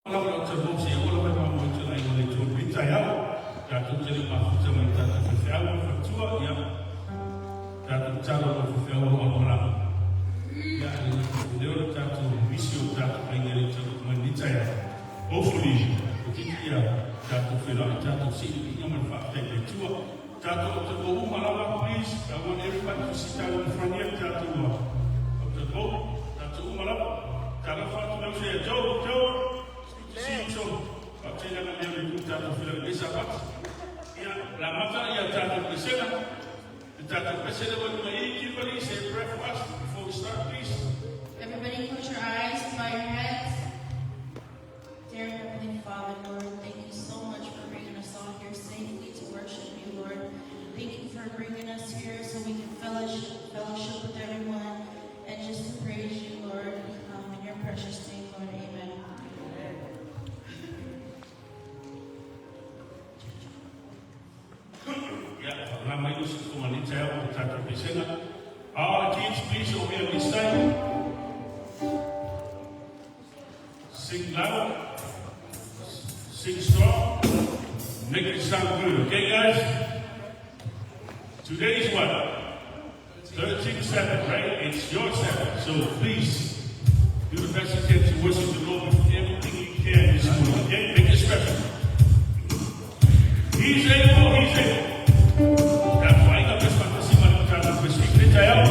Lava o te mō se ola mai ma mo te lai o le tō pita iau. Tātou te le mafuta mai tātou whewheau o whatua, ia. Tātou talo o whewheau o amarama. Ia, le ngā leo le tātou misi o tātou ainga le tātou mai nita iau. Hopefully, o titi ia tātou whenua i tātou si i inga mai whaaftai te tua. Tātou o te mō uma lava, please. I want everybody to sit down in the front here. Tātou o te mō, tātou uma lava. Tātou whātu lau se, Joe, Joe. It's good to see you, so. Whaaftai langa leo le tu tātou whenua i lesa pati. Ia, la mata ia tātou pesena. Te tātou pesena wa nunga i, Kimberly, say a prayer for us before we start, please. Everybody close your eyes, bow your heads. Dear Heavenly Father, Lord, thank you so much for bringing us all here safely to worship you, Lord. Thank you for bringing us here so we can fellowship, fellowship with everyone and just to praise you, Lord. In your precious name, Lord, amen. Ia, whakarā mai o si tonga ni te ao o tātou pesena. All the kids, please, over here on this side. Sing loud. Sing strong. Make it sound good, okay, guys? Today is what? 13-7, right? It's your Sabbath. So please, do the best you can to worship the Lord with everything you can this morning, okay? Make it special. He's able, he's able. Tātou ainga pes whakasi mara tātou pes i te ao.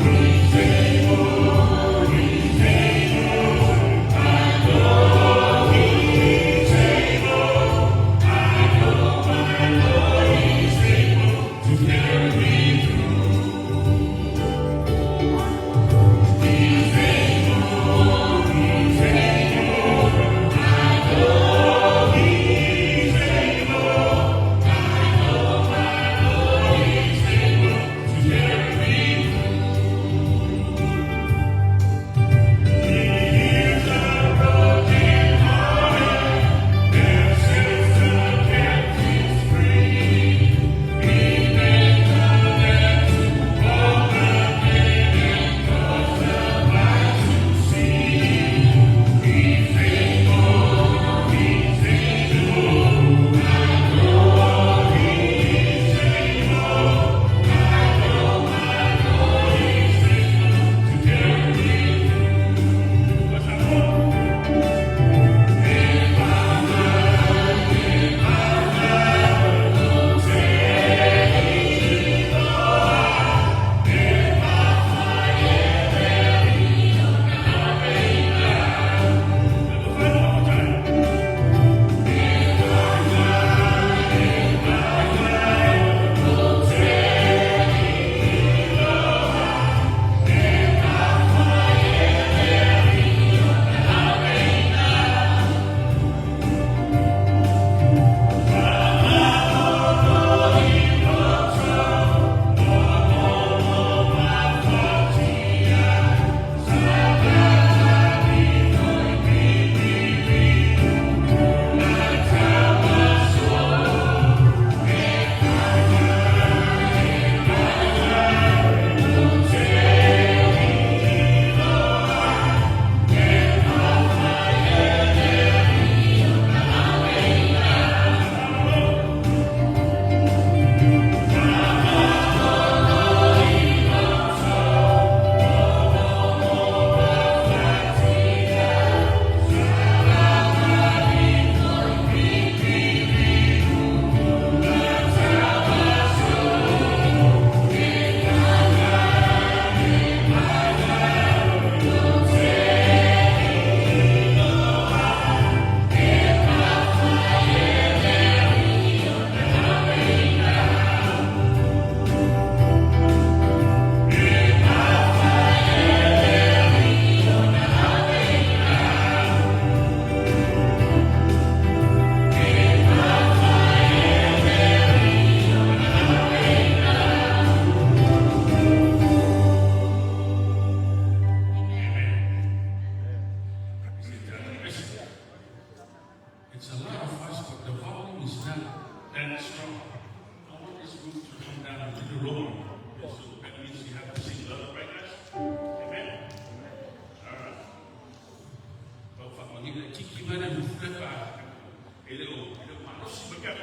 He's able.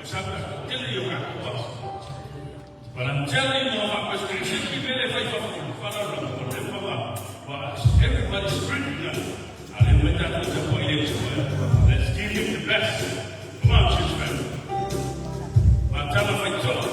But I'm telling you, everybody's screaming. Let's give him the best. Come on, church family. Matala Faitoa.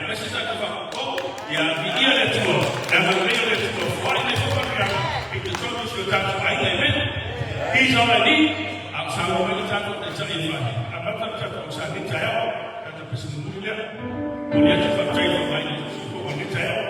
Aemaise tatou faafogafoga, ia viia le Atua, le agalelei o le Atua, foai nei faamanuiaga i totonu o si o tatou aiga. Amen. He's all I need. A o saunoa mai le tatou Taitai e amata le tatou agasala i lenei taeao, tatou pese mulimuli lea. Momoli atu le faafetai i le faaaogaina o le i lenei taeao.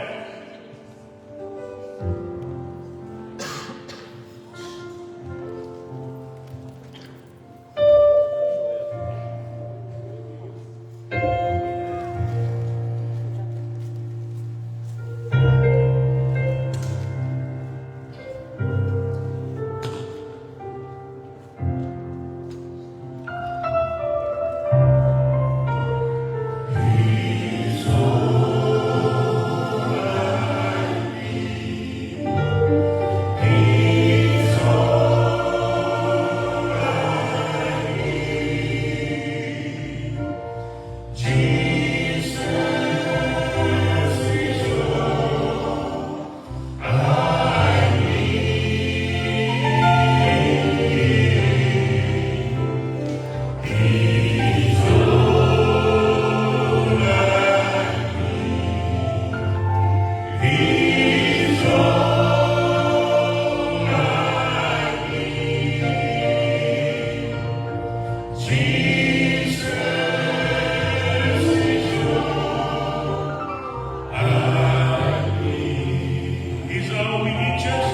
He's all we need, church.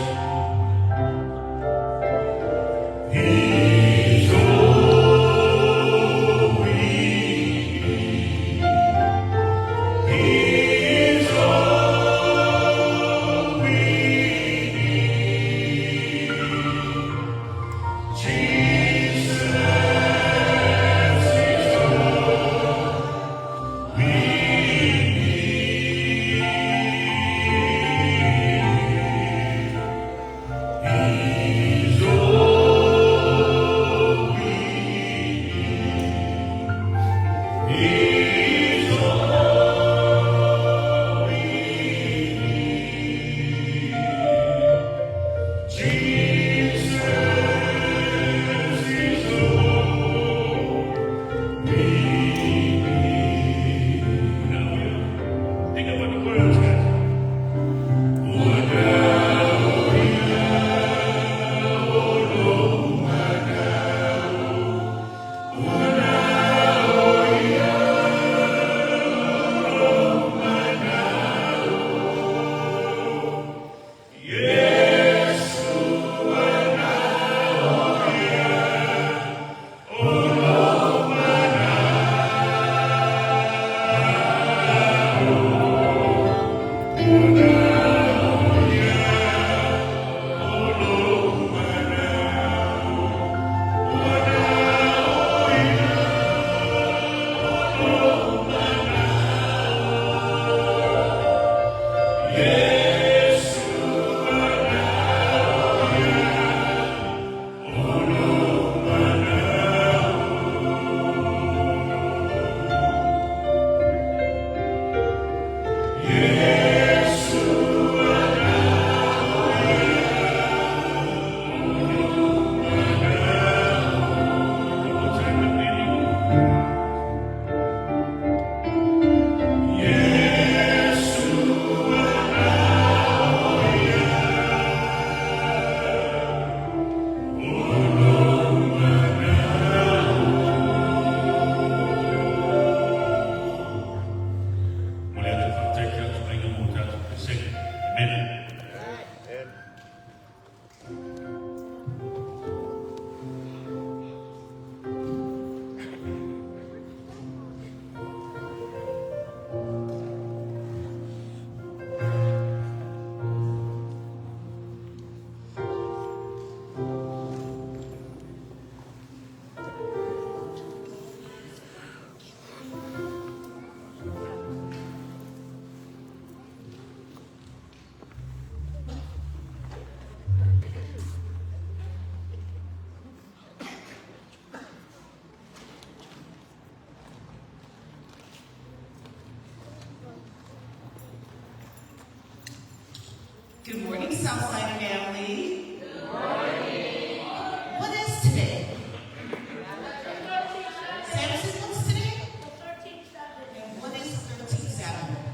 He's all we need. He's all we need. Jesus is all we need. He's all we need. He's all we need. Jesus is all we need. Now, think about the words, guys. Yes. Yes. Yes. One more time, baby. Yes. Momoli atu le faafetai i tatou aiga mo tatou pesega. Amen. Good morning, Southside family. Good morning. What is today? Samson, what's today? The 13th Sabbath. And what is the 13th Sabbath?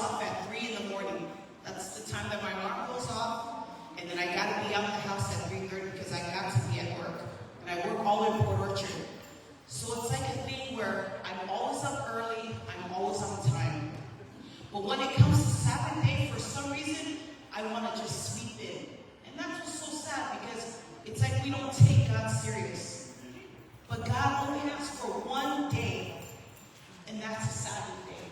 off at 3 in the morning. That's the time that my alarm goes off, and then I gotta be out the house at 3:30 because I got to be at work. And I work all in Port Orchard. So it's like a thing where I'm always up early, I'm always on time. But when it comes to Sabbath day, for some reason, I want to just sleep in. And that's what's so sad because it's like we don't take God serious. But God only asks for one day, and that's a Sabbath day.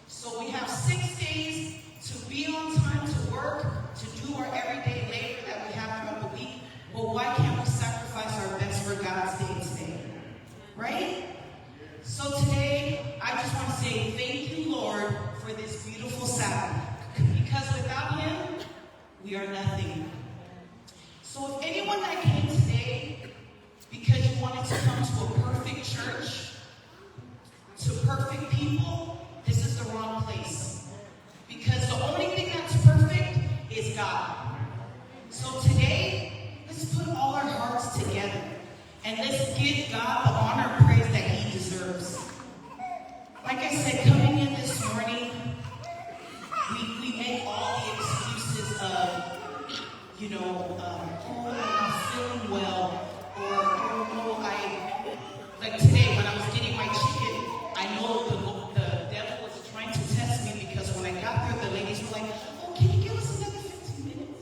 So we have 6 days to be on time to work, to do our everyday labor that we have throughout the week. But why can't we sacrifice our best for God's day today? Right? So today, I just want to say thank you, Lord, for this beautiful Sabbath. Because without Him, we are nothing. So if anyone that came today because you wanted to come to a perfect church, to perfect people, this is the wrong place. Because the only thing that's perfect is God. So today, let's put all our hearts together and let's give God the honor and praise that He deserves. Like I said, coming in this morning, we make all the excuses of, oh, I'm not feeling well, or oh no, like today when I was getting my chicken, I know the devil was trying to test me because when I got there, the ladies were like, oh, can you give us another 15 minutes?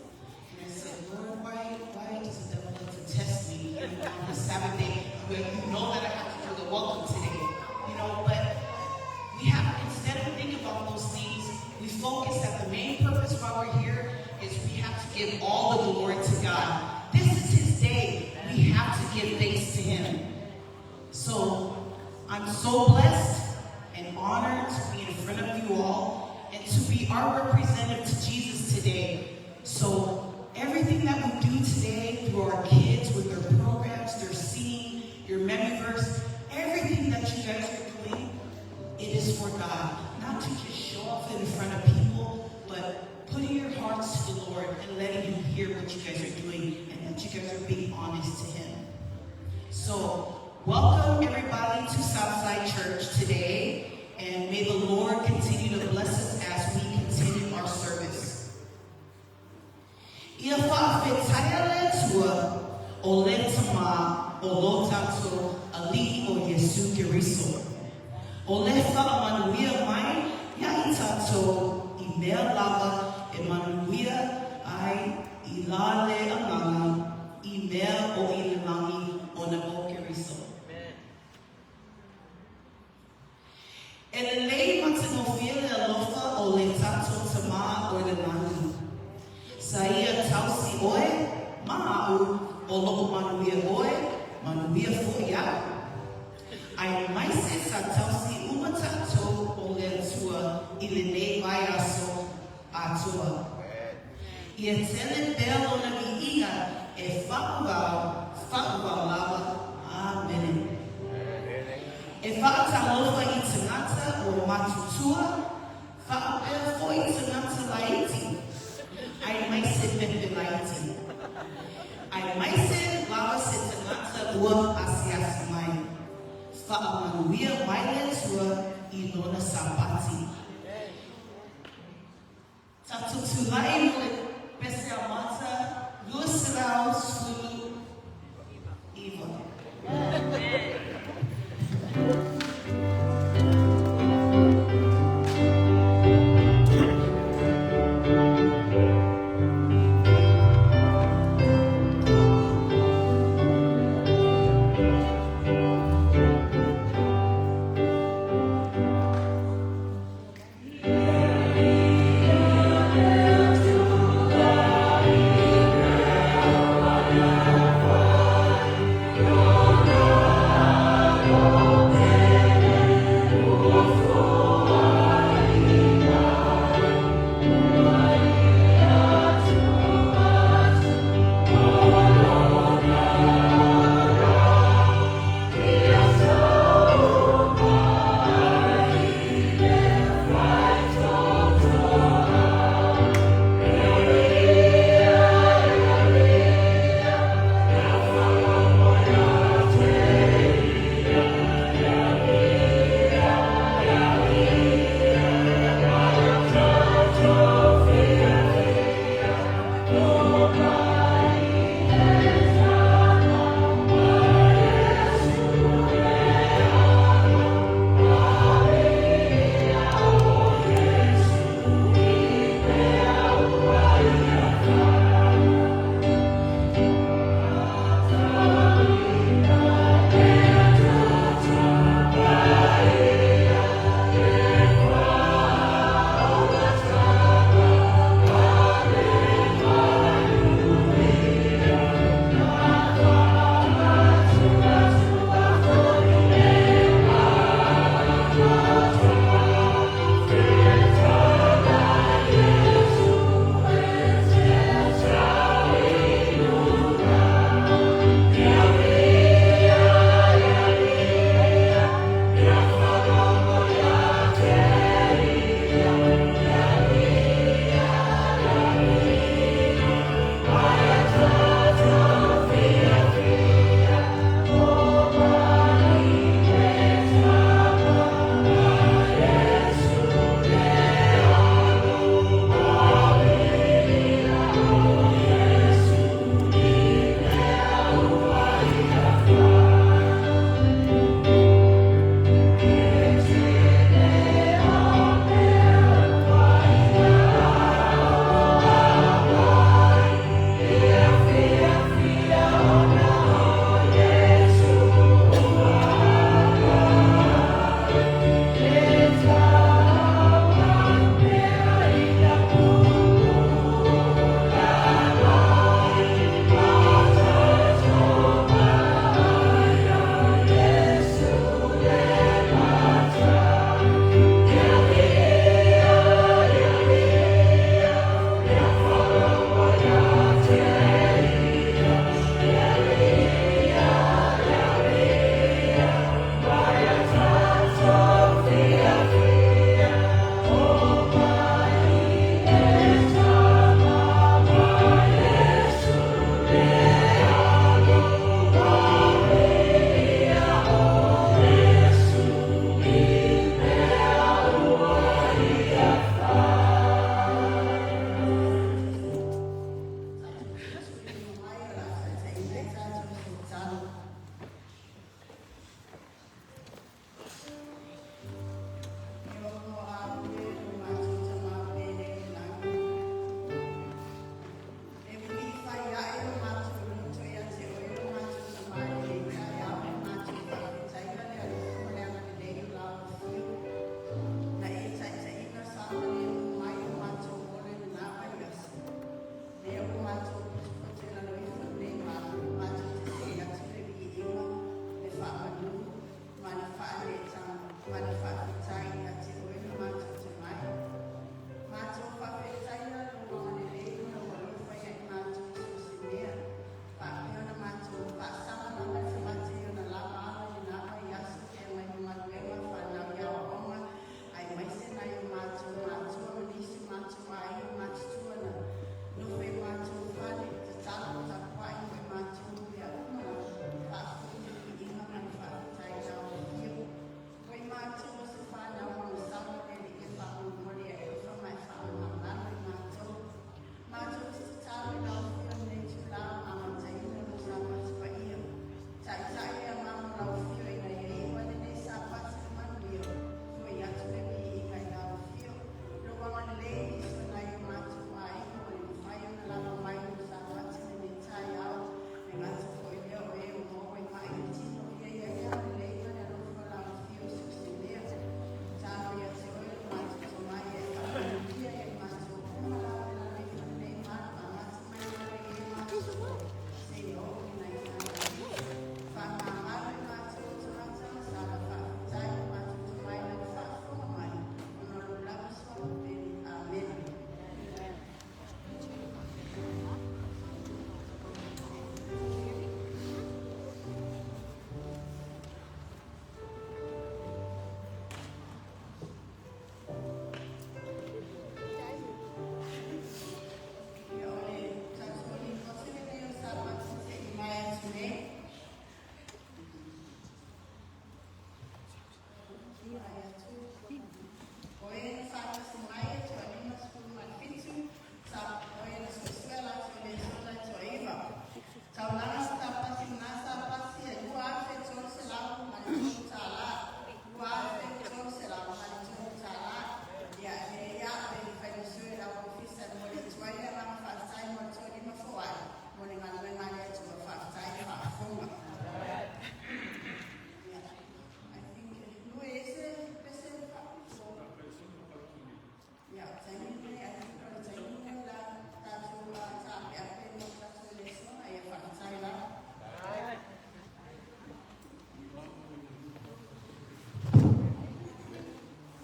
And I said, Lord, why does the devil like to test me on the Sabbath day where you know that I have to do the welcome today? But we have, instead of thinking about those things, we focus that the main purpose why we're here is we have to give all the glory to God. This is His day. We have to give thanks to Him. So I'm so blessed and honored to be in front of you all and to be our representative to Jesus today. So everything that we do today through our kids with their programs, their singing, your memory verse, everything that you guys are doing, it is for God. Not to just show off in front of people, but putting your hearts to the Lord and letting Him hear what you guys are doing and that you guys are being honest to Him. So welcome everybody to Southside Church today, and may the Lord continue to bless us as we continue our service. Ia whaafetaia le Atua o le Tama o lo tatou Alii o Iesu Keriso. O le whaamanuia mai ia i tatou i mea lava e manuia ai i la le agaga i mea o i le lagi ona o Keriso. E lelei matagofie le alofa o le tatou Tama o i le lagi. Sa ia tausi oe, ma a'u, o lo'o manuia oe, manuia fo'i a'u. Aemaise sa tausi uma tatou o le Atua i lenei vaiaso atoa. Ia tele pea lona viiga e fa'auvau, fa'auvau lava. Amene. E fa'atalofa i tagata ua matutua, fa'apea fo'i tagata laiti, aemaise pepe laiti. Aemaise lava se tagata ua asiasi mai. Fa'amanuia mai le Atua i lona Sapati. Tatou tula'i mo le pese amata 219. Ia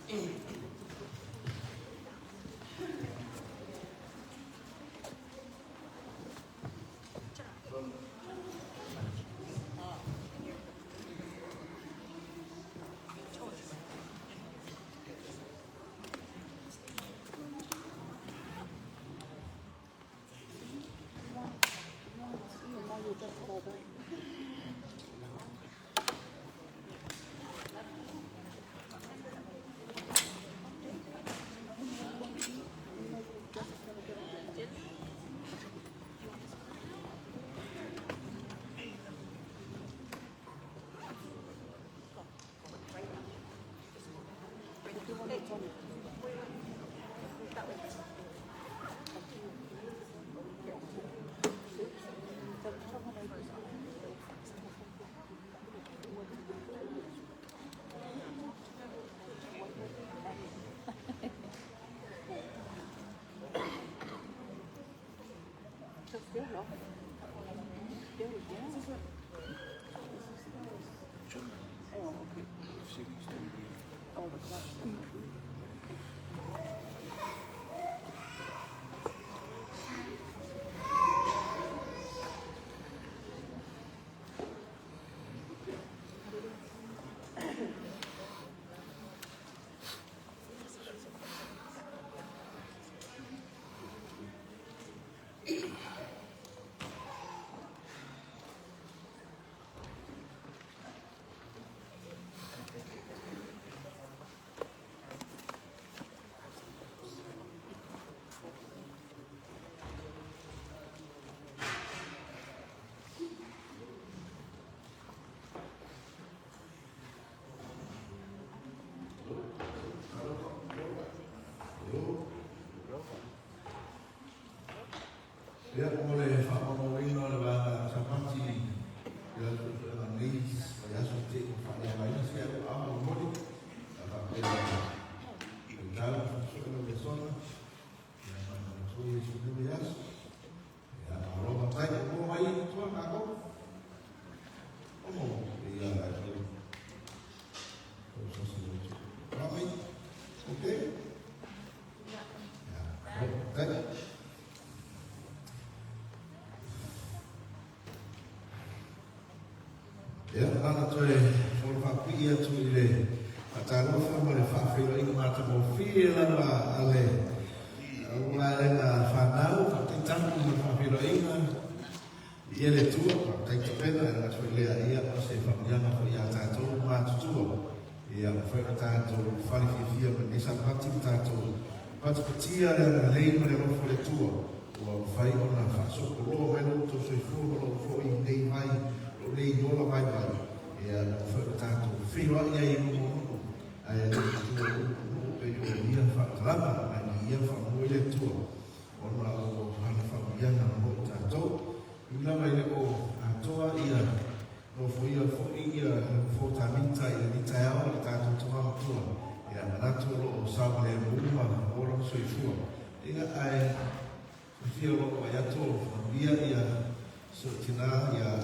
Ia, mo le faamauina o le vaega Sapati i le nei vaiaso te i faaleagaina se au a molimoli a faapea le tala faasu'e le sona ia ma le Iesu le vaiaso. Ia, malo matai o mo mai tua kākou. O mo, ia la e o sasi o tu. Mai, okay? Ia, o, tai. Ia, lana toe fono faapipii atu i le faatalofa ma le faafeiloaiga matagofie lava a le vaega fanau faataitapu ma le faafeiloaiga ia le Atua, faafetai tapena e laga foi lea ia o se faamanuiaga foi ia tatou matutua. Ia mafai ona tatou fale fiafia ma lenei Sapati ma tatou patipatia le agalelei ma le alofa o le Atua. Ua mafai ona faasopoloa mai lo outou soifua ma lou foi nei vai, lou nei ola vaivai. Ia mafai ona tatou feiloai ai i luma o nuu, ae le Atua o nuu pei o ia faamatalaga, ae ia faamua i le Atua ona o ana faamanuiaga mo i tatou. I lava i le o atoa ia nofoia foi ia fōtamita i le taeao i le tatou tama matua. Ia manatu o loo saogalemu ma ola ma soifua. Ia ae fia o loo mai atu manuia ia so tina ia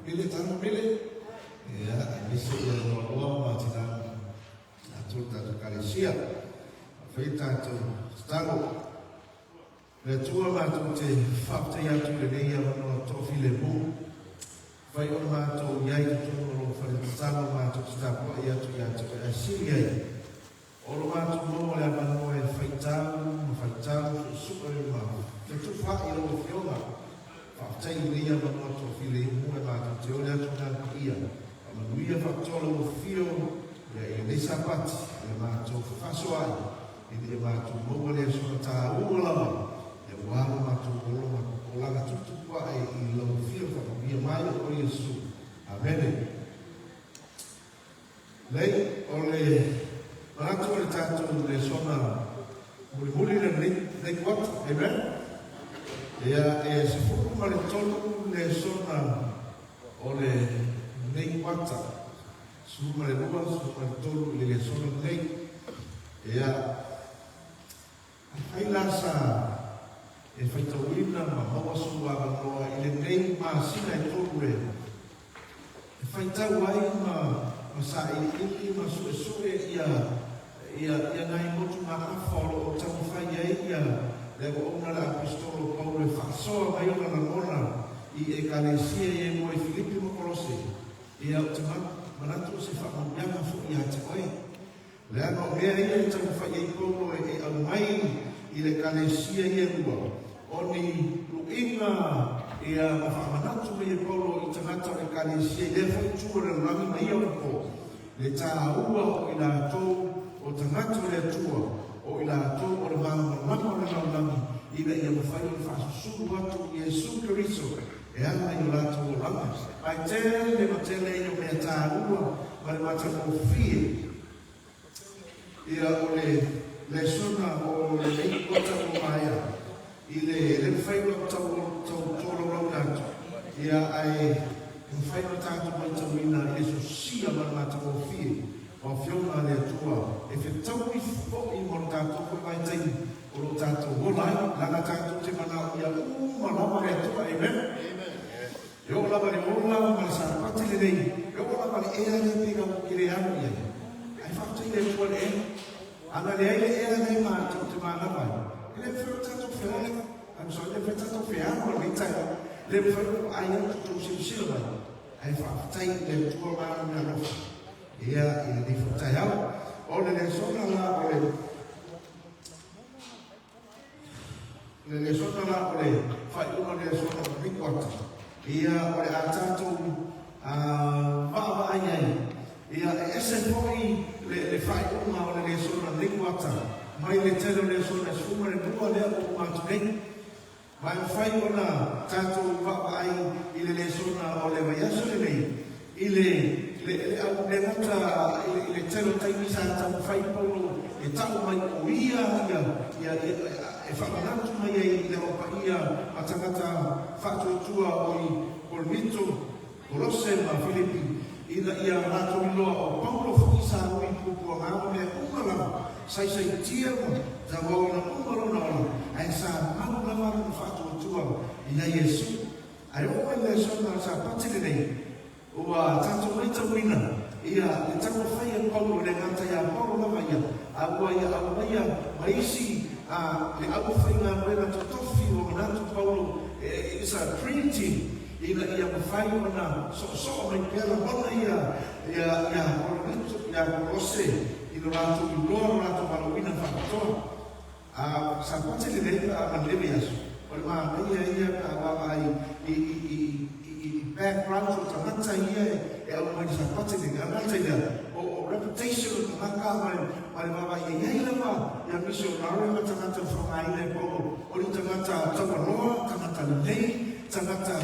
mele tama mele. Ia aemaise ia loaloa ma tina atu le tatou kalesia. Fai tatou tatalo. Le Atua matou te faafetai atu i lenei avanoa toafilemu. Fai o matou i ai totonu o lou fale tatalo matou te tapuai atu ia te oe ae sili ai. O lo matou maua le avanoa e faitau ma faitau suesu'e ma fetufa'i lau Afioga. Faafetai i lenei avanoa toafilemu e matou te ole atu na paia. Faamanuia faapitoa lau afio ia i lenei Sapati i le matou fefaasoa'i ina ia matou maua le asoga tāua lava ia ua lo matou olaga olaga tuputupu ae i lau afio faamanuia mai o Iesu. Amene. Lei, o le manatu o le tatou lesona mulimuli lenei nei kuata. Amen. Ia, e 13 lesona o le nei kuata. 12, 13 i le lesona lenei. Ia, afai la sa e faitauina ma maua sou avanoa i lenei masina e tolu e e faitau ai ma sailiili ma suesue ia Ia, ia nai motugaafa o lo o taumafai ai ia le auauna le Aposetolo o Paulo e faasoa mai ona lagona i Ekalesia ia e moe i Filipi ma Kolose, ia ou te manatu o se faamanuiaga foi ia te oe. Leaga o mea ia e taumafai ai Paulo e e aumai i le Ekalesia ia e lua, o ni luiga ia ma faamanatu mai e Paulo i tagata o le Ekalesia i lea foi itu o le lalolagi ma ia ona po. Le tāua o i latou o tagata o le Atua, o i latou o le malamalama o le lalolagi, ina ia mafai ona faasusulu atu i Iesu Keriso e ala i o latou olaga. Ma e tele ma tele ia mea tāua ma le matagofie ia o le lesona o lenei kota ua maea i le le mafai ona tau tau tolaulauina atu ia ae e mafai ona tatou matauina i le sosia ma le matagofie o Afioga a le Atua e fetaui fo'i mo le tatou foi vaitaimi o lo o tatou ola ai, leaga tatou te manaomia uma lava le Atua. Amen. E oo lava i le ola ma le sapati lenei, e oo lava i le ea lea pei ou te le alo i ai. Ae faafetai i le Atua i le ea. Ana leai le ea lea matou te manava ai, e le mafai ona tatou feola. I'm sorry, e le mafai ona tatou feago i lenei taeao. E le mafai ona vaai atu tou silasila mai. Ae faafetai i le Atua ma ana mea alofa. Ia, i lenei foi taeao. O le lesona la o le Le lesona la o le faaiuga o le lesona o lenei kuata, ia o le a tatou vaavaai ai, ia e ese foi le, le faaiuga o le lesona o lenei kuata mai le tele o lesona e 12 lea ua uma atu nei. Ma e mafai ona tatou vaavaai i le lesona o le vaiaso lenei i le, le, le, au, le gata i le, i le tele o taimi sa taumafai Paulo e tau mai o ia, ia, ia, ia e faamanatu mai ai i le Ao Paia ma tagata faatuatua o i Korinito, Kolose ma Filipi, ina ia latou iloa o Paulo foi sa ui puapuaga ma mea uma lava, saisaitia ma tauauina uma lona ola, ae sa mau lava lona faatuatua ia Iesu. Ae oo mai le aso ma le Sapati lenei, ua tatou maitauina ia le taumafai a Paulo, e le gata ia Paulo lava ia, a ua ia aumaia ma isi a le aufaigaluega totofi ua manatu Paulo e is a dream team ina ia mafai ona soosoo mai pea lagona ia ia ia Korinito ia Kolose i lo latou iloa lo latou valaauina faapitoa. A Sapati lenei pe a malele aso, o le manaia ia pe a vaavaai i, i, i, i, i backgrounds o tagata ia e aumai i le Sapati lenei. A le gata i lea, o, o reputation o tagata ma le, ma le vaavaai e i ai lava ia misionare ma tagata e faaaogaina e Paulo, o ni tagata taualoa, tagata lelei, tagata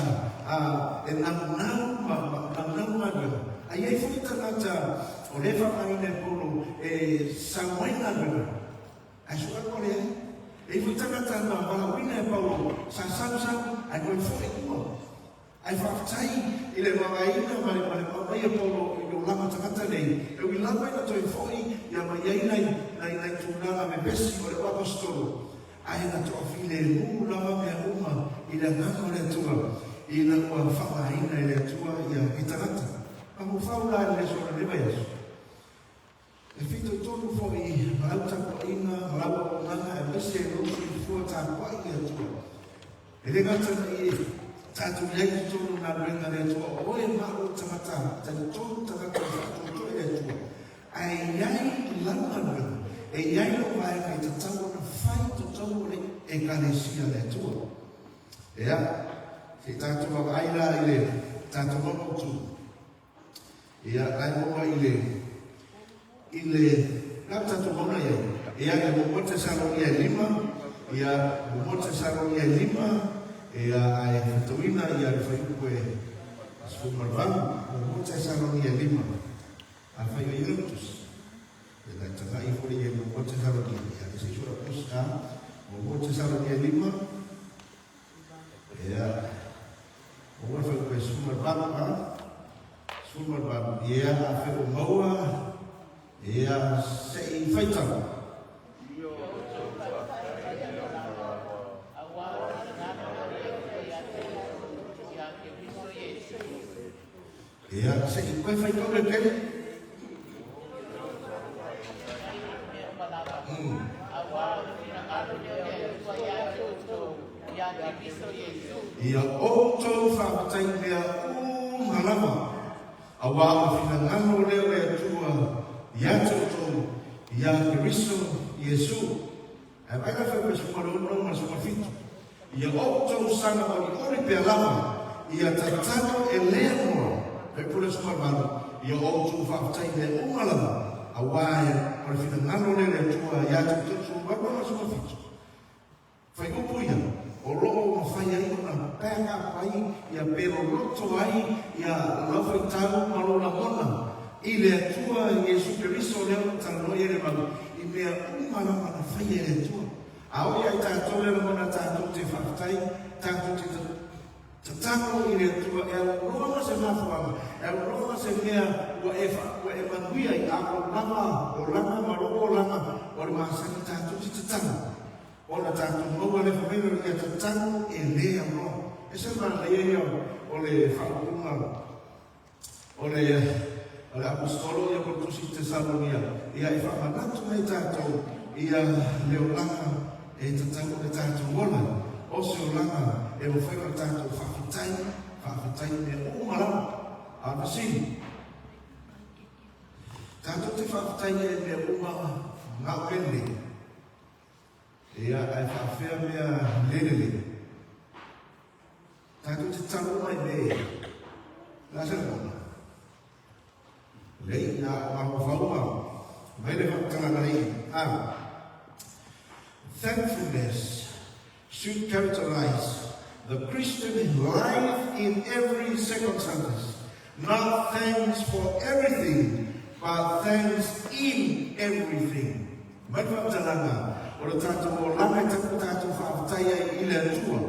a, e naunau ma, ma naunau galuega. A i ai foi tagata o lea e faaaogaina e Paulo e sau ai galuega, Ae sua koa leai. E i foi tagata na valaauina e Paulo, sa sau sau, ae toe foi ua. Ae faafetai i le vaavaina ma le ma le aumai e Paulo i olaga tagata nei, e ui lava ina toe foi ia ma i ai nai nai nai tulaga vevesi o le Aposetolo, ae na toafilemu lava mea uma i le agaga o le Atua, ina ua faaaogaina e le Atua ia i tagata. Mafaufau la i le aso o lenei vaiaso. E fitoitonu foi ma lau tapuaiga ma lau auaunaga aemaise lou soifua tapuai i le Atua. E le gata ina i tatou i ai i totonu o galuega a le Atua o oe ma au o tagata talitonu tagata e faatoatoa i le Atua, ae i ai lau galuega, e i ai lou vaega e tatau ona fai i totonu o le Ekalesia a le Atua. Ea, se i tatou vaavaai la i le tatou mautu. Ia, la e maua i le, i le, la e tatou mauna i ai. Ia, e muamua Tesalonia e lima, ia, muamua Tesalonia e lima, ia, ae faitauina ia le fuaiupu e 18, muamua Tesalonia e lima, afai o i ai lau tusi. Ia, la e tagai foi i ai muamua Tesalonia, ia, le se i sua tusi, a, muamua Tesalonia e lima, Ia, aua le fai 18, a? 18, ia, afai ua maua, ia, se i faitau. Ia, se i koe faitau le tele. Ia outou faafetai i mea uma lava, auā o le finagalo lea o le Atua ia te outou iā Keriso Iesu. Ae vaai la fai 16 ma le 17, Ia outou saga olioli pea lava, ia tatalo e le amoa, fai 18, Ia outou faafetai i mea uma lava, auā o le finagalo lea o le Atua ia te outou 18 ma le 17. Faiupu ia, o lo o mafai ai ona back up ai ia pe loloto ai ia lau faitau ma lou lagona i le Atua Iesu Keriso lea o lo o talanoa i ai le mau i mea uma lava na faia e le Atua. A o ia i tatou le lagona tatou te faafetai, tatou te tatalo i le Atua e aunoa ma se mafuaaga, e aunoa ma se mea ua e ua e manuia ai, a o lava olaga ma lou olaga o le masani tatou te tatalo. Ona tatou maua le favaina o ia tatalo e le aunoa. E se manaia ia o le faaupuga o le o le Aposetolo ia mo le tusi Tesalonia, ia e faamanatu mai tatou ia le olaga e tatau ona tatou ola, o se olaga e mafai ona tatou faafetai, faafetai i mea uma lava. A o le fesili, tatou te faafetai i mea uma na o lelei? Ia, ae faafefea mea le lelei? Tatou te talo mai me la se lagona. Lei, ia o mafaufau ma mai le faamatalaga lei. Ah. Thankfulness should characterize the Christian life in every circumstance. Not thanks for everything, but thanks in everything. Mai le faamatalaga, o le tatou olaga e tatau tatou faafetai ai i le Atua,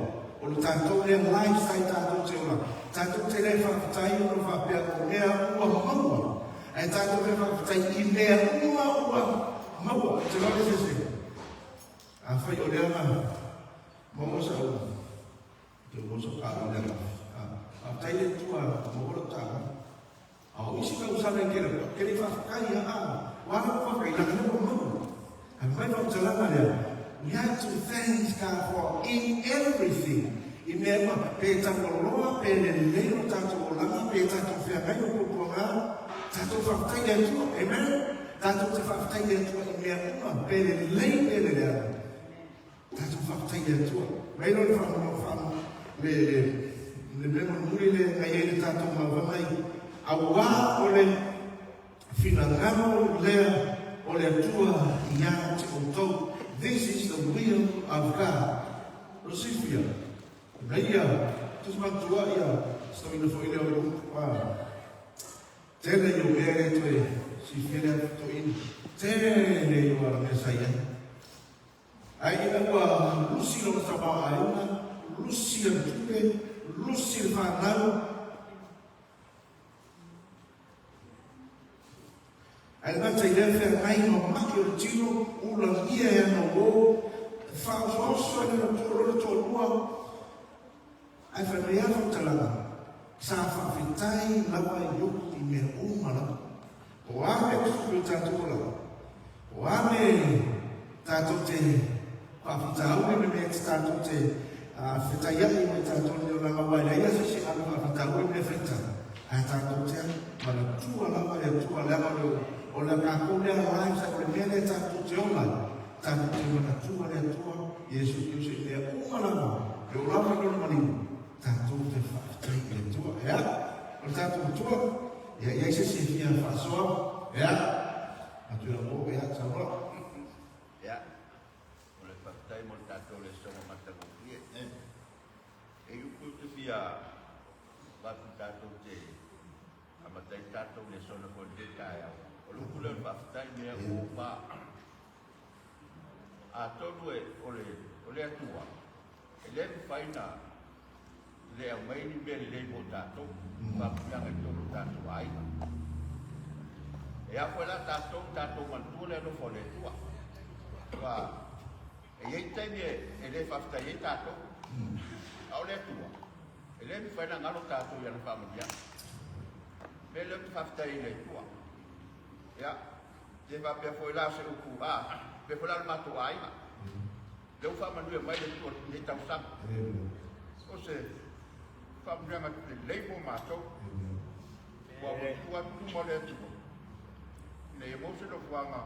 o le tatou lea lifestyle tatou te ola, tatou te le faafetai ona o faapea o mea ua maua, ae tatou te faafetai i mea uma ua maua. Te loa le sese. Afai o lea na maua sa u, te maua sa ka o lea. Faafetai le Atua maua lau taavale. A o isi tausaga i kela kua, kele faafetai ia a, ua ala ua faafetai lana lea ua maua. Ae mai faamatalaga lea, we have to thanks God for in everything. I mea uma, pe taualoa, pe lelei lo tatou olaga, pe tatou feagai o puapuaga, tatou faafetai i le Atua. Amen? Tatou te faafetai i le Atua i mea uma, pe lelei pe leleaga. Tatou faafetai i le Atua. Mai loa le faamono le le mea mulimuli lea na i ai le tatou mauvaga i auā o le finagalo lea o le Atua ia te outou. This is the will of God. O silafia, na ia tusi manatua ia sitauina foi lea o le upu a tele i o mea e toe silafia lea toeaina. Tele i o ala mea sa i ai. Ae ina ua lusi lona tamaoaiga, lusi lana tupe, lusi le fanau, ae le gata i lea feagai ma maki o le tino, ulagia e ana uo, faaosoaoso e lona lona toalua, ae fai mai lava faamatalaga, sa faafetai lava Iopu i mea uma lava. O a mea tutupu i o tatou olaga? O a mea tatou te faafitauli ma mea tatou te fetaiai ma tatou nei olaga aua e leai lava se isi e ave faafitauli ma mea faitau. Ae tatou te manatua lava le Atua leaga o le tatou lea lifestyle, o le mea lea tatou te ola ai. Tatou te manatua le Atua, Iesu Keriso i mea uma lava, e oo lava i lona maliu, tatou te faafetai i le Atua. Ea, o le tatou Atua, ia i ai se isi e fia faasoa, ea, atu ia mo, ea, saunoa. Ea, o le faafetai mo le tatou lesona matagofie. E upu te fia avatu tatou te amata ai tatou lesona foi lenei taeao. O le upu lea o le faafetai mea uma. Atonu e o le o le Atua e le mafai na le aumai ni mea lelei mo tatou faamanuiaga i totonu o tatou aiga. E ao foi la tatou tatou manatua le alofa o le Atua. Aua e i ai taimi e le faafetai ai tatou. A o le Atua e le mafai na galo tatou i ana faamanuiaga. O le mea lea ou te faafetai ai i le Atua. Ia. Te faapea foi la se upu, a, faapea foi la le matou aiga. Lea ua faamanuia mai le Atua i lenei tausaga. O se faamanuiaga lelei mo matou. Ua ua atu luma o le Atua, ina ia maua se nofoaga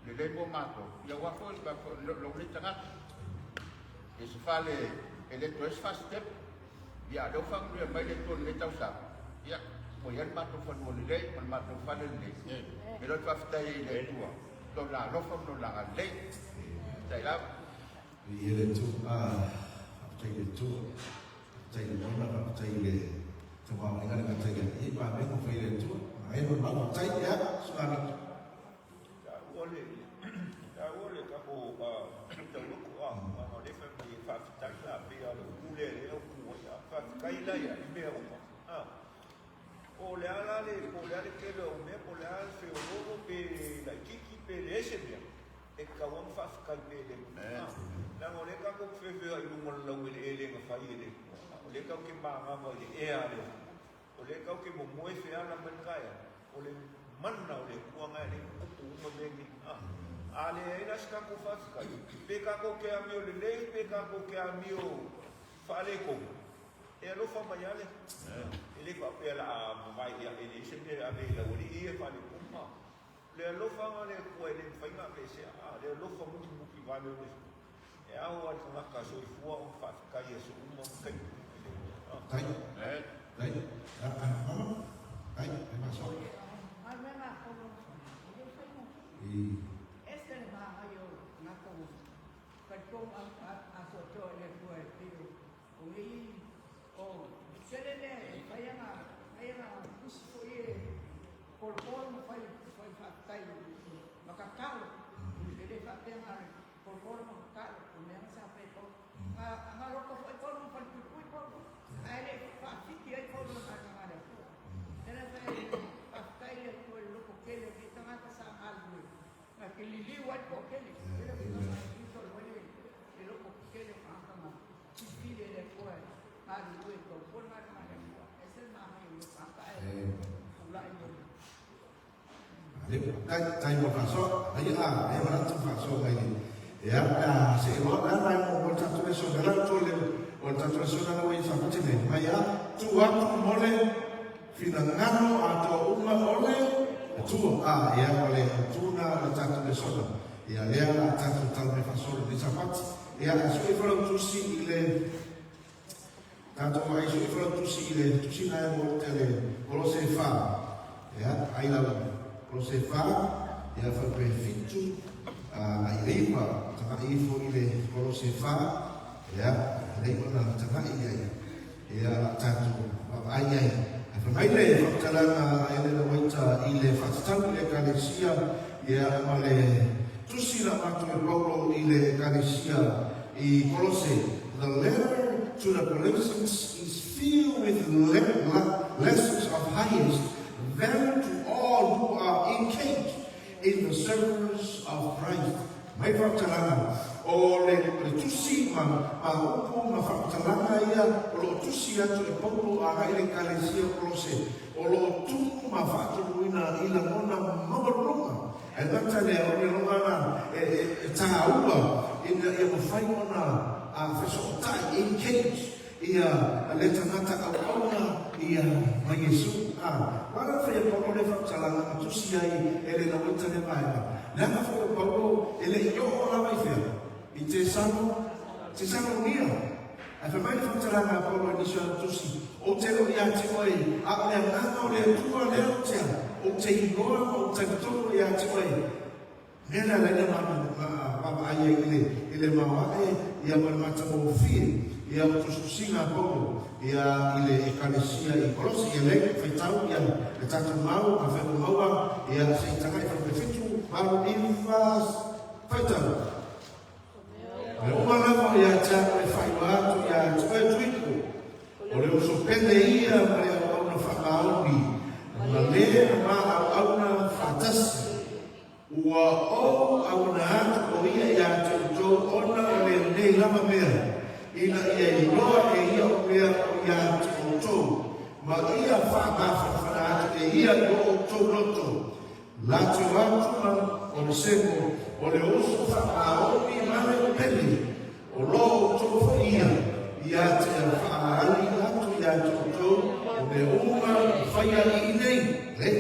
lelei mo matou. Ia aua foi lou nei tagata. I se fale e le toe se faasitepu. Ia, a lea ua faamanuia mai le Atua i lenei tausaga, ia, ua i ai le matou fanua lelei ma le matou fale lelei. E le o le faafetai ai i le Atua, Lona alofa ma Lona agalelei. Faafetai lava. Viia le Atua. Faafetai i le Atua. Faafetai i le Ona, faafetai i le tamaoaiga le gata i le Alii, ma mea ua fai e le Atua. Ae ma mau faafetai, ia, Susuga Victor. Taua le taua le tatou tauloto a ona o lea fai mai e faafetai la pei a o le upu lea lea e upu ai a faafetai la ia i mea uma a po o le a la le po o le a le tele o mea po o le a le feoloolo pe laitiiti pe leai se mea e tatau lava ona faafetai pea i le Atua a leaga o lea tatou te feofeoai i luga o le laueleele na fai e le Atua o lea tatou te manava i le ea a le Atua. O lea tatou te momoe feala mai le taeao, o le mana o le Atua na e alai tutupu uma mea nei. A, a leai la se tatou faafetai, pe tatou te amio lelei, pe tatou te amio faaletonu, e alofa mai lava le Atua. E le faapea o le a vavae ia e leai se mea e ave i lau alii ia e faaletonu. A, le alofaga o le Atua e le mafai ona aveesea. A, le alofa mulimuti vale o le Atua. E ao lava i le tagata soifua ona faafetai i aso uma ma taimi uma i le Atua. Tai. Tai. Mama. Tai. E maso. I. Tai tai mo faso ai a e ma tu faso mai ya a se lo na mai mo mo ta tu so na tu le o ta tu so na o sa ti ne mai a tu a tu mo le finangalo a to uma o le tu a ya o le tu na o ta tu so na ya le a ta tu ta me faso le sa pati ya a so e fala tu si i le Tatou ai so i fala tusi i le tusi na e mo te le Kolose fa. Ia, ai lava. Kolose fa, ia fa pe fitu, a i leipa, tanga ifo i le Kolose fa, ia, leipa na tanga i ai. Ia, la tatou ai ai. A fa mai le whakatalanga a Elena Waita i le whatatau i le Ekalesia, ia, ma le tusi la matou e Paulo i le Ekalesia i Kolose. The letter to the Colossians is filled with lessons of highest value to all who are engaged in the service of Christ. Mai whakatalanga, o le, le tusi ma, ma upu ma whakatalanga ia, o lo tusi atu e Paulo a gai le Ekalesia o Kolose, o lo tumu ma whaatuluina i langona maualulunga. E gata lea o le loga e, e, e tāua ina ia mawhai ona a whesootai, engage, ia le tangata auauna ia ma Iesu. A, wara whai a Paulo le whakatalanga ma tusi ai e le laweta le vaega. Leaga whai o Paulo e le i oo lava i whea. I te sano, te sano nia. Ae fai mai le faamatalaga a Paulo i nisi o ana tusi, Ou te ro iā te oe, a o le agaga o le Atua lea ou te a, ou te iloa ma ou talitonu iā te oe. Mea lea laina ma vaavaai ai i le, i le maoaʻe ia ma le matagofie ia o tusitusiga a Paulo ia i le Ekalesia i Kolosi, ia le faitau ia le tatou mau a whai maua ia se i tagai whakapefitu, 8, 9, faitau. Le uma lava ia te au e faailoa atu ia te oe Tuipo, o le uso pele ia ma le auauna faamaoni, ma le ma auauna faatasi. Ua ou auauna atu o ia ia te outou ona o lenei lava mea, ina ia iloa e ia o mea o ia te outou, ma ia faamafanafana atu e ia i o outou loto. Latou atu ma Onesemo, o le uso faamaoni ma le pele, o lo outou foi ia, ia te faaali atu ia te outou o mea uma i faia i inei. Le,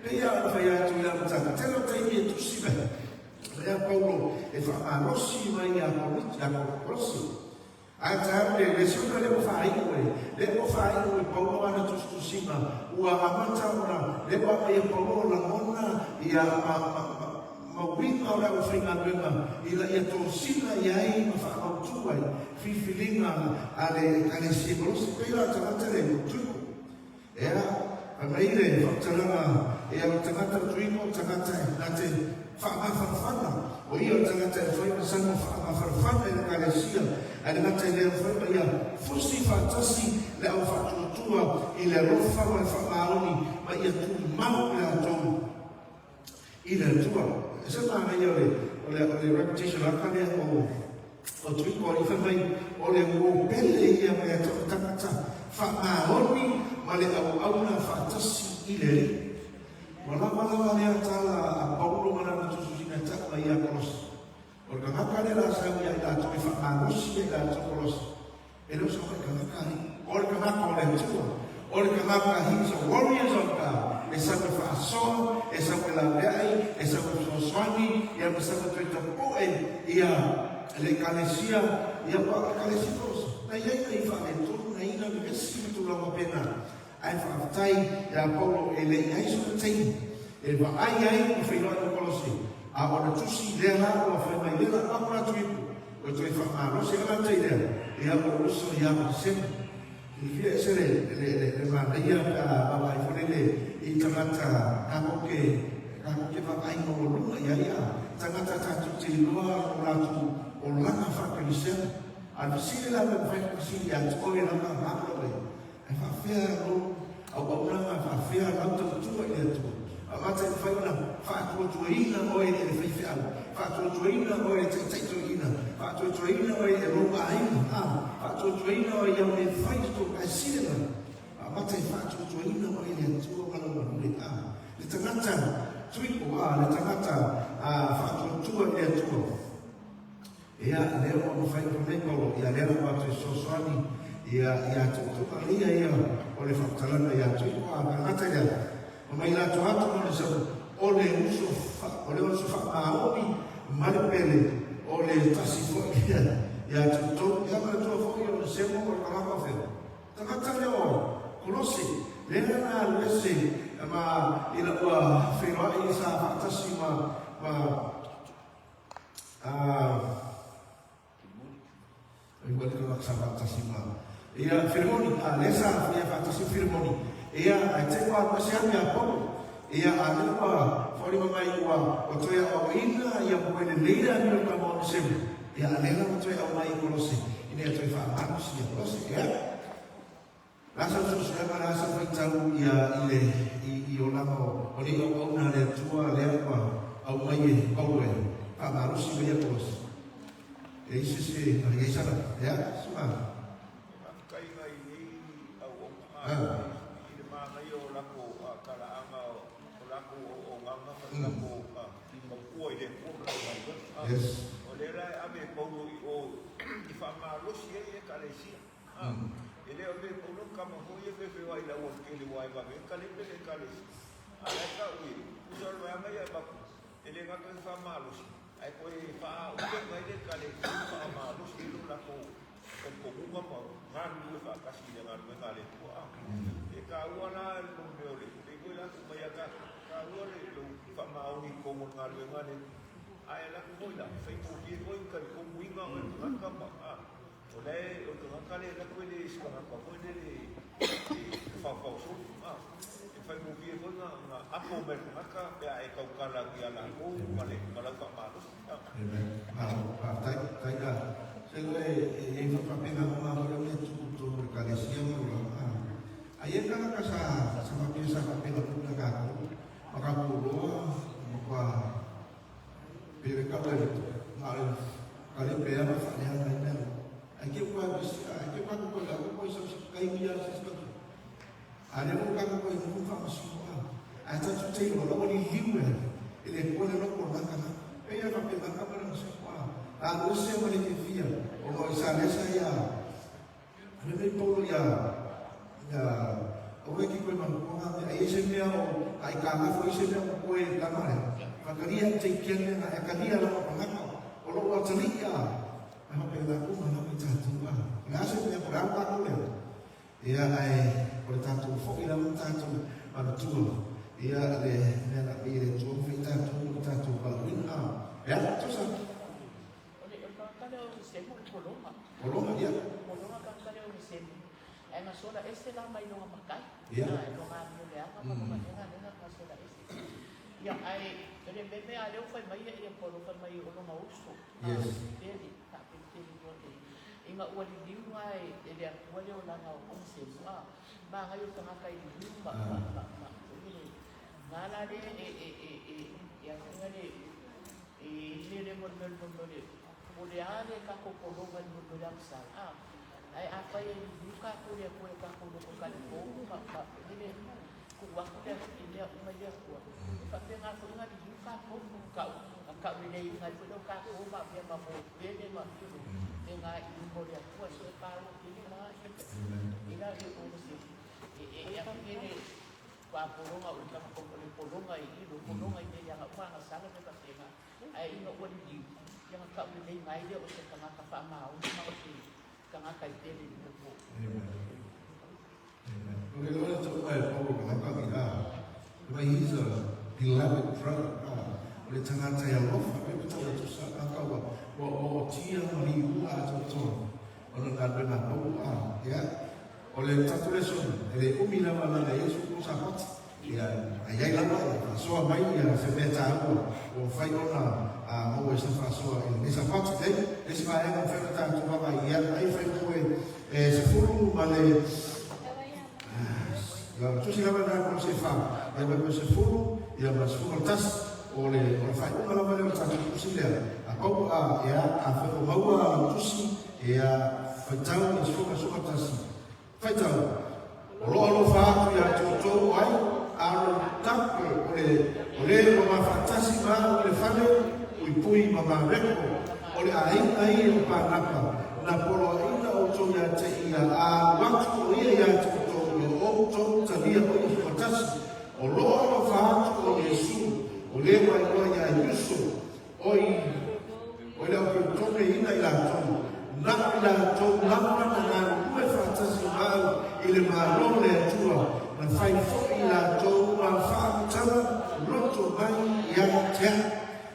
pei lava ona fai atu i le amataga, tele o taimi e tusi mai ai a Paulo e faamalosi mai ia Kolosi. A tau le le sona lea ua faaiu e, lea ua faaiu e Paulo ana tusitusiga, ua amata ona, lea ua aumai e Paulo o lagona ia ma, ma, ma, ma uiga o le aufaigaluega ina ia tosina i ai ma faamautu ai filifiliga a le Ekalesia i Kolosi. Pei la o tagata lea i Motuku. Ea, fai mai le faamatalaga, Ea, o le tagata o Tuigo, o le tagata e na te faamafanafana, o ia o le tagata e fai ma sana faamafanafana i le Ekalesia, ae le gata i lea, fai ma ia fusi faatasi le au faatuatua i le alofa ma le faamaoni, ma ia tumau i latou i le Atua. E se manaia o le, o le, o le reputation laka lea o, o Tuigo, i fai mai, o le uo pele ia mea tau tagata faamaoni ma le auauna faatasi i le Alii. Ua lava lava lea tala a Paulo ma lana tusitusiga e tau mai ia Kolosi. O le tagata lea la sau ia i latou e faamalosi ia i latou Kolosi. E le o se tagata alii. O le tagata o le Atua. O le tagata, he is a warriors of God. E sau e faasoa, e sau e laveai, e sau e fesoasoani, ia ma sau e toe tapoe ia le Ekalesia, ia ma o le Ekalesia Kolosi. Na i ai nai faaletonu, na i ai nai vevesi ma tulaga faapena. Ae faafetai ia Paulo e le i ai sona taimi e vaai ai ma feiloai ma Kolosi, a o le tusi lea la ua fai mai lea la atu atu ipu, o toe faamalosi a latou lea, ia o uso ia Onesemo. Silafia ese le, le, le, le manaia pe a vaavaai foi lele i tagata tatou te, tatou te vaavaai maualuga i ai a tagata tatou te iloa o latou olaga faa-Kerisiano. A o le fesili la pe mafai ona fesili ia te oe lava, maua oe, E faafefea lou auaunaga, e faafefea lau tautua i le Atua? Amata e mafai ona faatuatuaina oe e le faifeau, faatuatuaina oe e le taitai toeaina, faatuatuaina oe e lou aiga, a, faatuatuaina oe i au mea fai i totonu, ae sili lava, amata e faatuatuaina oe e le Atua ma lau galue, a, le tagata tuipo, a, le tagata a, faatuatua i le Atua. Ia, lea ua mafai ona fai mai Paulo, ia lea lava toe fesoasoani ia ia te outou. A ia ia o le faamatalaga ia te outou, a gagata lea, ma mai latou atu ma le sau, o le uso fa, o le uso faamaoni ma le pele, o le tasi foi lea ia te outou. Ia manatua foi o le semo o le tagata o fea? Tagata lea o Kolose, lea na alu ese ma ina ua feiloai sa faatasi ma ma Ai ua le sa faatasi ma ia Filemoni, a lea sa ia faatasi ma Filemoni. Ia ae te ua alu ese alu ia Paulo. Ia a lea ua foliga mai ua ua toe aoaoina ia moe lelei le amio tama o Onesemo. Ia a lea la ua toe aumai i Kolose ina ia toe faamalosi ia Kolose. Ia la sa suesuega la sa faitau ia i le i, i olaga o, o nei auauna a le Atua lea ua aumai e Paulo e faamalosi mai ia Kolose. E i se se a i sana ia sima. Faafetai i nei auauna i le manaia o lako talaaga o lako auaunaga ma le lako tautua i le Atua ma lau galuega. Yes. O lea la e ave e Paulo i o i faamalosi ai Ekalesia. E le o le Paulo kama foi e feofeoai i le aualatele aua e vave ai kalepe le Ekalesia. A o la e tau i tusa o le vaega ia e avatu, e le gata i le faamalosi, ae toe faaupega ai le Ekalesia ma faamalosi ai lo latou talitonuga ma galulue faatasi i le galuega a le Atua. E taua la le mea o le, pei foi la tuu mai ia tatou, e taua le lou faamaoni i totonu o le galuega a le Atua. Ae alu atu foi la, faigofie foi ona talitonuina oe e le tagata ma, O le o le tagata lea e alu atu e le se tagata foi lele e faofao solo, a. E faigofie foi ona apo mai le tagata pe a e tautala atu ia latou ma le ma lau faamalosi, a. Amen. Malo, faafetai, faafetai la. Se loa e i ai faapena uma lava lea mea e tupu i totonu o le Ekalesia ma tulaga, a. A i ai tagata sa sa faapea sa faapena foi na tatou, ma tatou loa, matua Pe le kau e na o le kalepe ana whaaleanga i mea. Ai ke ua bisi, ai ke ua ko le ko sa sa kai mi a sa sa. A le mo ka ko i mo fa masino a. Ae tatou te iloa, la ua liliu e, e le Atua le loto o lena tagata. E pei lava e faapena ka mea na seko a, na alu ese ma le fiafia, ona o sa lea sa ia, le mea i Paulo ia, ia, aua e te toe manatua na mea, ai ai se mea o, a i kagafo ai se mea o koe lama lea, whakaria e te ikia mea na, e karia lama tagata, o lou atalii a, e faapena uma lava i tatou a. O le a se mea, po o le a le tatou lea, Ia, ae o le tatou foi lava ma tatou manatua, ia, le mea na aumai e le Atua ma fai tatou mo le tatou valaauina. A, ia, tusa. O le tagata lea o Semu o le pologa. Pologa, ia. Pologa tagata lea o Semu. Ae na sola ese la mai loga matai. Ia. Ai loga amio leaga ma loga lega lega na sola ese. Ia, ae o le mea mea lea ua fai mai ia Paulo fai mai o lona uso. Yes. Pele, faapelipeli loa le ina ua liliu lava e le Atua le olaga o Semu, a magai o tagata i liliu ma ma ma ma le na la le e e e e e a le e le le mo le mo le o le a le tatou pologa i mo le agasala a ae afai e liliu tatou i le Atua i tatou loto talitonu ma ma le tuu atu le i mea uma i le Atua e faapena foi ona liliu tatou tau tau lelei ai foi lea o tatou ma mea ma mo pele ma pena i luma o le Atua so e taua tele la i la i o se e e e a le pologa o le tagata o le pologa i le pologa i le aga uma agasala me faapena ae ina ua liliu ia na tau lelei mai lea o se tagata faamaoni ma o se tagata i tele i le po. Amen. Amen. O le loa le tau mai Paulo ka laka ki a. Mai he's a beloved brother. O le tagata e alofa, me pa tau atu sa ka ua ua ua tia ma li ua a tau tonu. O le galuega a Paulo a. Ia. O le tatou lesson, e le umi lava lana Iesu ko sa pati. Ia, a iai lava ia faasoa mai ia se mea tāua ua mafai ona maua i sana faasoa i lenei Sapati. Nei, le isi vaega mafai ona tatou vaavaai i ai, ai fai koe e 10 ma le ia, tusi lava na Kolose e 4, ia ma le 10, ia ma le 11, o le, o le faaiuga lava lea o le tatou tusi lea. A pau a, ia, a fai o maua lau tusi, ia, faitau ia 10 ma le 11. Faitau, O lo o alofa atu iā toutou ai, a o tako o le o le ua mafaatasi ma au i le fale, Puipui ma Mareko, o le aiga ia o Panapa, na poloaiina outou iā te ia, a alu atu o ia iā toutou i o outou talia o ia fuatasi, o lo o alofa atu o Iesu, o le ua iloa iā Iuso, Oi, o le aupeutone ina i latou, na i latou lava na galulue faatasi ma au i le Malo o le Atua, na fai foi i latou ma faamatala loto mai ia te au.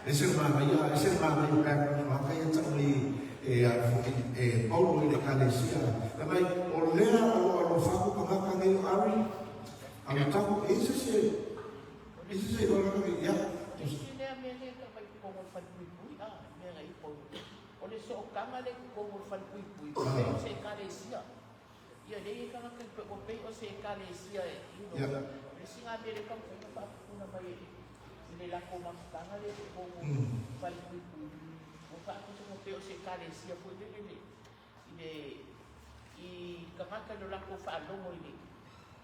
Ese le manaia, ese le manaia o background o aka ia tau mai e a foi e Paulo i le Ekalesia. Na mai, o lea o lo alofa aku tagata nei o Ari, alu taku, e se se, e se se, o ia, Isi lea mea lea ka mai totonu o le falepuipui, a mea na i Paulo. O le sootaga lea i totonu o le falepuipui, ua pei o se ekalesia. Ia lea e tagata i ua pei o se ekalesia e, you know, le isi ngā mea lea taumafai ona faapupuna mai e i le latou mafutaga lea i totonu o le falepuipui. Ua faatusa ua pei o se ekalesia foi lele le i le i tagata i lo latou faalogo i le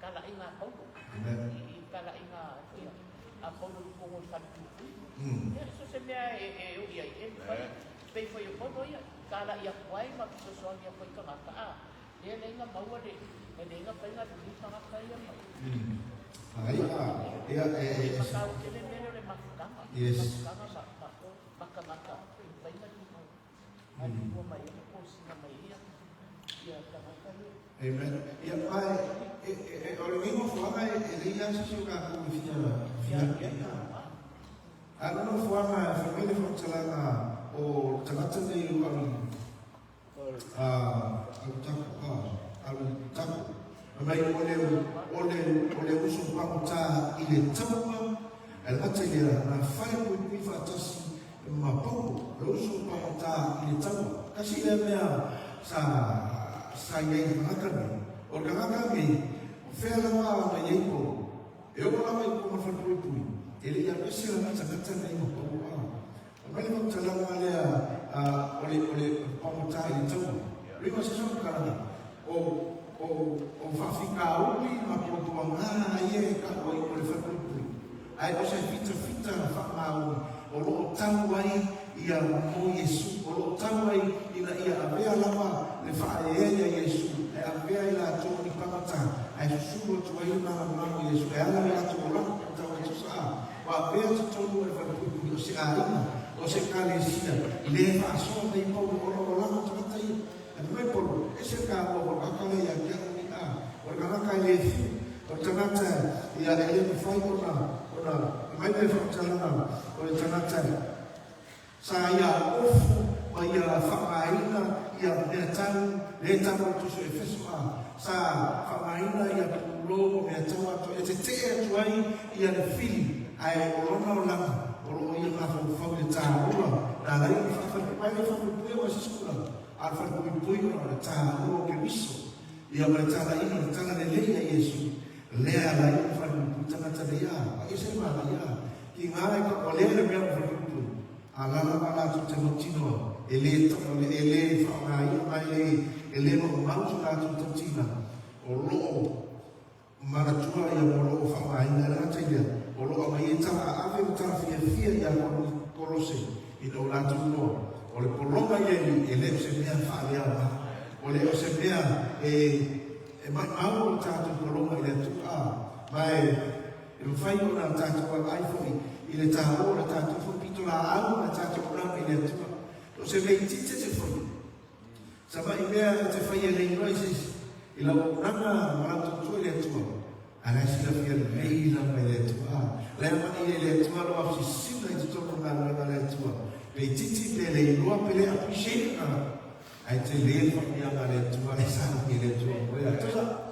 talaiga a Paulo. I, i talaiga foi a Paulo i totonu o le falepuipui. Ia, so se mea e, e ui ai, e mafai, pei foi o Paulo ia, talai atu ai ma fesoasoani atu ai i tagata, a, lea lea na maua le, lea na fai galulue tagata ia mai. Ai, a, ia, e, O le e, matau tele mea lea o le mafutaga. Yes. Mafutaga ma, ma, ma tagata, e mafai galulue. Galulue mai ai ma posina mai ai ia, ia tagata ia. Amen. Ia, ma e, e, e, o le uiga o fuaga e, e lei lava se isi o tatou e fia, fia alu i ai, a. A o le nofoaga e fai mai le faamatalaga o le tagata nei o alu, a, alu taku, a, alu taku. Fai mai o le, o le, o le uso pagota i le taua, ae le gata i lea, na fale puipui faatasi ma Paulo, o le uso pagota i le taua. Tasi lea mea sa, sa i ai i le tagata nei. O le tagata nei, o fea lava na i ai Paulo? E oo lava i kona falepuipui, e le i alu ese lana tagata nei ma Paulo a. Fai mai le faamatalaga lea a, o le, o le pagota i le taua. Uiga o se faamatalaga, o, o, o faafitauli ma puapuaga ia e tau ai o le falepuipui. Ae o se fitafita faamaoni o lo o tau ai ia mo Iesu, o lo o tau ai ina ia avea lava le faaeaea ia Iesu, e avea i latou ni pagata, ae susulu atu ai le malamalama o Iesu e ala i latou olaga o tau ai tusa a ua avea totonu o le falepuipui o se aiga, o se ekalesia, le faasoa nei Paulo ona o olaga o tagata ia. Ae fai mai Paulo, Ese le taua o le aka lea ia te au nei, a o le kanaka e le fiu, o le tagata ia e le mafai ona, ona, fai mai le faamatalaga, o le tagata sa ia ofu ma ia faaaogaina ia mea tau le tau o le Tusi o Efeso, a sa faaaogaina ia pulou ma mea tau atoa e tetee atu ai ia le fili, ae o lona olaga o lo o ia mafaufau i le taua na ala ai ona faafaipui, ae le faafaipui au a se isi tulaga. A o le falepuipui ona o le taua o Keriso, ia ma le talaiga o le talalelei a Iesu, lea e ala ai ona falepuipui tagata nei a, a ese le manaia a, ki ngā e ka walea le mea o falepuipui, a lala ma latou te mautinoa, e le, e le faaaogaina ma e le, e le maumau so latou tautina, o lo o manatua ia mo lo o faaaogaina e le gata i lea, o lo o aumai ai tala aave ma tala fiafia ia Kolose ina ua latou iloa, o le pologa ia e le o se mea faaleaoga, o le o se mea e e maumau o le tatou pologa i le Atua, ma e e mafai ona tatou vaavaai foi i le taua o le tatou foi pitolaau ma le tatou olaga i le Atua. O se mea itiiti te foi, Sa mai mea e te faia nei loa i se isi, i lau auaunaga ma lau tautua i le Atua, a la e silafia lelei lava e le Atua. A la e aumai e le Atua lou afisisina i totonu o galuega a le Atua, pe itiiti pe le iloa pe le appreciate na, ae tele le faamanuiaga a le Atua e sauni e le Atua mo oe. Tusa.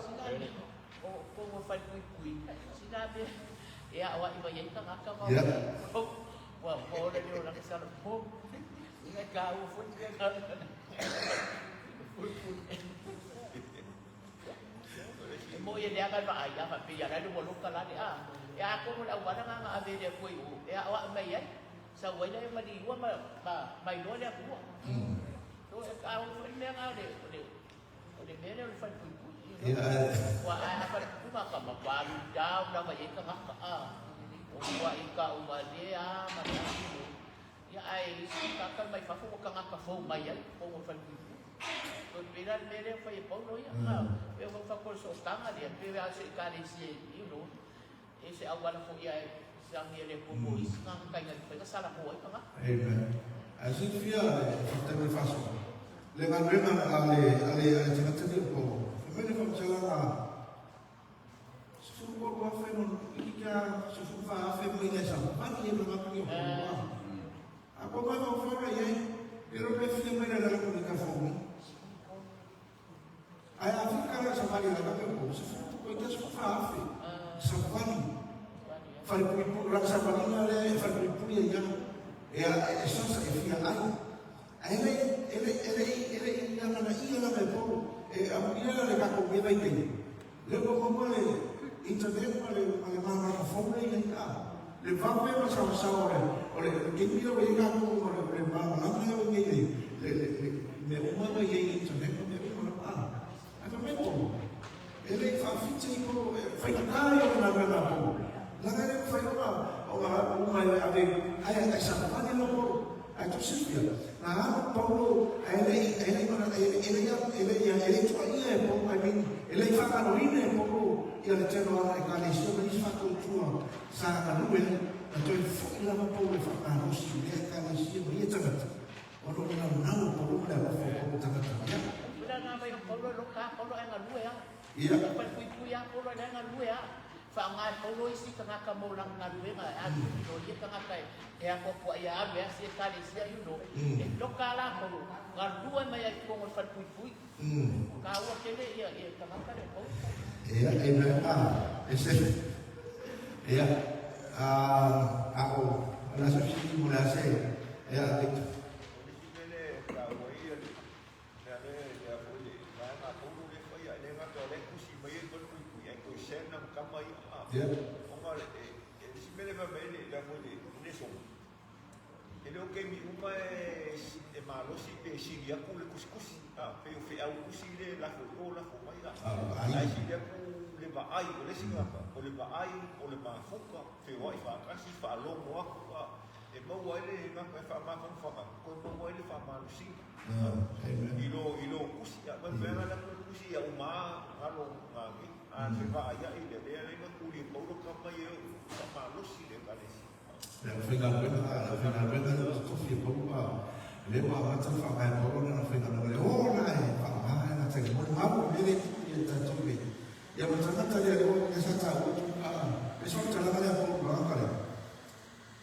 E moi e leaga le vaai, a faapea ia la le ua loka la le a. E a atonu le auala na na ave e le Atua i o, e aoao mai ai. Sau ai lea ma liua ma, ma, ma iloa le Atua. So e taua foi le mea na o le, o le, o le mea lea o le falepuipui. You know? Ua a a falepuipui ma ka ma valu down lava i ai tagata a. O ua i ka uma le a ma le a, you know. Ia ae isi tagata mai fafo ua tagata fou mai ai totonu o le falepuipui. Toe pei la le mea lea ua fai e Paulo ia, a, pei ua fai o le sootaga lea, pei lava o se ekalesia, you know, e se auala foi ae siagi e le Atua mo isi tagata ina mafai ona salamo ai tagata. Amen. Ae silafia e faafetai mo le faasoa. Le galuega a le a le a le tagata nei o Paulo, fai mai le faamatalaga 13,000 ma ono toeitiiti lava 14,000 mai le savali e manatu i o A ko mai mau whaura i ai, e ro me fia mai la ko ni ka fo Ai a fika la savali la ka ko, se fu ko ita se fa afe. Savali. Fale pui pui la savali na le fale pui pui ia. E a e sasa e fia ai. A e le e le e le e le i ana na ia la me po e a ia la le ka ko me vai te. Le ua maua le internet ma le ma le malamalama fou lea i ai a le vave ma saosaoa o le o le taimi lea ua i ai tatou ma le le malamalama lea ua i ai le le le mea uma ua i ai i le internet ma mea uma lava a ae fai mai Paulo e le i faafiti ai Paulo e faigata ia o le galuega a Paulo leaga e le mafai ona ona uma e ave ae ae savavali la Paulo. Ae tou silafia, na alu Paulo ae le i, e le i mana, e, e le i, e le i, e le i tuuaia e Paulo, I mean, e le i faagaloina e Paulo ia le tele o ana ekalesia ma isi faatuatua sa galue ai. Na toe foi lava Paulo e faamalosi i lea ekalesia ma ia tagata, ona o le naunau o Paulo ma le alofa o Paulo i tagata. Ia. Pula na mai o Paulo e loka a Paulo ae galue a. Ia. E falepuipui a Paulo ae galue a. Faaaoga e Paulo isi tagata mo lana galuega e alu you know ia tagata e apoapoai a alu e asi ekalesia you know e loka a latou galue mai ai i totonu o le falepuipui. Taua tele ia ia tagata lea o Paulo. Ia, amen. Ah, e se ia ah a o la se fiti mo la se ia Victor. O le isi mea lea e taua ai le mea lea le a foi le vaega a Paulo lea e faia, e le gata o lea e tusi mai ai le falepuipui ae toe send ana tama ia a ona e e le isi mea lea e fai mai ai le le a foi le le soga e le o taimi uma e e malosi pe sili atu le tusitusi a pei o feau tusi lea e lafo i o lafo mai a ae sili atu le vaai o le isi tagata, o le vaai, o le mafuta, feoai faatasi, faalogo atu, a, e maua ai le tagata e faamafanafana, toe maua ai le faamalosiga. I lo, i lo tusi, a, ma mea la le tusi ia uma a galo ngā nei, a se vaaiai lea, lea lea na tuli e Paulo ka mai e faamalosi le Ekalesia. Le aufaigaluega, le aufaigaluega lea ua totofi e Paulo, a, lea ua amata ona faavae e Paulo lana faigaluega lea, o la e faaaoga ai lata i le molimau, o le mea lea e tupu ia i tatou nei. Ia ma le tagata lea, lea ua, lea sa taua atu, a, le faamatalaga lea a Paulo i le tagata lea.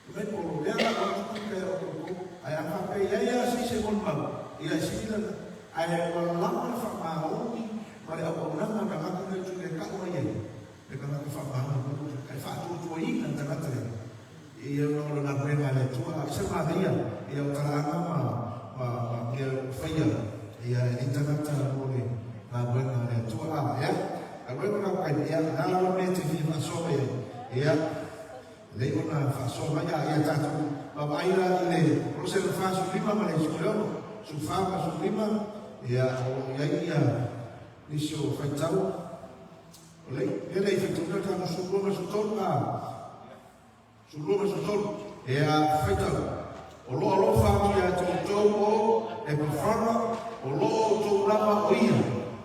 Fai mai Paulo, lea la ua atu tupe a outou, ae a faapea i ai lava se isi e molimau, ia e sili lana, ae ua lava le faamaoni ma le auaunaga a tagata nei o Tui e tau mai ai, le tagata faamaoni, ae faatuatuaina le tagata lea ia ona o le galuega a le Atua. A ese manaia ia o talaaga ma ma ma mea o faia ia e nei tagata mo le galuega a le Atua. A ea, galuega o lau taimi, ia, na lava mea e te fia faasoa mai ai, ia, Lei ona faasoa mai a ia tatou vaavaai la i le Kolose le 45 ma le 16, 14 ma 15, ia o lo o i ai ia nisi o faitau. O le mea lea i faitauina le tatou 12 ma le 13, a 12 ma le 13, ia faitau. O lo o alofa atu ia te outou o Epafara, o lo o outou lava o ia,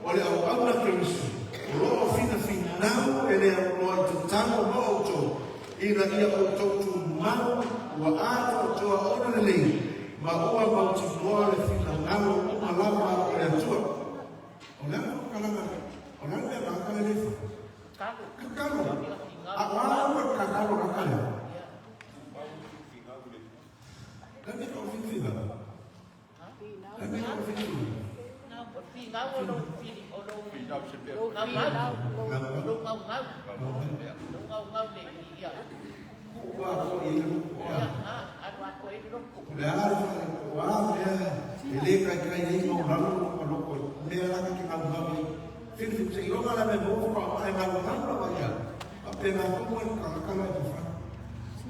o le auauna Keriso, o lo o finafinau e le auloa i tatalo mo outou, ina ia outou tumau ua atoatoa ona lelei, ma ua mautinoa le finagalo uma lava o le Atua. O le a le faamatalaga, o le a le mea gata le le fai? Tatalo. A o a ua tatalo gata lea?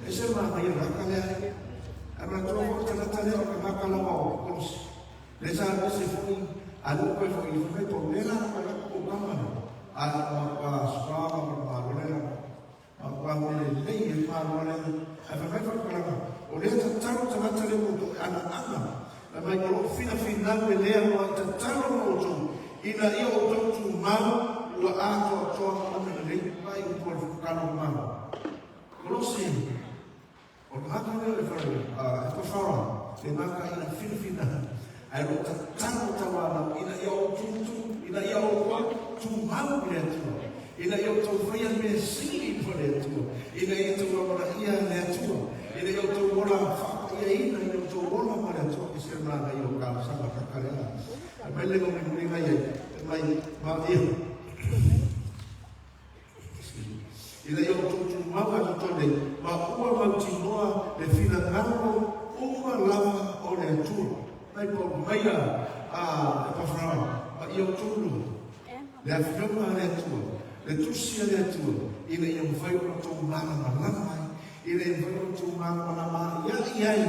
Ese manaia o le aka lea. Ae manatua foi le tagata lea o le tagata lava o Kolosi. Lea sa alu ese foi, alu koe foi i fai mai le la koe la ko kama. A ma pa spa ma ma ma lo le ma pa mo le lei e ma lo le. Ae fai mai foi kalanga. O lea tatalo tagata le mo to ana ana. Na mai o lo fina finau e lea mo ai tatalo mo outou. Ina ia outou tumau ua atoatoa ona lelei mai o po le whakakalo mau. Kolosi, o le aka lea o le whare, e pawhara, te ngaka ina whina ae lo tatalo tauānau ina ia o tūtū, ina ia o kua tūmau i le Atua, ina ia o tau whaia mea sili i le Atua, ina ia tau amanaia le Atua, ina ia o tau ola whakapaiaina, ina o tau ola ma le Atua, ke se mana i o kālasanga kakalea. A mai le ngau i ngai ai, mai ma ia. Ina ia outou tumau atu tonu ma ua mautinoa le finagalo uma lava o le Atua. Mai Paulo, mai a Epafrao, ma ia outou lua, le afioga a le Atua, le tusi a le Atua, ina ia mafai ona outou malamalama ai, ina ia mafai ona outou malamalama ai ai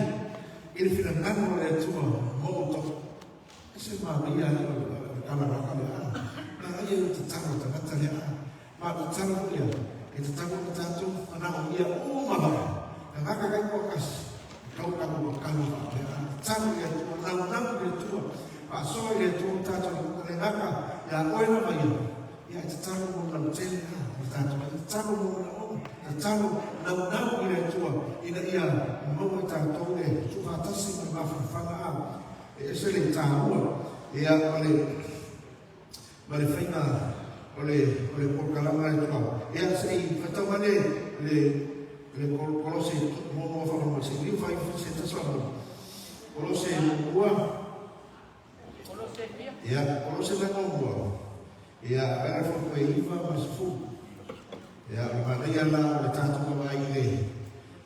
i le finagalo o le Atua mo outou. E se manaia ai o le tala raka lea a. Na ai e tatalo tagata lea a. Ma tatalo foi ia. E tatalo na tatou manao ia uma lava. Na ngaka kai kua kasi. Kau ka mo kalo fa lea a. Tatalo ia tua nau nau ia tua. Faasoa ia tua tatou le ngaka ia oe lava ia. Ia e tatalo mo lau tele a. O tatou ai tatalo mo na ona. Tatalo nau nau i le Atua ina ia maua i tatou le tuufaatasi ma le mafanafana a. E ese le taua ia ma le ma le faiga o le o le polokalama le tuau. Ia se i whatau mai le le le Kolose muamua whakamua se i whai se tasi whakamua. Kolose muamua. Kolose fia. Ia Kolose mai muamua. Ia vena fo koe iwa ma se fu. Ia o le manaia la o le tātou kawa i le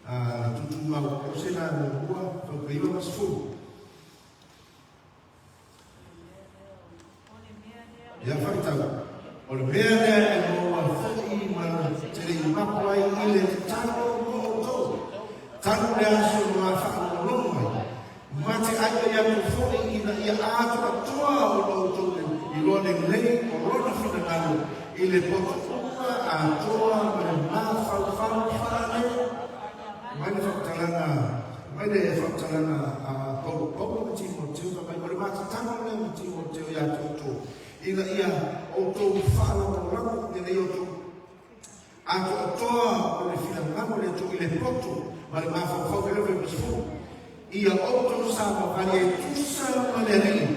a le tutumau Kolose la muamua fo koe iwa ma se fu. Ia whakatau, o le mea lea e maua foi ma te le i mako ai i le tatalo mo outou. Talu le aso ma whaalongolongo ai. Ma te ai ai atu foi ina ia atoatoa o lo outou le iloa lelei o lona finagalo i le poto uma atoa ma le mafaufau faale mai le faamatalaga mai le faamatalaga a Paulo. Paulo ma Timoteo fai mai, o le matatalo lea ma Timoteo ia te outou, ina ia outou faalagolago ina ia outou atoatoa o le finagalo o le Atua i le poto ma le mafaufau 11 ia outou savavali e tusa ma le Alii,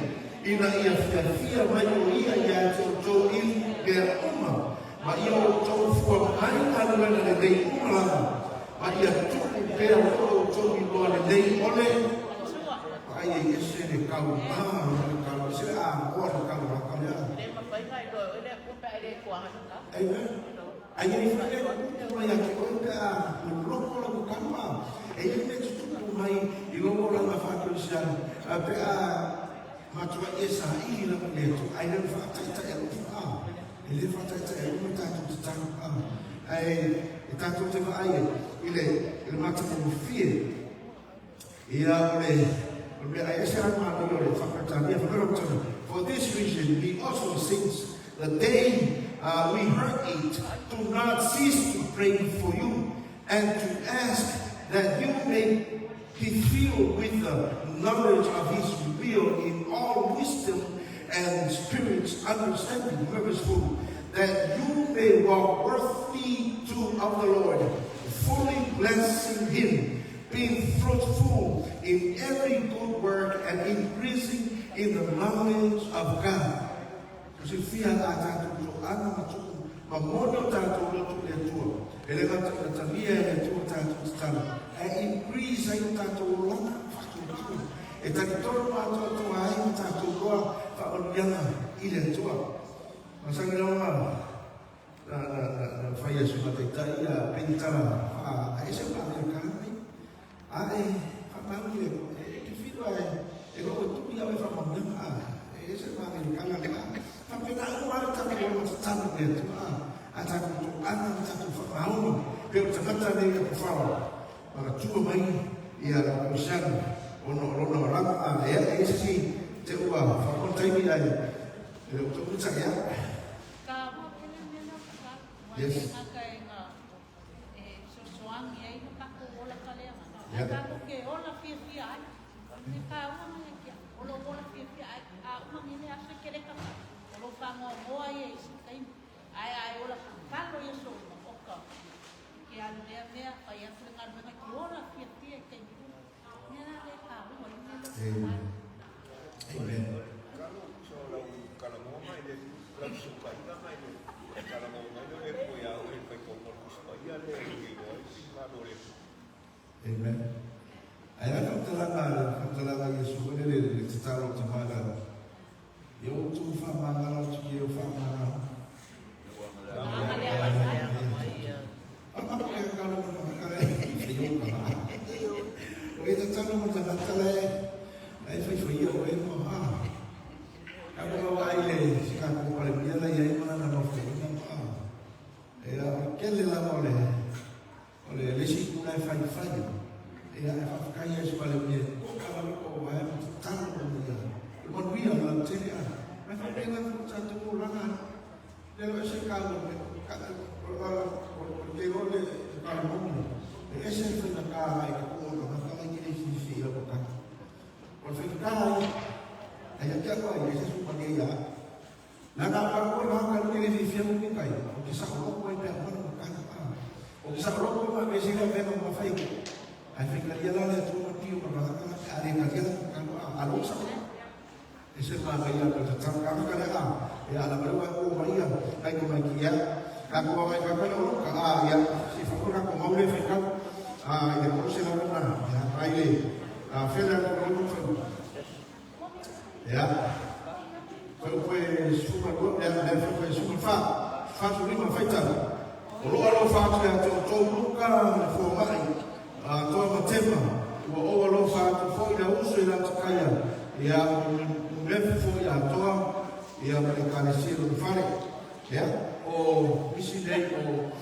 ina ia fiafia mai o Ia ia te outou i mea uma, ma ia outou fua mai galuega lelei uma lava, ma ia tuu pea lo outou iloa lelei o le Vaai ai ese le kaumā ma le kalo, ese le amoa le kalo a ka lea. Le mafai na iloa e oe le Atua pe a e le toaga i le kalo. Amen. Ai ai foi le upu mai ia te oe pe a loloko lau kalo a. E i ai mea tutupu mai i lou olaga faa-Kerisiano pe a matuai e saili lava i le Atua, ai le faataitai alofa a. E le faataitai alofa tatou tatalo a. Ae e tatou te vaai ai i le i le matagofie Ia, o le, o le mea ai ese la manaia o le faa-Peretania, fai mai lau tala, For this reason we also, since the day we heard it, do not cease to pray for you and to ask that you may be filled with the knowledge of his will in all wisdom and spirit's understanding, verse 4, that you may walk worthy to of the Lord, fully blessing him, being fruitful in every good work and increasing in the knowledge of God. Ko se fia a tātou toaga ma tuku ma moni o tātou loto i le Atua. E le gata ina talia e le Atua tātou tatalo, ae increase ai o tātou olaga whaatuatua. E talitonu atoatoa ai ma tātou loa whaamanuiaga i le Atua. Masani lava na, na, na, na whai a suna taitai ia penitara wha a ese ma le kānei. A e whamaui le e, e te whiro e, e roko tui au e whamanuiaga a e ese ma le kānga le a. Whapena au a tātou o mata tātou le Atua a, a tātou tō ana ma tātou whamaoni pe o tangata nei a whawhara. Mana tua mai ia la Kristiano ona o lona olaga a e ae isi te ua whakontaimi ai e o tō uta ia. Ka ua pele mea na ka wa Yes. le ngaka e nga e sosoangi ai no kako ola ka lea nga. Yeah. Ai kako ke ola fia fia ai. Ne ka ua mai kia olo ola fia fia ai. A uma ngine aso ke le ka. Olo whangoa moa ia i si taimi. Ai ai ola kalo ia so uma oka. Ke alu lea mea whai atu le galuega ki ola fiafia i taimi uma. Mea la lea ka ua i mea lea Amen. Amen. Kalo so lau kalamoa mai le lau sukaiga mai le kalamoa mai le ko ia o e fai ko mo kuspa ia le i o i malo le Amen. Ai la whakatalanga, whakatalanga Yesu le le le te talo te maga. Ia o tu whamangala o tu ki o whamangala. O e tatalo mo tangata le, ai whai whai o e mo ha. Ka mo rawa ai le ka ko pale mia la ia i mana na no whai ina mo a. E a o kele lava o le o le le si kula e whai whai. E a e whawhakai ai se pale mia ko ka lalo ko o wae mo te talo mo ia. O manuia o lau tere a. Mai whai la fo tātou o langa. Le lo ese ka mo ka o la o te o le ka mo. E ese whai ka ai ka ko o ka ka ki le si si o ka. O whai ka ai ai a kia koa i ese su pa ia. Na ngā para koe ngā ka le fi fi mo kai. O te sa o ko i pe mana mo ka a. O te sa o ko ma me sila me ma whai. Ai whai ka ia la le tu ma tio ma ka ka a re ka ia ka no a lo sa. E se ma ka ia ka ta ka ka le a. E ala ma wa ko ma ia kai ko mai ki ia. Ka ko mai ka ka o ka a ia si fa ko ka ko mau le whai ka. A i ko se la na ia ai le a fela ko ko ko ia. Fai o koe suma lua, lea lea fai koe suma fa, fa tu lima fai tau. O loa lo fa atu ia te o tō luka le fua mai, a toa ma tema, ua oa lo fa atu fo i la uso i la takaia, ia o lefu fo i a toa, ia ma le kalesia lo fale. Ia, o misi nei o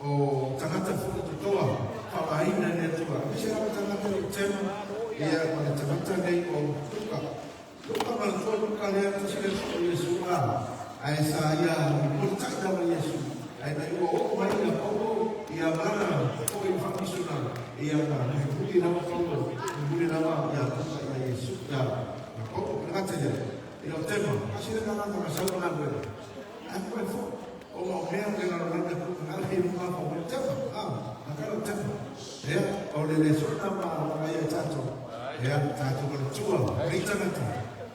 o tangata fo i te toa, whawaina le atua. Misi rawa tangata i tema, ia ma le tangata nei o Luka. Luka ma le tua Luka lea tasi le so Yesu a. Ae sa ia i poli tai lava Yesu. Ai na ua oo mai ia Paulo ia malana foi fa'amisionari ia na mulimuli lava Paulo mulimuli lava ia tuka ia Iesu ia ia Paulo le gata ia i o tema kasi le gagaga ma sau galuega ae koe fo o ma o mea le lalolagi a puka gala i luga fa o tema a na kala o tema ia o le le sona ma ma ia tatou ia tatou manatua nei tagata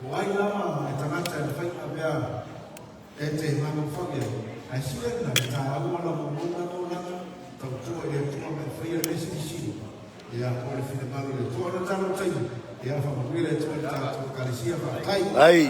o ai lava e tagata e mafai ona avea E te mafaufau i ai, ae sila ina le tāua lava o lona olaga, tautua i le Atua ma e faia le mea silisili, ia, o le finagalo o le Atua. Ona talo o taimi, ia, faamanuia le Atua i le tatou Ekalesia. Faafetai. Ai.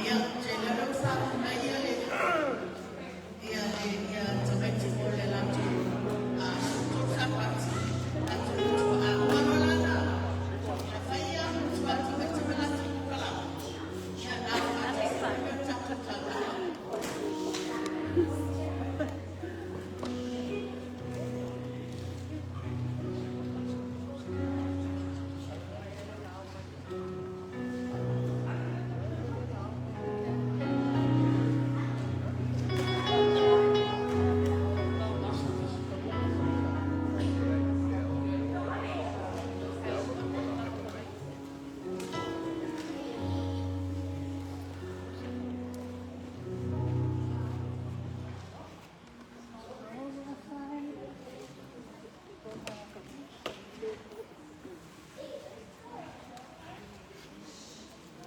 Ia, te lalo sa mai ia le ia le ia tamaiti mo le latou a sa pati latou a malala na fai ia mutu atu me te latou kalama ia na fa te tatou tala.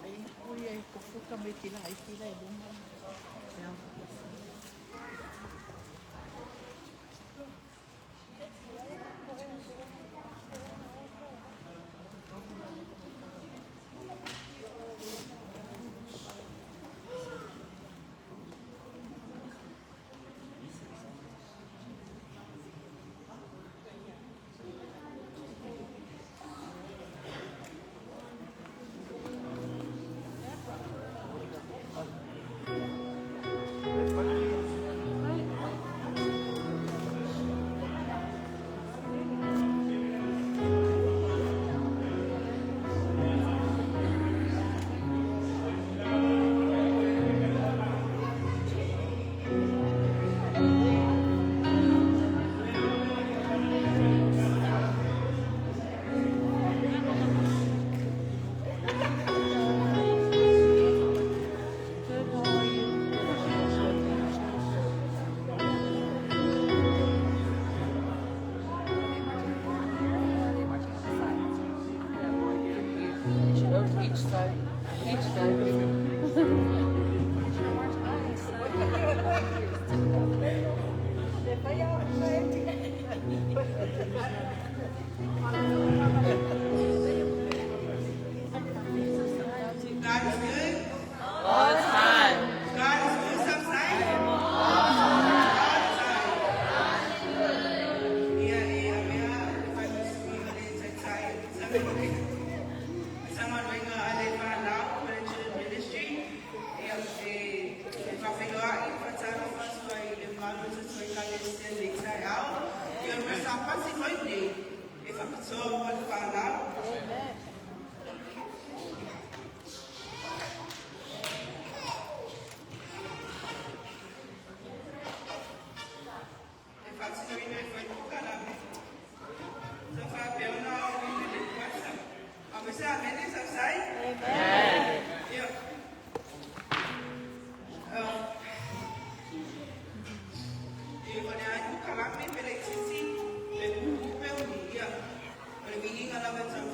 Ai ui ai kofuka me tila ai tila e luma. Ia. Good, how are you? Each side, each side. God is good. All the time. God is good sometimes. All the time. Ia e avea le failausu le taitai Matagaluega a le Fanau ma le Children Ministry. Ia e faafeiloai faatalofa atu ai i le mamalu o tatou Ekalesia i lenei taeao. Ia o le sapati foi lenei e Faapitoa mo le fanau. E faatinoina e fai polokalame sa faapea ona aoina i le kuasa. A se amene sa sai. Ia. E o le ai polokalame pe laitiiti pe pupu pe umi. Ia. O le viiga lava e.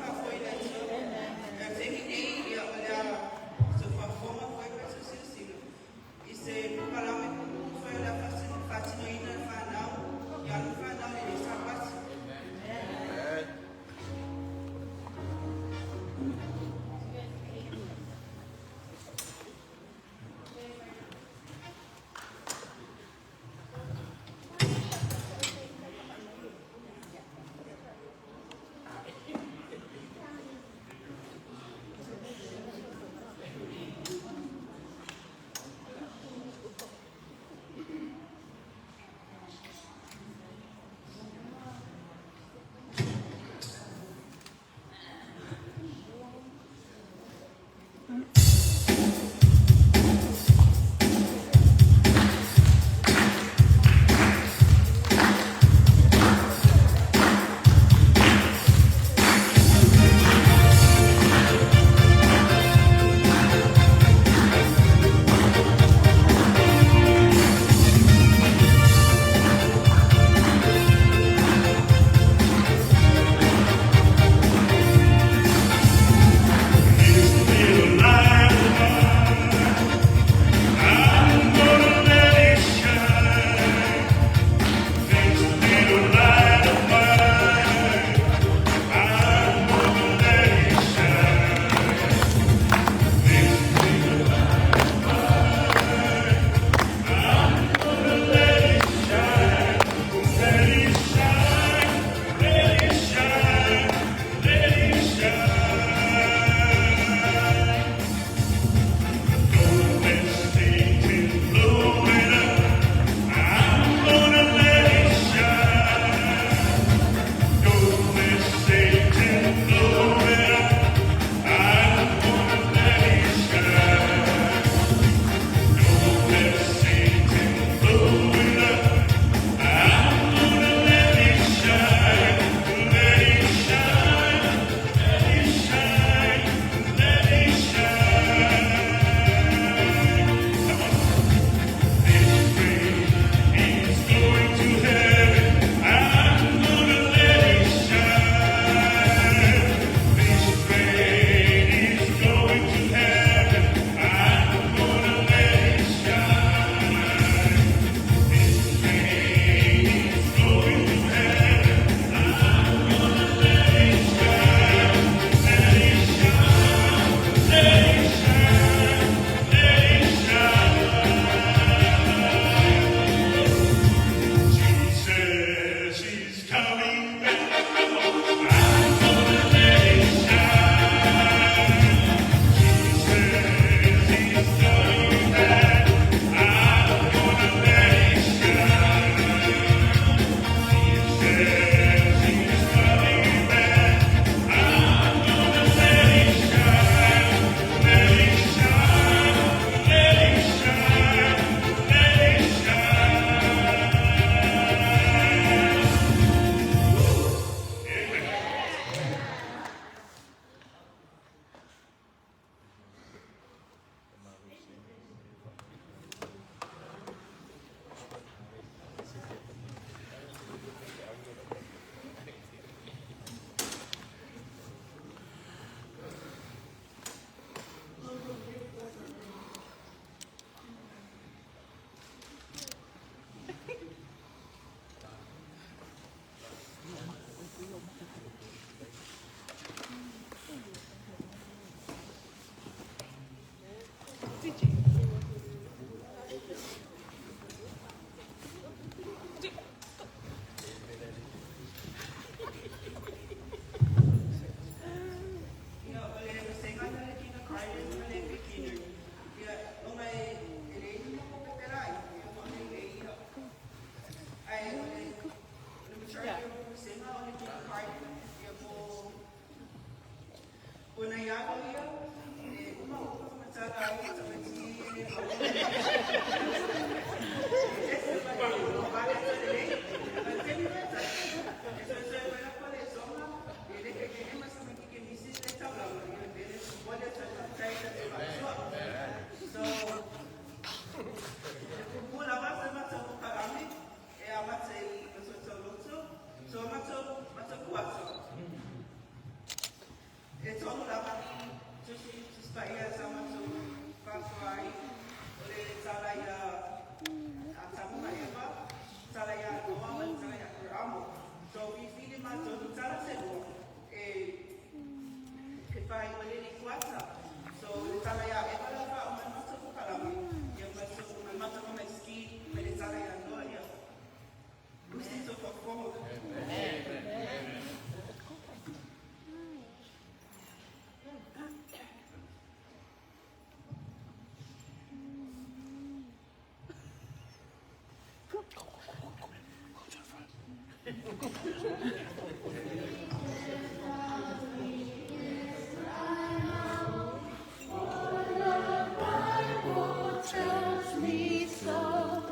Tells me so.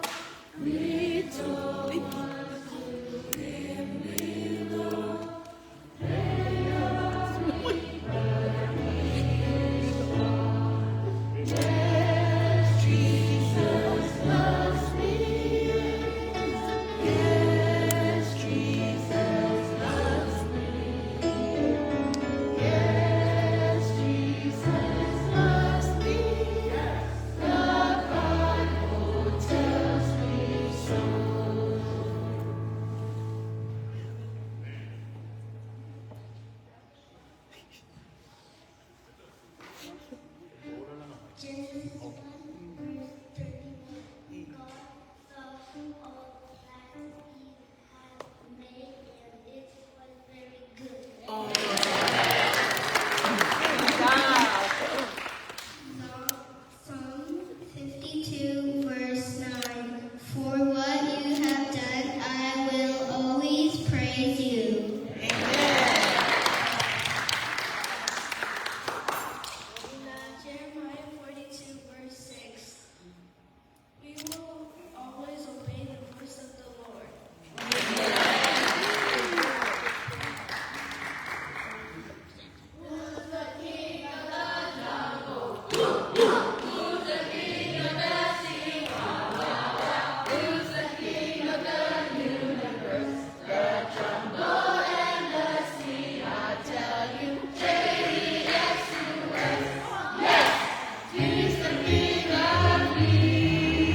Rejoice to him below. Yes, Jesus loves me. Yes, Jesus loves me. Yes, Jesus loves me. The Bible tells me so. Genesis 1 verse 31. God saw all that he had made, and it was very good. Psalm 52 verse 9. For what you have done, I will always praise you. Jeremiah 42, verse 6. We will always obey the voice of the Lord. He's the King of me.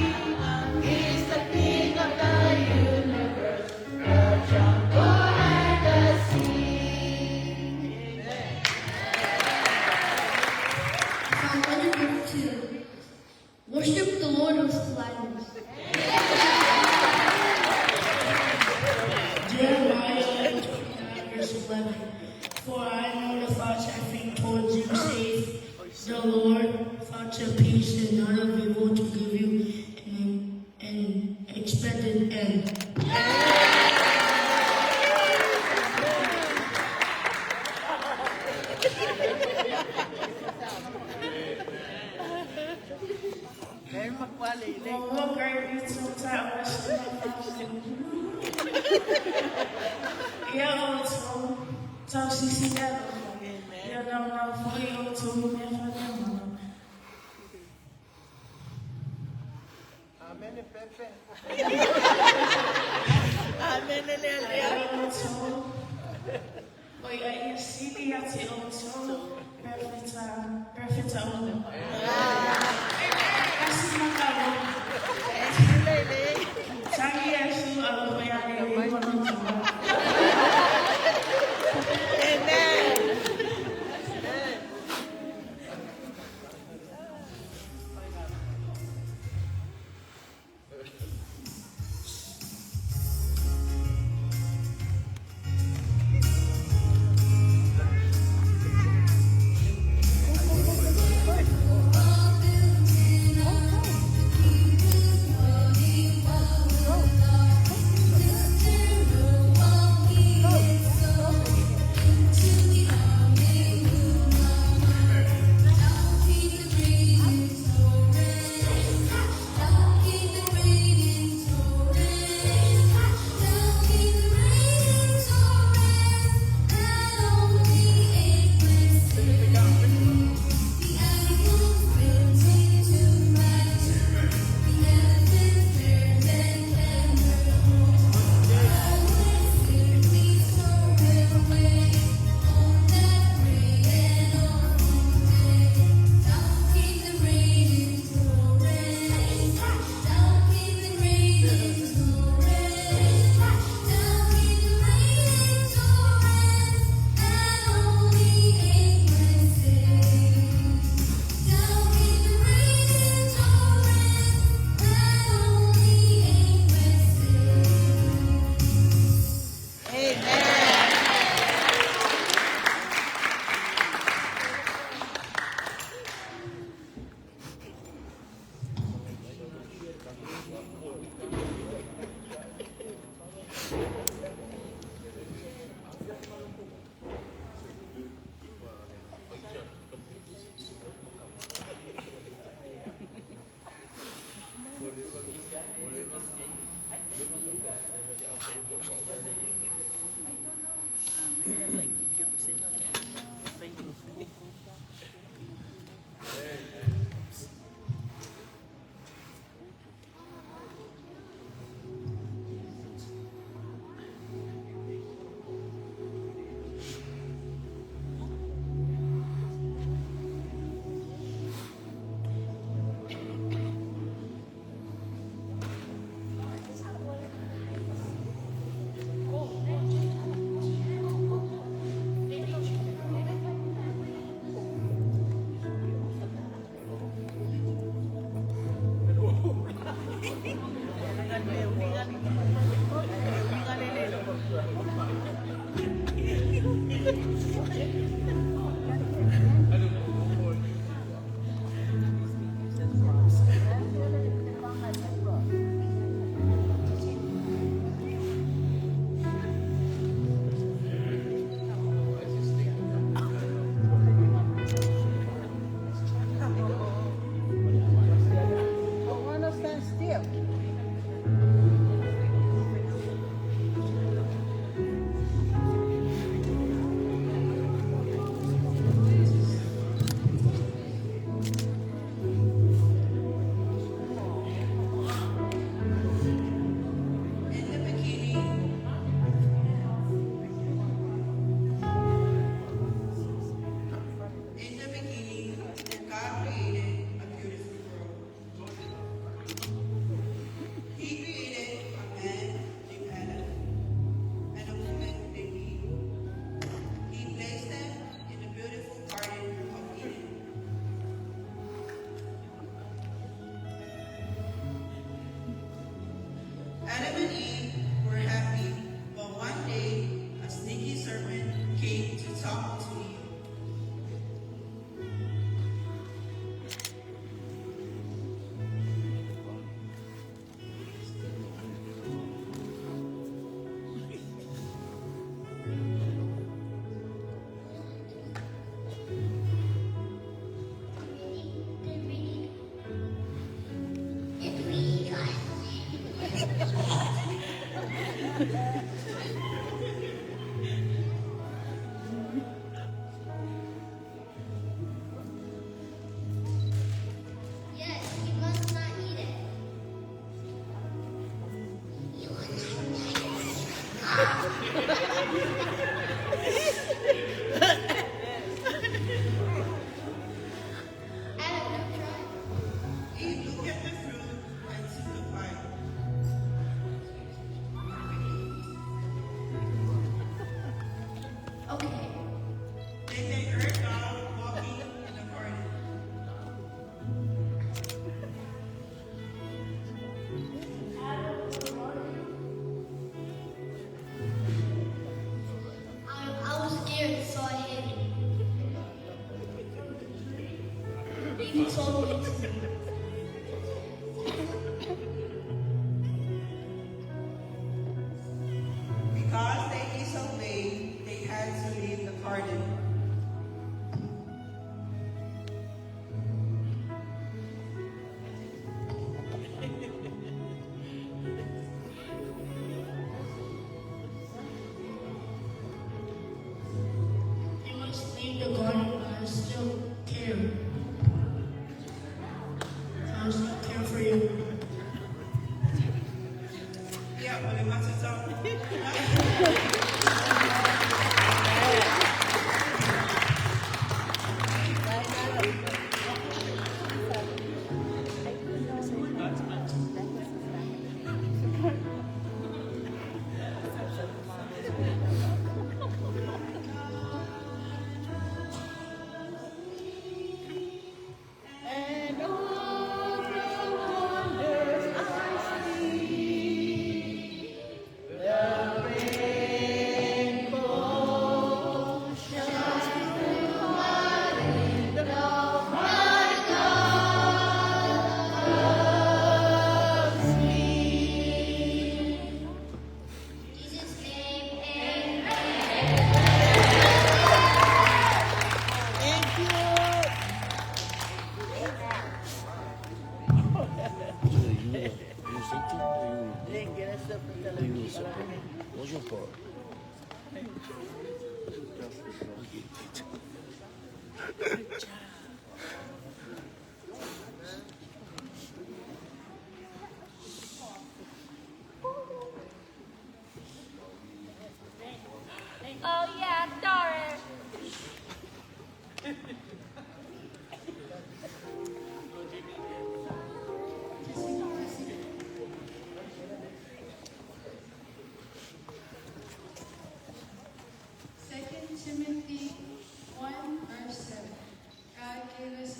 He's the King of the universe, the jungle and the sea. Psalm 102. Worship the Lord with gladness. Jeremiah 29, verse 11. For I know the thoughts I think towards you, saith the Lord, thoughts of peace and not of evil, to give you an expected end. Amen, Pepe. Amen, Amen. Go.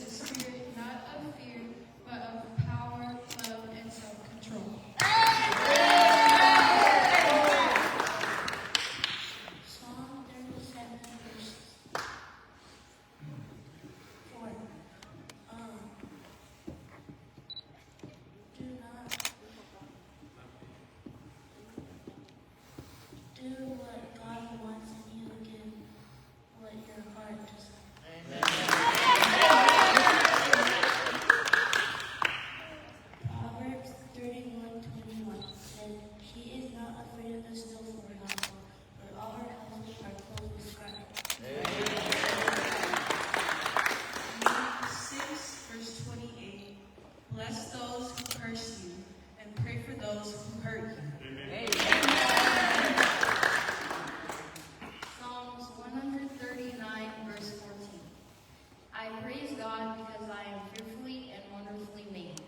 Spirit not of fear, but of power, love, and self-control. hurt you. Psalms 139, verse 14. I praise God because I am fearfully and wonderfully made.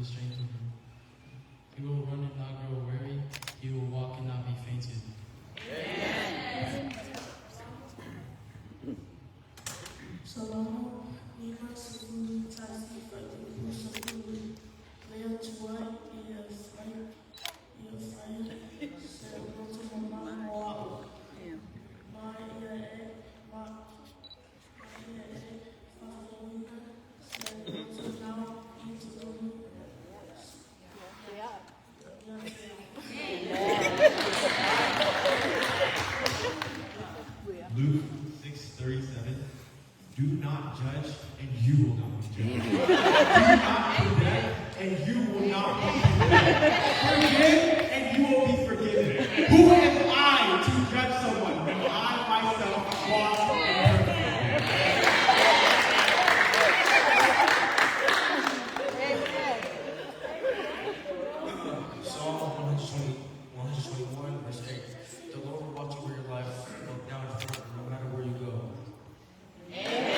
will strengthen him. He will run and not grow weary. He will walk and not be fainted. Salamo lima sefulu tasi faitolu sefulu le Atua ia fai ia faia se loto mama mo a'u. Ma ia e ma ma ia e faafouina se loto nao i totonu ia te a'u. Luke 6:37. Do not judge, and you will not be judged. Do not condemn, and you will not be condemned. Forgive, and you will be forgiven. Who am I to judge someone when I myself walk in perfect? Psalm 120, 121, verse 8. The Lord will watch over your life, both now and forever, no matter where you go. Amen.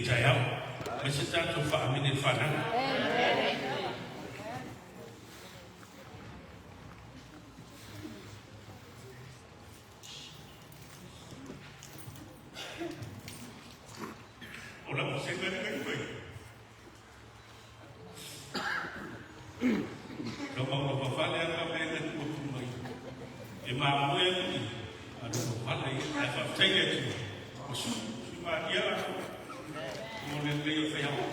lenei taeao. Aemaise tatou faa-Amene i le fanau. O lau vasega lenei koe. Lau maua fafale a ka mea na tua tu mai. E mamoe atu i a lau fafale ia. Ae faafetai le Atua. O su, su matia la. Mo le lelei o le faiaoga.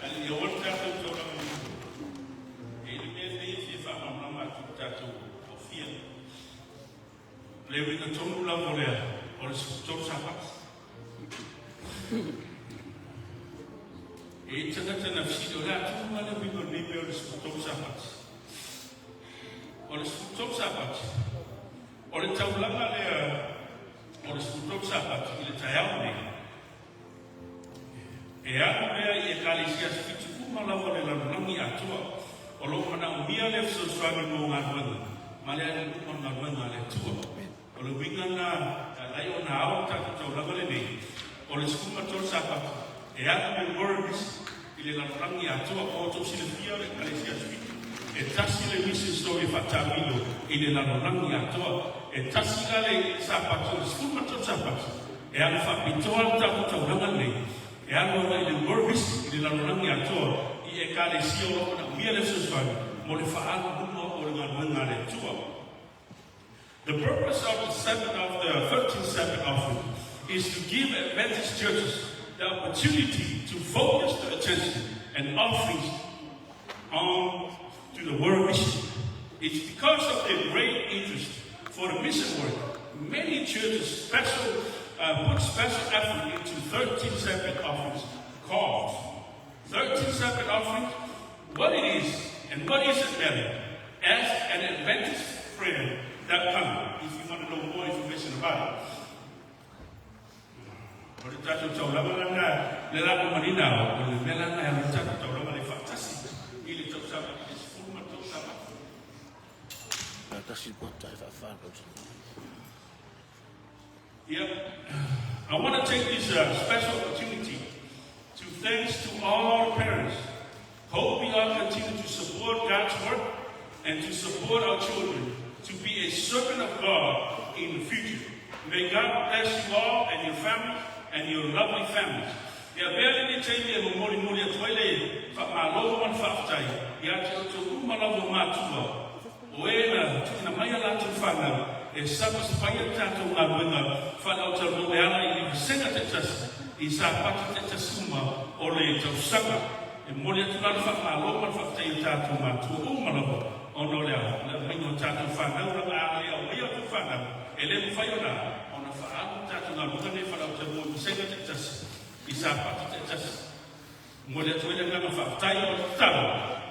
Ae le i aua le tatou taulaga muamua, e i ai le mea lenei e fia faamalamalama atu i le tatou aofia. O le uiga tonu lava o lea, o le 13 Sapati. E i ai tagata na fesili, o le a tonu lava le uiga o lenei mea o le 13 Sapati? O le 13 Sapati, o le taulaga lea o le 13 Sapati i le taeao lenei, E alu lea i Ekalesia fitu uma lava o le lalolagi atoa. O lo o manaomia le fesoasoani mo galuega ma le alu uma o le galuega a le Atua. O le uiga lena e ala ai ona ao le tatou taulaga lenei o le 13 Sapati e alu le World Mission i le lalolagi atoa. Ua outou silafia o le Ekalesia Fitu e tasi le mission story e faataamilo i le lalolagi atoa. E tasi la le Sapati o le 13 Sapati E alu faapitoa le tatou taulaga lenei e alu agai i le World Mission i le lalolagi atoa i Ekalesia o lo o manaomia le fesoasoani mo le faaalu luma o le galuega a le Atua. The purpose of the seven of the 13th Sabbath offering is to give Adventist churches the opportunity to focus their attention and offerings on to the world mission. It's because of their great interest for the mission work. Many churches special, put special effort into 13 separate offerings called 13 separate offerings, what it is and what isn't better. Ask an Adventist friend that come if you want to know more information about it. O le tatou taulaga lena, le la uma lina o le mea lena e le tatou taulaga le faatasi i le tausaga i le 13 Sapati. Yep. I want to take this special opportunity to thanks to all the parents. Hope we all continue to support God's work and to support our children to be a servant of God in the future. May God bless you all and your families and your lovely families. Ia avea lenei taimi e momolimoli atu ai le faamalo ma le faafetai ia te outou uma lava o matua o e na tuuina mai a latou fanau e sapasapaia le tatou galuega faalautaloa e ala i le vasega taitasi i Sapati taitasi uma o le tausaga. E momoli atu la le faamalo ma le faafetai i o tatou matua uma lava ona o le a? O le aumaiga o tatou fanau leaga a le aumaia outou fanau e le mafai ona ona faaalu le tatou galuega lenei faalautaloa i vasega taitasi i Sapati taitasi. Momoli atu ai le agaga faafetai o le tatalo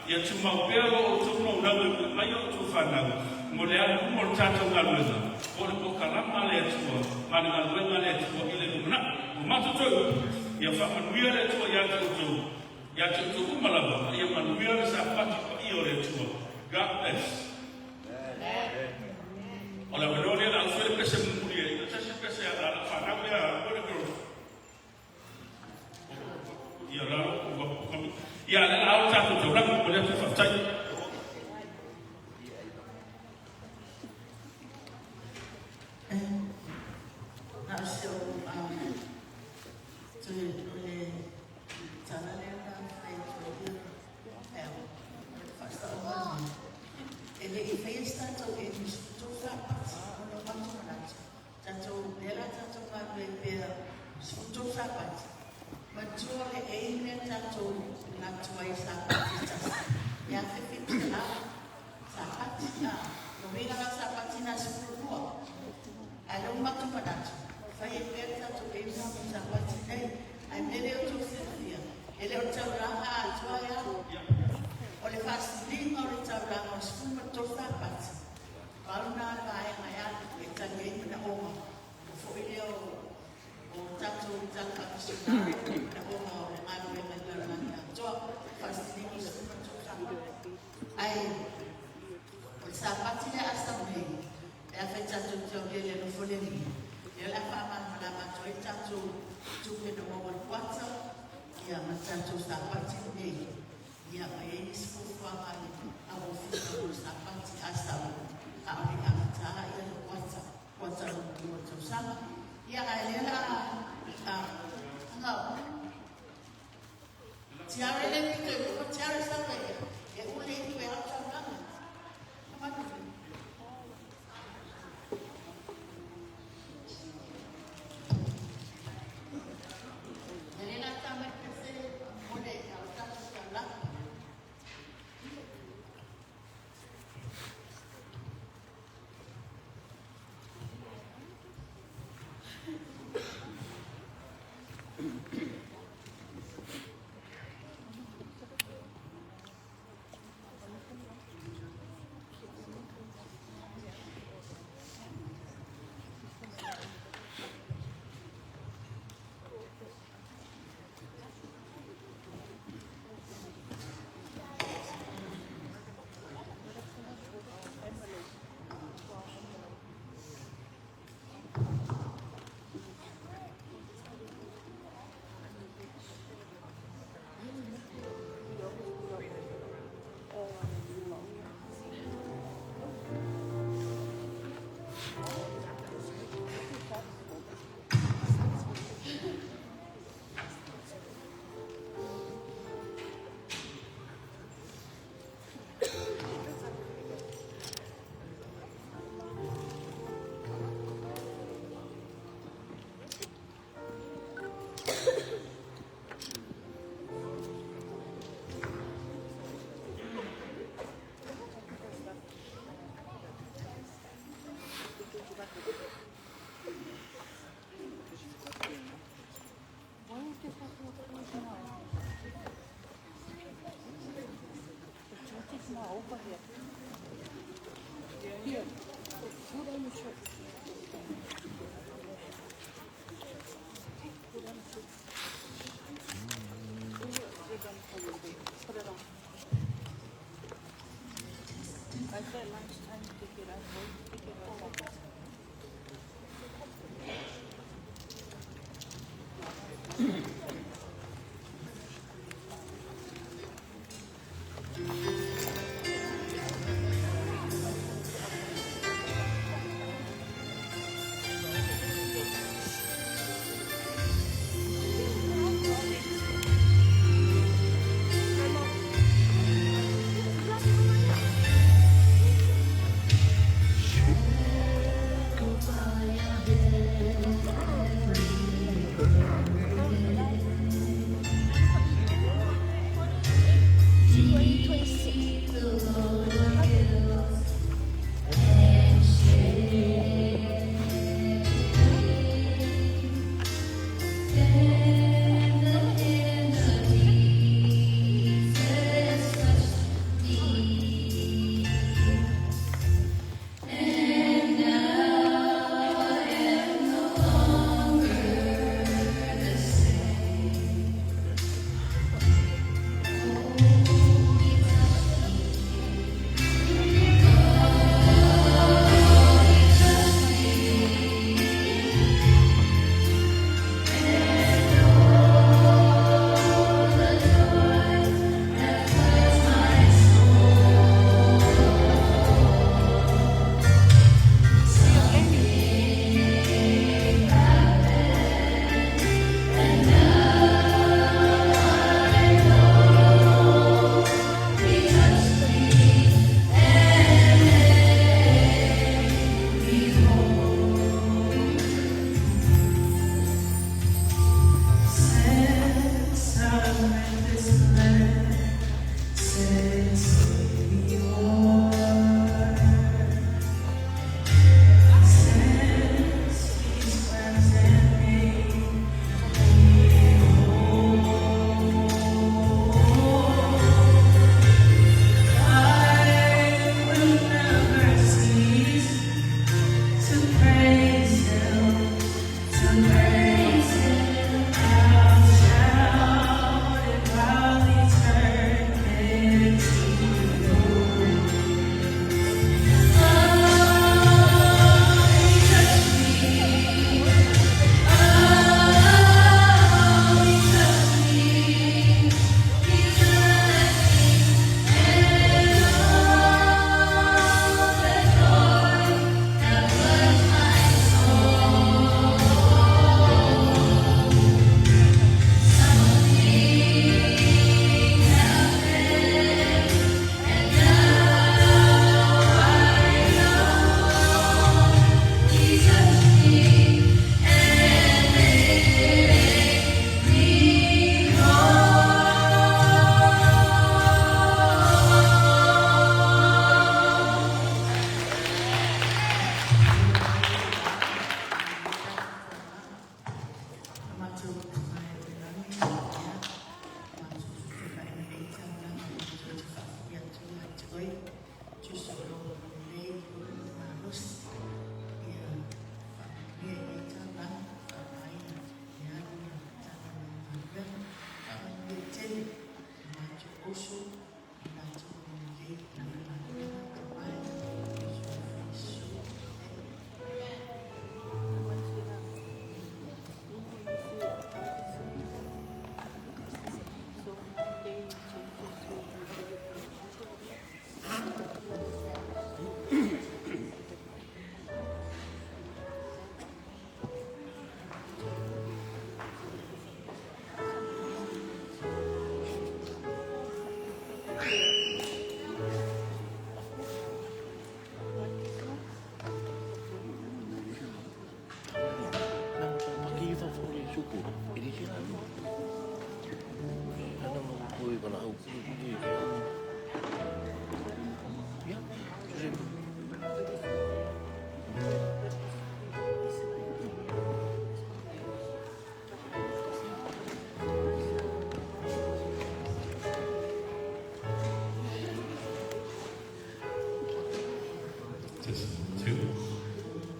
ia tumau pea lo outou naunau e ui mai a outou fanau mo le alu luma o le tatou galuega po o le polokalama a le Atua ma le galuega a le Atua i le lumanai. Ua matou toe upu, ia faamanuia le Atua ia te outou, ia te outou uma lava, ma ia manuia le Sapati paia o le Atua. God bless. O le avanoa lea o le a usu ai le pese mulimuli e ina tasi le pese a lau fanau lea a Boy and Girls. Ia lalo, ua kami. Ia le a o tatou taulaga, o le atu faafetai. Na o se ou toe o le tala lea na fai atu ai le faasaoga lenei. E le i faia se tatou English tou Sapati ona o matou manatu. Tatou, lea la tatou galulue pea 13 Sapati. Manatua le aim lea tatou manatu ai Sapati e tasi e 1700 Sapati. Lona uiga la o Sapati na 12. Ae lea ua matou manatu, fai ai pea le tatou aim na mo Sapati nei. Ae mea lea outou silafia, e le o le taulaga atoa e ao. O le faasiliga o le taulaga o le 13 Sapati, pau na o le vaega e alu e tali ai manaoga o foi lea o tatou tala faapisinalo manaoga o le galuega i le lalolagi atoa, faasiliga o le 13 Sapati. Ae o le Sapati lea a sau nei, pe afai tatou tatou tupe na maua i le kuata, ia ma le tatou sapati lenei, ia ma e i ai nisi fuafuaga a le au ofisa mo le sapati a sau, a o le i amata ia le kuata, kuata lona lua o le tausaga. Ia ae lea la a a Tiare le pito i luga, tiare sau e e ule itu e au taulaga. Come on. Matou Tama e o i lagi, ia, matou fefogai lenei taulaga matou te faafoi atu ia te Oe, tusa o Lou agalelei, o Lou malosi, ia faamanuia i lenei taulaga, faaaogaina e alu le amataga o lau galuega, faamanuia tele i matou uso, i latou o lo o lelei i lau galuega, Tama e, i le Suafa o Iesu. Amene.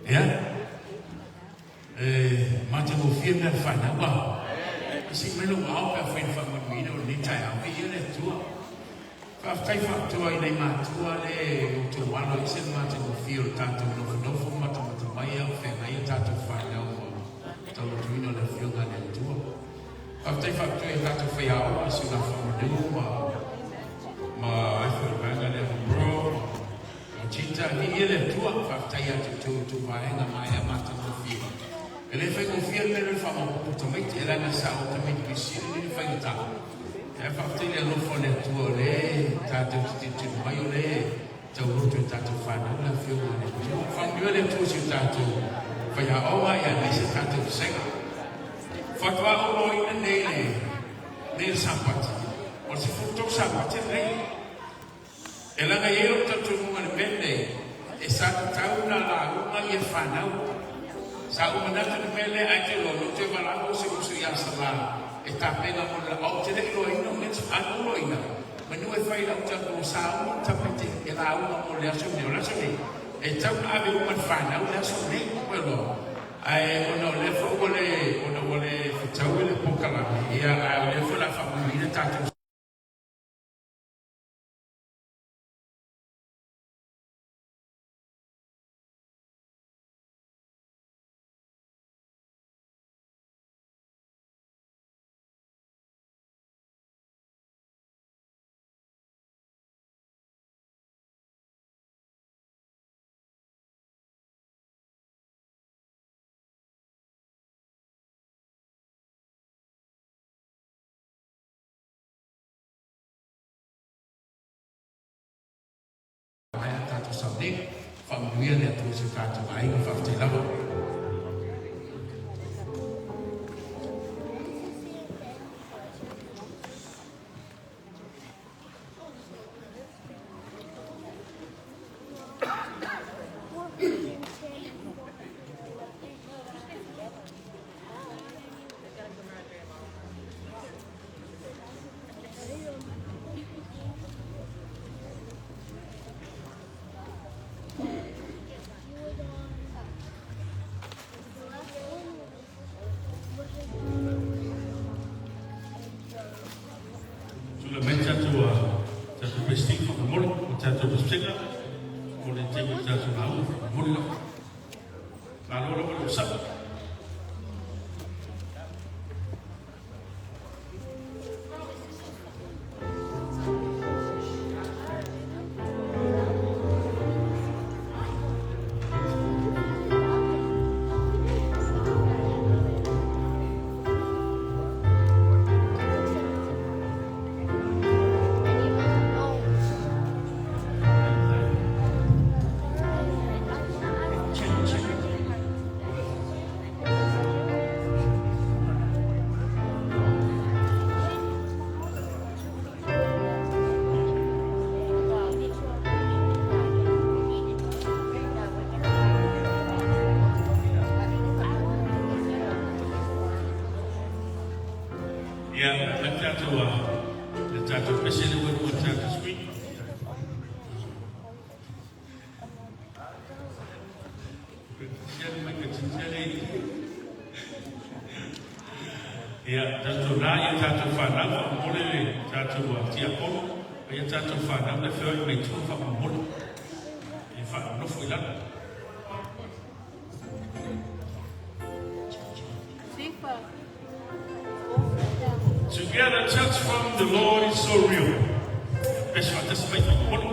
Ia, e matagofie mea fanau a. Se mai lou ao pe afai na faamanuiina o lenei taeao, viia le Atua. Faafetai faapitoa i nai matua le outou alo e ese le matagofie o le tatou nofonofo ma matamata mai a o feagai a tatou fanau ma taulotoina o le Afioga a le Atua. Faafetai faapitoa i a tatou faiaoga, si o la Faamanu ma ma ai foi le vaega lea ma Bro ma Chita. Viia le Atua, faafetai ia te outou i outou vaega maea matagofie. E le faigofie le mea lea o le faamaopoopo tamaiti, e leaga sa o tamaiti pisinisi le faigata. Ae faafetai i le alofa o le Atua o lea tatou te tilotilo mai o lea e tauloto i tatou fanau le Afioga a le Atua. Faamanuia le Atua i si o tatou faiaoga aemaise tatou vasega. Faatoa ou loaina nei le nei le Sapati. O le 13 Sapati lenei. E leaga e i ai lou talitonuga i le mea lenei, e sa tatau ona lauga ia fanau. Sa ou manatu i le mea lea ae te iloa, na ou toe valaau au i si ou uso ia Sala e tapena mo le Ou te le i loaina o mea a na ou loaina, manu e fai i lau tau sa uma ona tamaiti e lauga mo le aso lenei. O le aso lenei, e tatau ona ave uma e le fanau le aso lenei, ua iloa. Ae ona o lea foi ua le, ona ua le fetaui le polokalame, ia, ae o lea foi o le a faamanuiaina tatou. Maea tatou sau nei. Faamanuia le Atua i si o tatou aiga. Faafetai lava. Tulai mai tatou tatou President faamolemole o tatou Pesega o le taimi o tatou lauga faamolemole lava. Malo lava le onosai. Ia, le tatou le tatou pese le ua le tatou screen. Ia, tatou na ia tatou whanau, whakamole le tatou tiakono, ia tatou whanau le whio i mei tua whakamole. E whakanofo i lalo. To get a touch from the Lord is so real. Pese whatasi mai whakamole.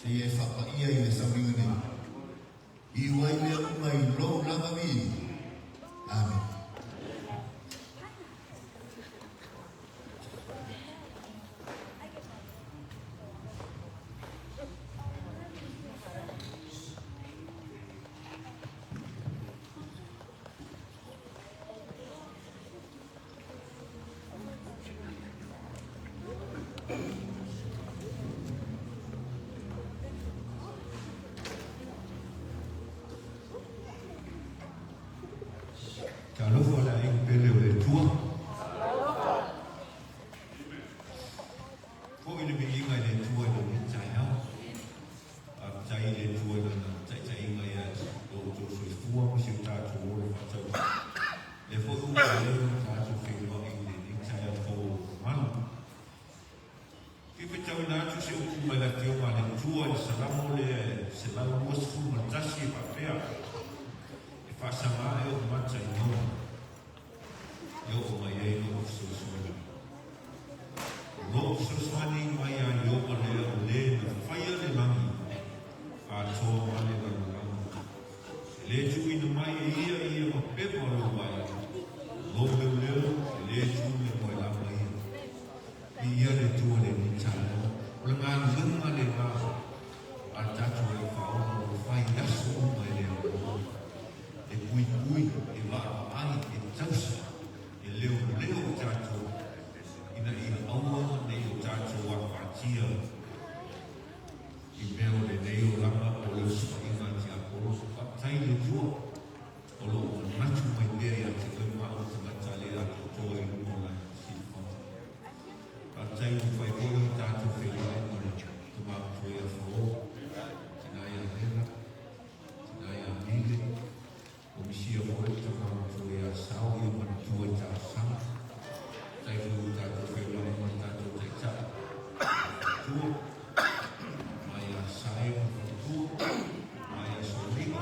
Seia e faapaia i le sauniga nei. Iu ai mea uma i lou lava viiga. Amene. Talofa le aiga pele o le Atua. Foi le viiga i le Atua i lenei taeao. Faafetai i le Atua i lana taitaiga ia lo outou soifua ma si o tatou ola faatauvaa. Lea foi ua leo ona tatou feiloai i lenei taeao fou o mamalu. Fia faitauina atu se upu mai le Afioga a le Atua i le Salamo lea 121 e faapea, E faasaga ae ou mata i mauga, e oo mai ai lou fesoasoani. O lou fesoasoani mai ia Ieova lea o le na faia le lagi atoa ma le lalolagi. E le tuuina mai e ia ia mapeva o lou vae, o lou leoleo e le tu le moelama ia. Viia le Atua i lenei taeao. O le galuega lena a le tatou Alii Faaola o lo fai i aso uma e le aoaoga. E puipui, e vaavaai, e tausi, e leoleo i tatou ina ia aua ne i o tatou apatia i mea o lenei olaga po o le osofaiga a tiapolo. Faafetai i le Atua o lo o manatu mai pea ia te oe ma au tagata le atoatoa i luma o lana silafaga. Faafetai ua mafai foi ona tatou feiloai ma le Tama Matua ia Fao, Tina ia Hela, Tina ia Mile, ua misia foi le Tama Matua ia Sao ia manatua i talosaga. Faafetai foi ua tatou feiloai ma le tatou Taitai ia Faletua, ma ia Sae ma Faletua, ma ia Soligo,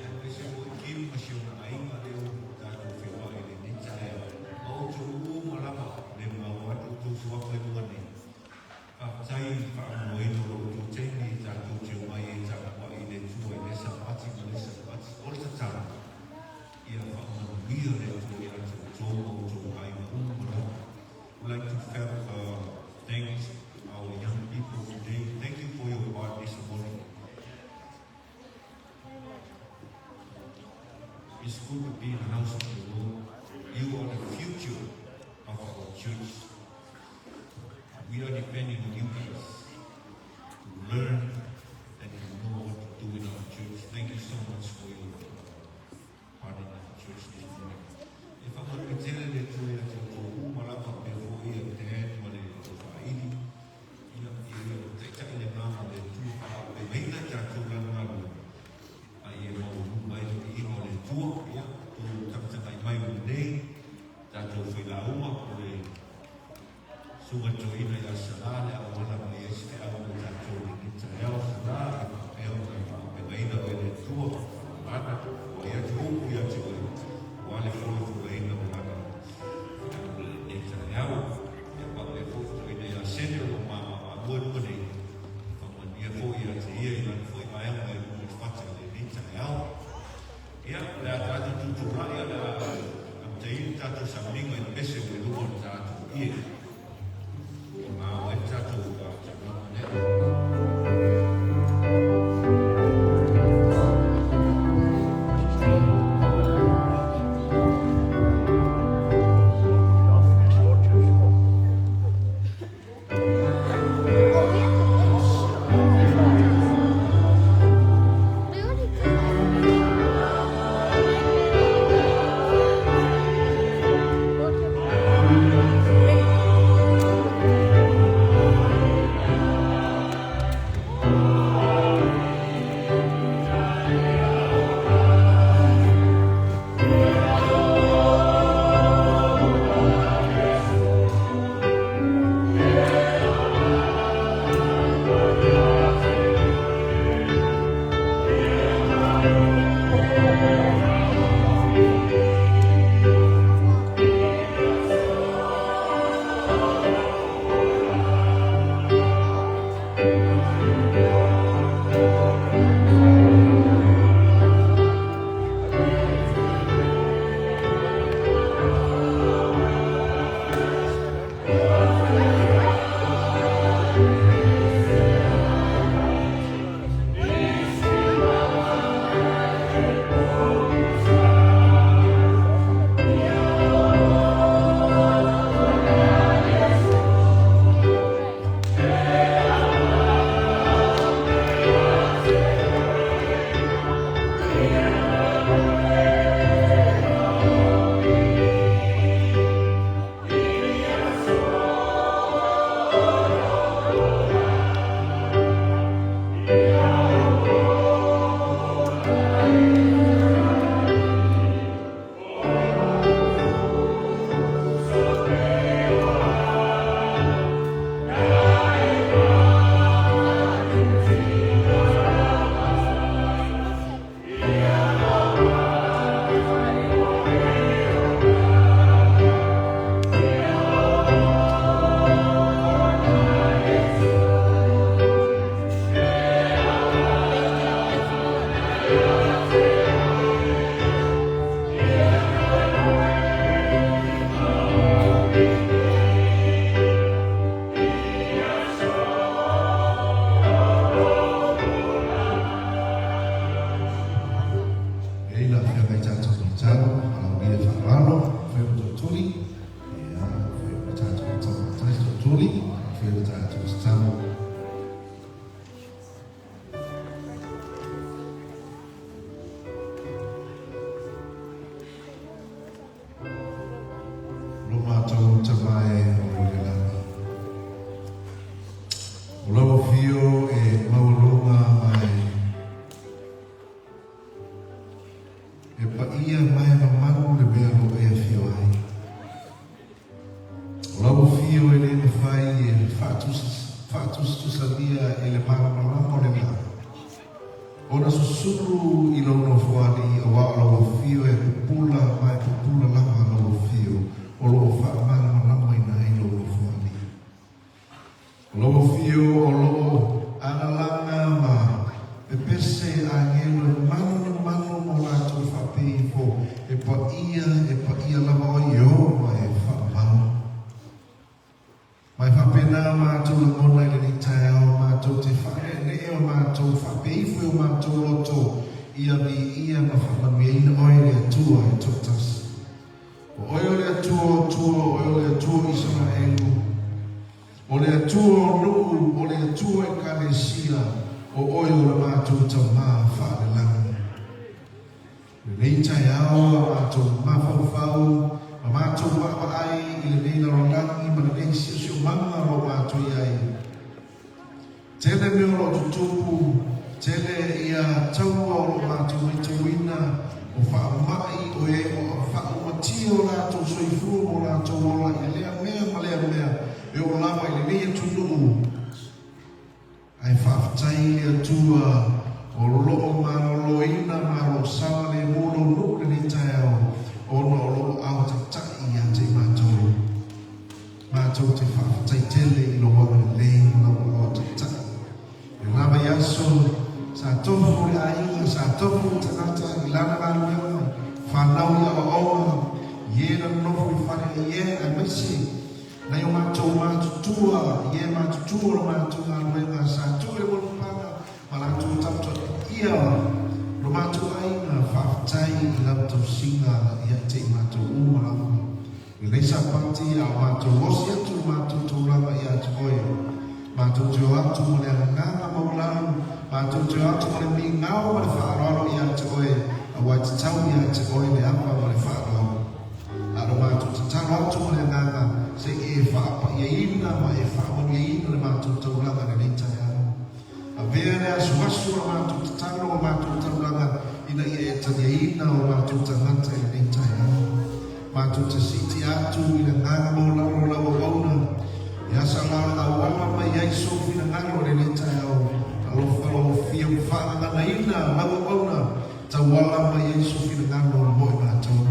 aemaise foi Kim ma si ona aiga lea ua tatou feiloai i lenei taeao. Ma outou uma lava le maua atu outou suafa i luga nei. Faafetai i le faamoemoeina o lo outou taimi tatou te omai ai tapuai i le Atua i lea Sapati ma lea Sapati. O le tatalo, ia faamanuia le Atua ia te outou ma outou aiga uma lava. Would like to thank our young people today. Thank you for your part this morning. It's good to be in the house of the Lord. You are the future of our church. We are depending on you guys to learn and to know what to do in our church. Thank you so much for your part in our church this morning. E whakamanui le Atua ia te outou uma lava pea foi ia Dan ma le Tofaili. Ia, ia, taitai le agaga o le Atua faaauupegaina tatou lana galuega. A ia maualuga ai le viiga o le Atua. Ia, outou tagatagai mai o lenei, tatou failauga o le Susuga Toeaina ia Sala le auala mai ai se feau mo tatou i lenei taeao. Sala, ia faapea ona faaauupegaina oe e le Atua, Lana, ua i atu upu ia te oe, aua le folafolaina o Lana feau i lenei taeao. Ia faapea foi Toeaina ia Sene o lo o mamamamua i luga nei, faamanuia foi ia te ia i lana foi vaega i luga o le fata i lenei taeao. Ia, o le a tatou tutulai, o le a amataina le tatou sauniga i le pese ua i luma o le tatou ie. E mao ai le tatou taulaga lea. E la fia mai tātou i tālo, ala o ia whaaralo, whai o tō tuli, ia, whai o tātou i tālo, tāi tō tuli, whai o tātou i tālo. Lo mātou tamae o le lani. O lau whio e maulunga mai e pa ia mai mamalu le mea lo e whio ai. O lau whio e le mawhai e whaatustusalia e le malamalama o le la. Ona susulu i lau nofoali a wā o lau whio e pupula mai pupula lava lau whio o loo whaamalamalama ina ai lau nofoali. O lau whio o loo analanga ma pepese angelo e manu na manu mo lātou whapeifo e pa ia lava o i o ma e whaamau. Mai whapena mātou la ngona i le nei taeao mātou te whaane e o mātou whapeifo e o mātou loto ia mi ia ma whamanuiaina oe le atua e tōtasi. O oe o le atua o tua, o oe o le atua Israelu. O le atua o nuu, o le atua e kalesia, o oe o le mātou tamā whaalelanga. Le nei taeao a mātou mawhauwhau, ma mātou waawai i le nei larolangi ma le nei siosio manga ro mātou iai. Tele mea o lo tutupu, tele ia taua o lo mātou mai tauina, o whaamai o e o a whaumatia o lātou soifua mo lātou ola i lea mea ma lea mea e o lava i le nei atunuu. Ai whaaftai le atua o loo maloloina malo sawa le molo nuu le nei taeao ona o loo ao tatai ia te mātou. Mātou te whaaftai tele i lo waga le lei ma lau ao tatai. E lava i aso, sa tofu le aiga, sa tofu le tangata i lana galuega, whanau i awa aoga, i e na nofo i whare e ie, ai maise, nai o mātou mātutua, i e mātutua o mātou galuega, sa tu le molupanga, ma lātou tato ia, lo mātou aiga, whaaftai i lau tausinga ia te i mātou uma. I nei sa pati a mātou osi atu mātou tūlanga i atu oe. Mātou te o atu mo le anganga maulalu, mātou te o atu mo le mingao ma le whaaralo i atu oe, a wai te tau i atu oe le apa ma le whaaralo. A ro mātou te taro atu mo le anganga, se e whaapa ia ina ma e whaamanu ia ina le mātou taulanga le nei taeao. A vea le asu asu o mātou te taro o mātou taulanga ina ia e tania ina o mātou tangata i le nei taeao. Mātou te siti atu i le nganga maulalo lau auna. E asa la awala mai ai sofi na ngalo le nei taeao. Alofa lau fia whaangana ina lau auna. Tauala mai ai sofi na ngalo mo i mātou.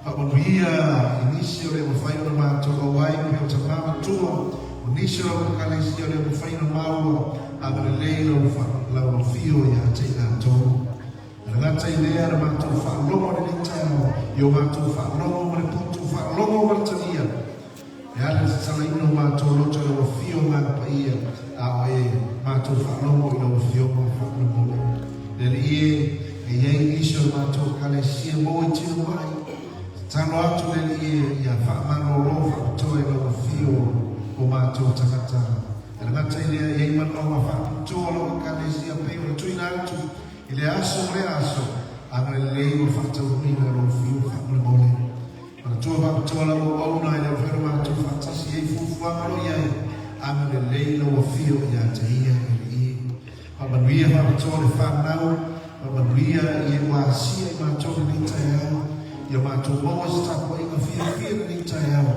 Whamanuia i nisi o le mawhai o na mātou au ai pe o ta māmatua. O nisi o lau kalesia o le mawhai na maua. A mele lei lau lau fio ia te i lātou. Ngata i lea na mātou whaalogo le nei taeao, i o mātou whaalogo ma le poto, whaalogo ma le tania. E ale te talaina o mātou loto i lau whio ngā paia, a o e mātou whaalogo i lau whio ngā whaanamole. Le le ie, e iei nisi o mātou kalesia mō i tino mai. Te talo atu le le ie, ia whaamalolo whaapitoa i lau whio o mātou tangata. E ngata i lea, iei manaonga whaapitoa lau kalesia pei o le tuina atu, I le aso ma lea aso, agalelei ua faataunuuina i lou afio faamolemole. Manatua faapitoa lau auauna e le mafai ona matou faatasi i ai fuafuaga o lo o i ai, agalelei lau afio ia te ia e alii. Faamanuia faapitoa le fanau, faamanuia i e ua asia i matou i lenei taeao, ia matou maua se tapuaiga fiafia i lenei taeao,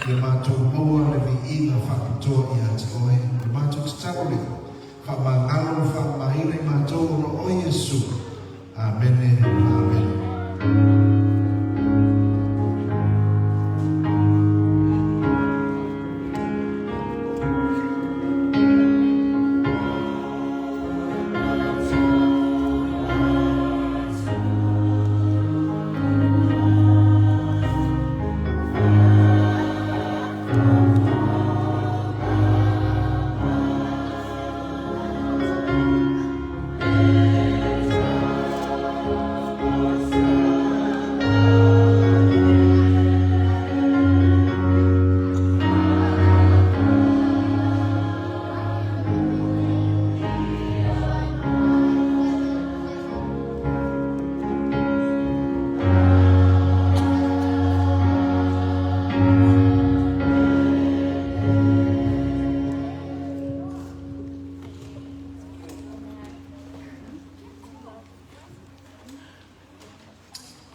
ia matou maua le viiga faapitoa ia te Oe. O le matou tatalo lea, faamagalo ma faamamaina i matou ona o Oe Iesu. Amene, amene.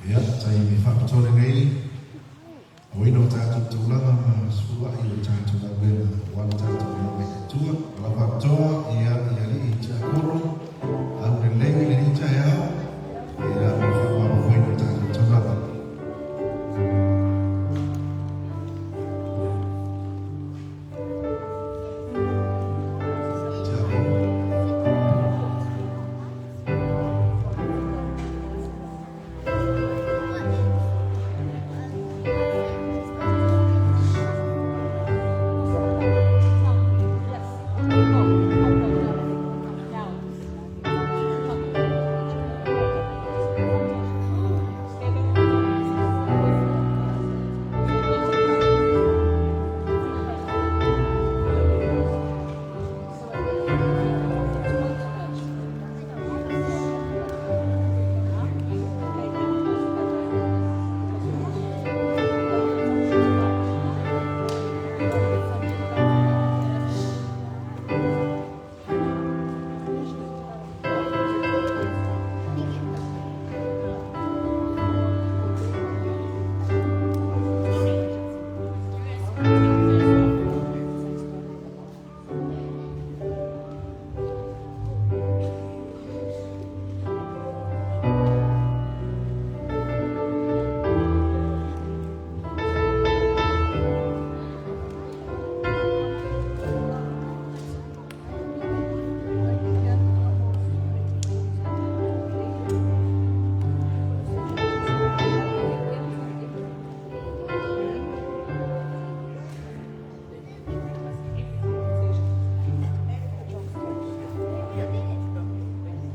Ia, taimi faapitoa lenei, aoina o tatou taulaga ma sefuluai o tatou galuega aua le tatou alofa i le Atua. O lau faapitoa, ia, i alii tiakono, aulelei i lenei taeao, ia, mo le faamamafoina o tatou taulaga.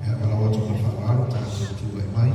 Ia, valaau atu ma le faaaloalo, tatou tulai mai.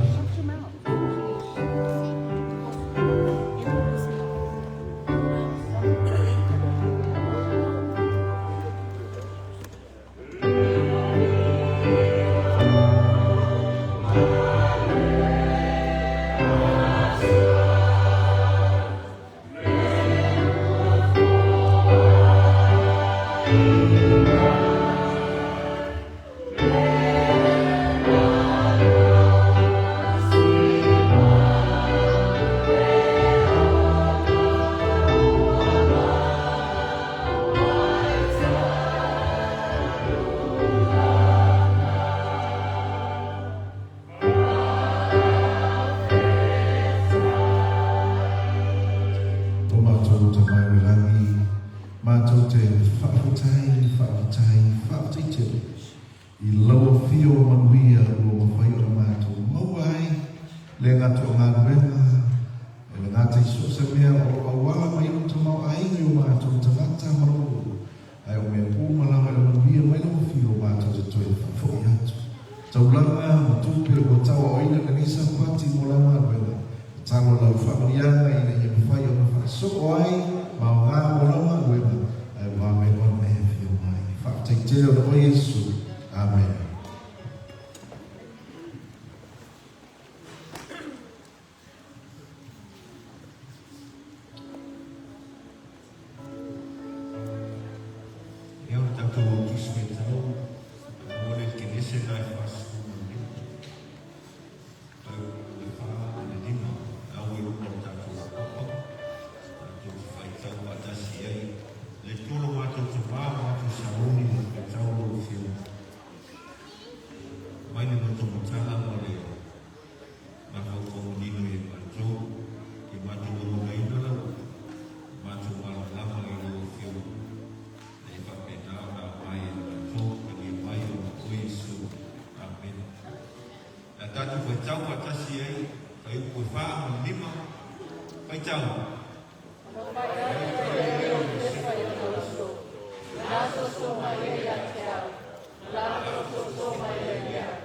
Tō mātou Tama i le Rangi, mātou te faafetai, faafetai, faafetai tele i lau afio manuia ua mafai ona mātou maua ai le gata o galuega e le gata i so o se mea o lo o auala mai lou tamaoaiga i o mātou tagata ma lou nuu, ae o mea uma lava e manuia mai lau afio mātou te toe faafoi atu. Taulaga ma tupe ua tauaoina lenei Sapati mo lau galuega, tatalo lau faamanuiaga ina ia mafai ona faasoo ai ma aoga mo lau galuega, ae vave ona e afio mai. Faafetai tele ona oe Iesu. Amene. faatasi ai fuaiupu e 4 ma le 5. Faitau. Ia, ia.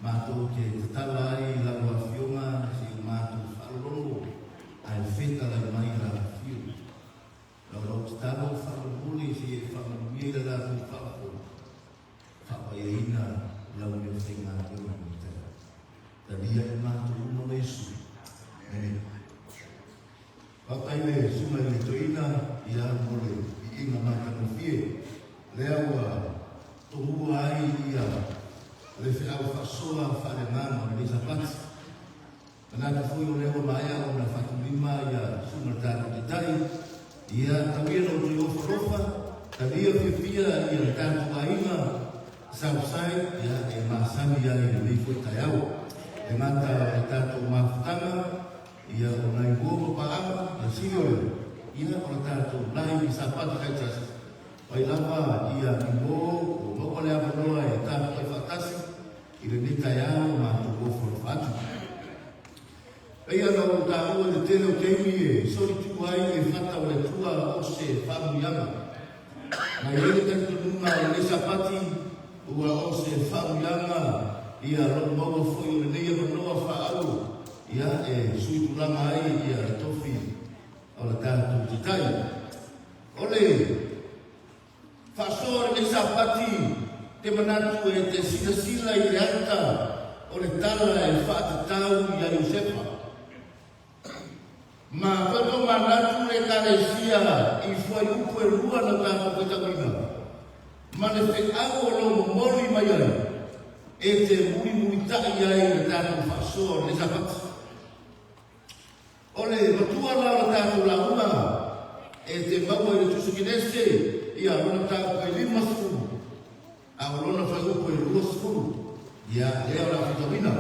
Matou te tatala ai i lau Afioga se i o matou faalologo ae fetalai mai i la afio. Lau lau tatalo faamolemole se i e faamanuia i la latou faafofoga, faapaiaina lau mea faigaluega i tai. Talia e matou uma o Iesu. Amene. Faafetai le susuga i le toeaina ia mo le viiga matagofie lea ua tomua ai ia le feau faasoa faaleagaga o lenei Sapati. Manatu foi o lea ua maea ona faatulima ia susuga i le tatou Taitai, ia tau ia ina outou ofo alofa, talia fiafia ia le tatou aiga Southside ia e masani ai i lenei foi taeao. E gata o le tatou mafutaga Ia, o nai uo ma paaga, ia sili o lea, ia o le tatou lahi i Sapati taitasi, mai lava ia i mo ua maua le avanoa e tatou ai faatasi i lenei taeao matou ofo alofa atu. Pei ona ou taua i le tele o taimi e solitu ai le fata o le Atua o se faamanuiaga. Ma e i ai le talitonuga o lenei Sapati ua o se faamanuiaga ia lou maua foi o lenei avanoa faaauro ia e sui tulaga ai ia le tofi o le tatou Taitai. O le faasoa o lenei Sapati te manatu e te silasila i le ata o le tala e faatatau ia Iosefa. Ma koe tō manatu le Ekalesia i fuaiupu e lua na tātou faitauina, ma le feau o lo momoli mai ai e te mulimulitaʻi ai le tātou faasoa o lenei Sapati. O le matua la o le tātou lauga e te maua i le Tusi Kenese ia lona mataupu e 50, a o lona fuaiupu e 20, ia lea o le a faitauina.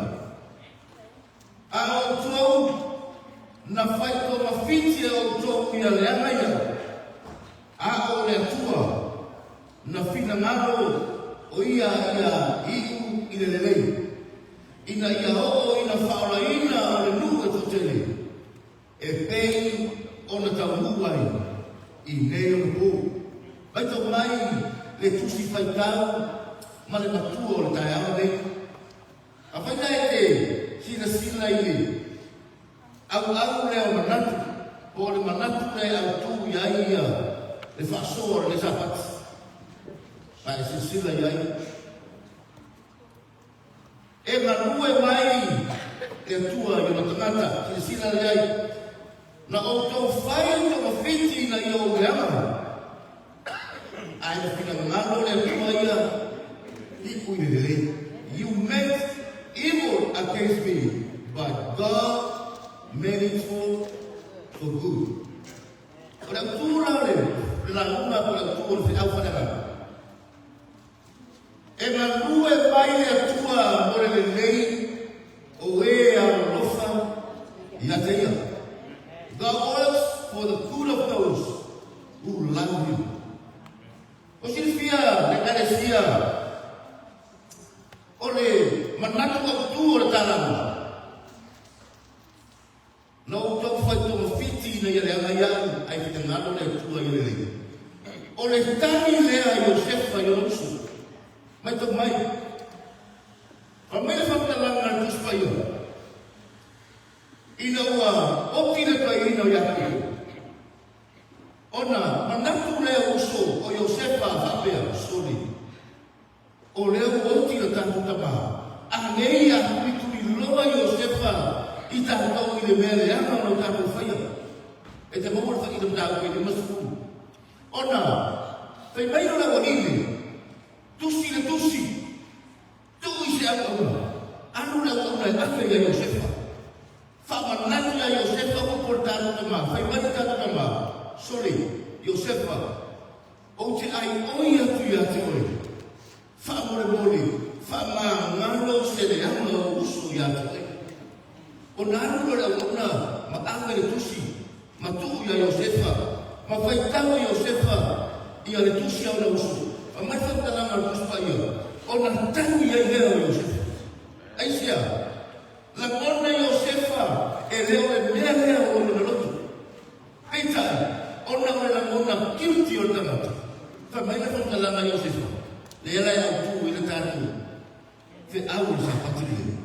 A outou, na fai togafiti e outou ia leaga ia, a o le Atua, na finagalo o ia ia iu i le lelei, ina ia oo ina faaolaina o le nuu e toatele, e pei ona taunuu ai i nei ona po. Matau mai le Tusi Faitau ma le Matua o le taeao lenei. Afai la e te silasila i le auau lea o manatu, po o le manatu lea e autu i ai ia le faasoa o lenei Sapati, a e silasila i ai, e galue mai le Atua i ona tagata, silasila i ai, na outou fai togafiti ina ia ou leaga, Ae na finagalo le Atua ia iu i le lelei. You meant evil against me, but God meant it for good. O le autu la o le lauga po o le autu o le feau faaleagaga. E galue mai le Atua mo le lelei o e alolofa ia te ia. God works for the good of those who love him. O silafia le Ekalesia o le manatu autu o le talama. Na ou taumafai togafiti ina ia leaga iaʻu, ae finagalo le Atua ia lelei. O le tali lea a Iosefa i lona uso, Matau mai, fai mai le faamatalaga a le Tusi Paia, ina ua oti le toeaina o Iakopo, ona manatu lea o uso o Iosefa faapea, Sole, O lea ua oti le tatou tama, a nei a tulituliloa Iosefa i tatou i le mea leaga o lo tatou faia. E te maua le faila mataupu e 50. Ona fai mai o le aualii tusi le tusi, tuu i se auauna, alu le auauna e ave ia Iosefa. Faamanatu ia Iosefa upu o le tatou tama, fai mai le tatou tama, sole, Iosefa, Ou te ʻaiʻoi atu iā te oe, faamolemole, faamagalo se leaga o uso iā te oe. Ona alu lea o le auauna ma ave le tusi ma tuu iā Iosefa, ma faitau e Iosefa ia le tusi a ona uso, fai mai faamatalaga a le Tusi Paia, ona tagi ai lea o Iosefa. Aisea? Lagona Iosefa e le o le mea lea o lona loto. Peitai, ona o le lagona guilty o le tagata, fai mai le faamatalaga a Iosefa, lea la e autu ai le tatou feau o le Sapati lenei.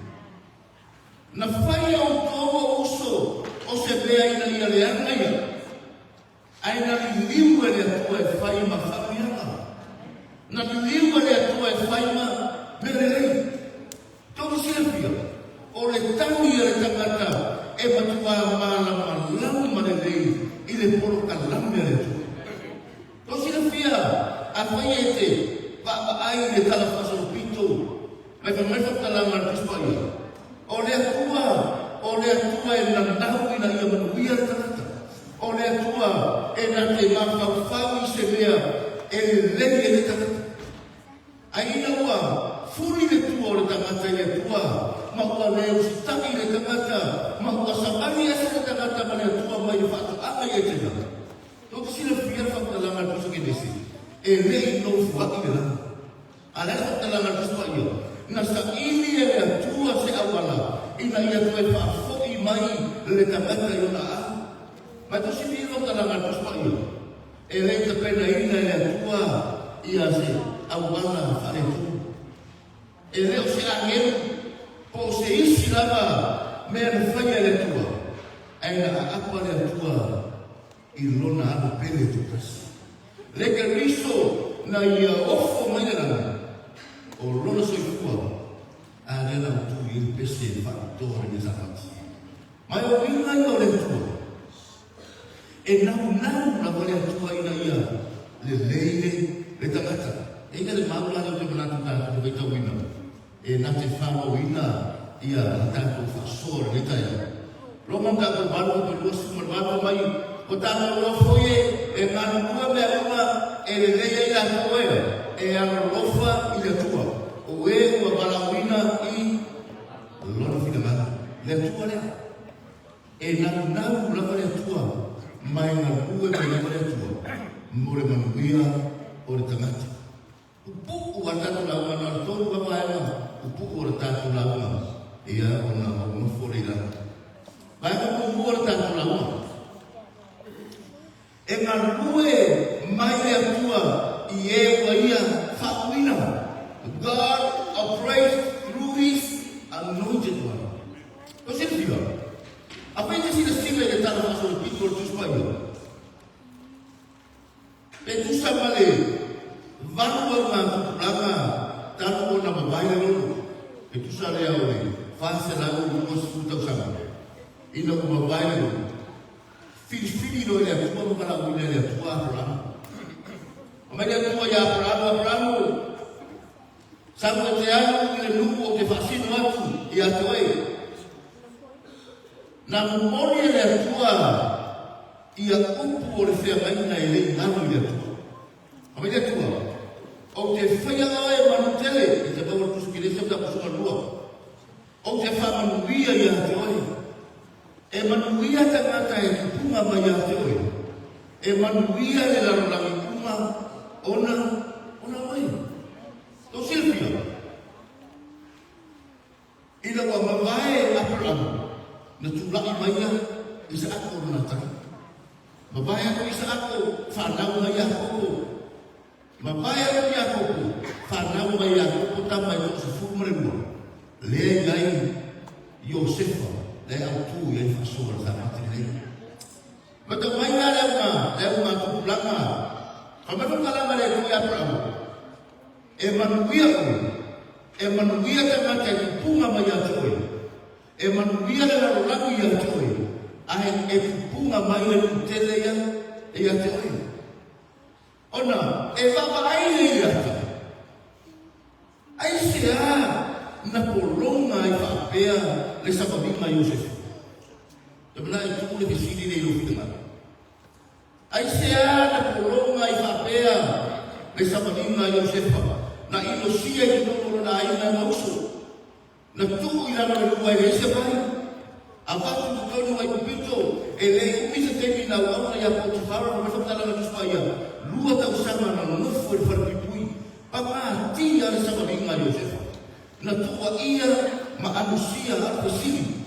Na fai e outou ou uso o se mea ina ia leaga ia, ae na liliu e le Atua e fai ma faamanuiaga. Na liliu e le Atua e fai ma mea lelei. Tou te silafia, o le tagi a le tagata e matuā malamalama lelei i le polokalame a le Atua. Tou silafia, afai e te vaavaai i le Tala Faasolopito mai fai mai faamatalaga a le Tusi Paia, o le Atua, o le Atua e nanau ina ia manuia le tagata. O le Atua e na te mafaufau i se mea e lelei ai le tagata. Ae ina ua fuli le tua o le tagata i le Atua, ma ua le usitai le tagata, ma ua savali ese le tagata ma le Atua mai le faatoaga i Etena, tou te silafia le faamatalaga a le Tusi Kenese, e le i nofoa'i le lagi. A o le a le faamatalaga a le Tusi Paia? Na saili e le Atua se auala ina ia toe faafo'i mai le tagata i ona aao. Ma e tou silafia le faamatalaga a le Tusi Paia? E le i tapenaina e le Atua ia se auala faaletonu. E le o se agelu po o se isi lava mea na faia e le Atua, ae na aapa le Atua i lona alo pele toatasi. Le Keriso na ia ofo mai le lagi, o lona soifua, a lea na utu i ai le pese e faapitoa i le Sapati. Ma e o uiga ia o le Atua. E naunau lava le Atua ina ia lelei le, le tagata. E i ai le mau la lea ou te manatu tatou te faitauina, e na te faaauauina ia la tatou faasoa i lenei taeao. Roma mataupu 8 kopi 28 mai, Ko tatou loa foi e, e galulue mea uma e lelei ai latou e, e alolofa i le Atua, o e ua valaauina i Lona finagalo. Le Atua lea. E naunau lava le Atua ma e galue mai lava le Atua mo le manuia o le tagata. Pupuu a le tatou lauga na o le tolu lava vaega pupuu o le tatou lauga ia ona ou nofo lea i lalo. Vaega muamua o le tatou lauga, e galue mai le Atua i e ua ia faauuina, God operates through His anointed one. Ua silafia, afai e te silasila i le Tala Faasolopito o le Tusi Paia, e tusa ma le valu au ngā tupulaga talu ona mavae le lolo, e tusa lea o le 420 tausaga ina ua mavae le lolo, filifili loa e le Atua ma valaauina e le Atua Aperamo. Aumai le Atua ia Aperamo, Aperamo, Sau e te alu i le nuu ou te faasino atu ia te oe. Na momoli e le Atua ia upu o le feagaiga e le i galo i le Atua. Fai mai le Atua, Ou te faia oe e manu tele, i te maua le Tusi Kenese o Tapusuga 2. Ou te faamanuia ia te oe. E manuia tagata e tupunga mai ia te oe. E manuia le lalolagi uma ona ona oe. Tou silafia, ina ua mavae Aperamu, na tula'i mai ia Isaako lona atalii. Mavae atu Isaako, fanau mai Iakopo. Mavae atu Iakopo, fanau mai Iakopo tama e 12, lea i ai Iosefa, lea e autu i ai faasoa le Sapati lenei. Ma tau mai la le auga, le auga tupulaga, fa mai faamatalaga le Atua ia Aperamu, E manuia oe, e manuia tagata e tupuga mai ia te oe, e manuia le lalolagi ia te oe, ae e tupuga mai le nuu tele ia ia te oe. Ona e vaavaai lea i le ata, aisea na pologa ai faapea le savaliga a Iosefa? Te manaʻo e tuu le fesili lea i lou finagalo. Aisea na pologa ai faapea le savaliga a Iosefa? Na inosia i totonu o lona aiga ma uso. Na tuu i lalo le lua e leai se vai. Avatu i totonu ai pipito, e le i umi se taimi na auauna ia Potifara ma Mefaptalana Tuspaia, lua tausaga na nofo i le falepuipui, pagatia le savaliga a Iosefa. Na tuuaia ma alusia a fesili,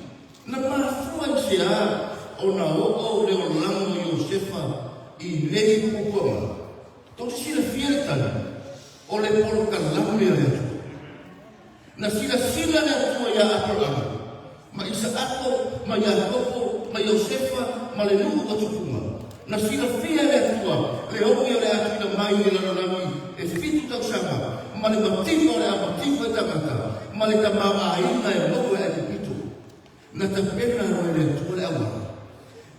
Na mafua i se a ona oo le olaga o Iosefa i nei puapuaga? Tou te silafia le tali, o le polokalame a le Atua. Na silasila le Atua iā Aperaamo, ma Isaako, ma Iakopo, ma Iosefa, ma le nuu o tupuga. Na silafia e le Atua le ogi o le a tuuina mai i le lalolagi e fitu tausaga, ma le mativa o le a mativa i tagata, ma le tamaoaiga e maua e Aikupito. Na tapena loa e le Atua le auala,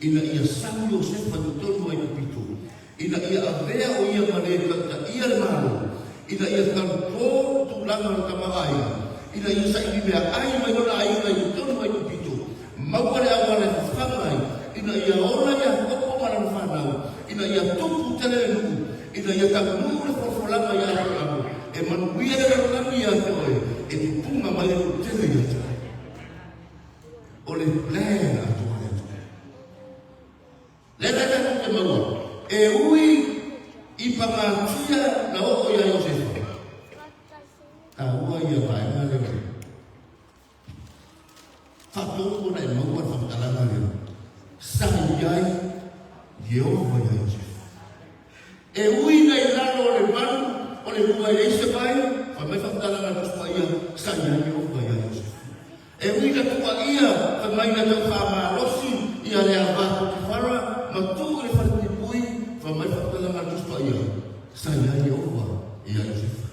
ina ia sau Iosefa i totonu o Aikupito, ina ia avea o ia ma le tautaia le Malo, ina ia taluto le tulaga o le tamaoaiga, ina ia saili meaai mai lona aiga i totonu o Aikupito, maua le auala e fafaga ai, ina ia ola Iakopo ma lana fanau, ina ia tupu tele le nuu, ina ia taunuu le folafolaga iā Aperaamo, e manuia le lalolagi ia te oe, e tupuga mai le nuu tele ia te oe. O le plan atoa a le Atua. Lea la tatou te maua, e ui i pagatia na oo iā Iosefa, taua ia vaega lea o le faatonu ona e maua le faamatalaga lea, sa i ai Ieova iā Iosefa. E ui na i lalo o le malu o le lua e leai se vai, fai mai faamatalaga a le Tusi Paia, sa i ai Ieova iā Iosefa. E ui na tuuaia fai mai na tau faamalosi ia le ava Potifara ma tuu i le fale puipui, fai mai faamatalaga a le Tusi Paia, sa i ai Ieova ia Iosefa.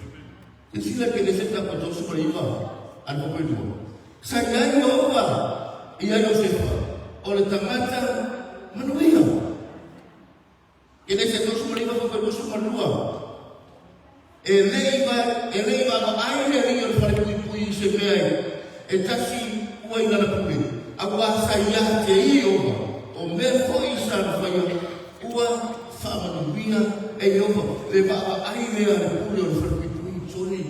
Silasila Kenese tapa 39 a le Papailua. Sa i ai Ieova ia Iosefa, o le tagata manuia. Kenese 39 papa 22. E le i e le i vaavaai le alii o le fale puipui i se mea e, e tasi ua i lana pule, auā sa iā te Ieova, o mea foi sa na faia, ua faamanuia e Ieova. Le vaavaai lea a le pule o le fale puipui, soli,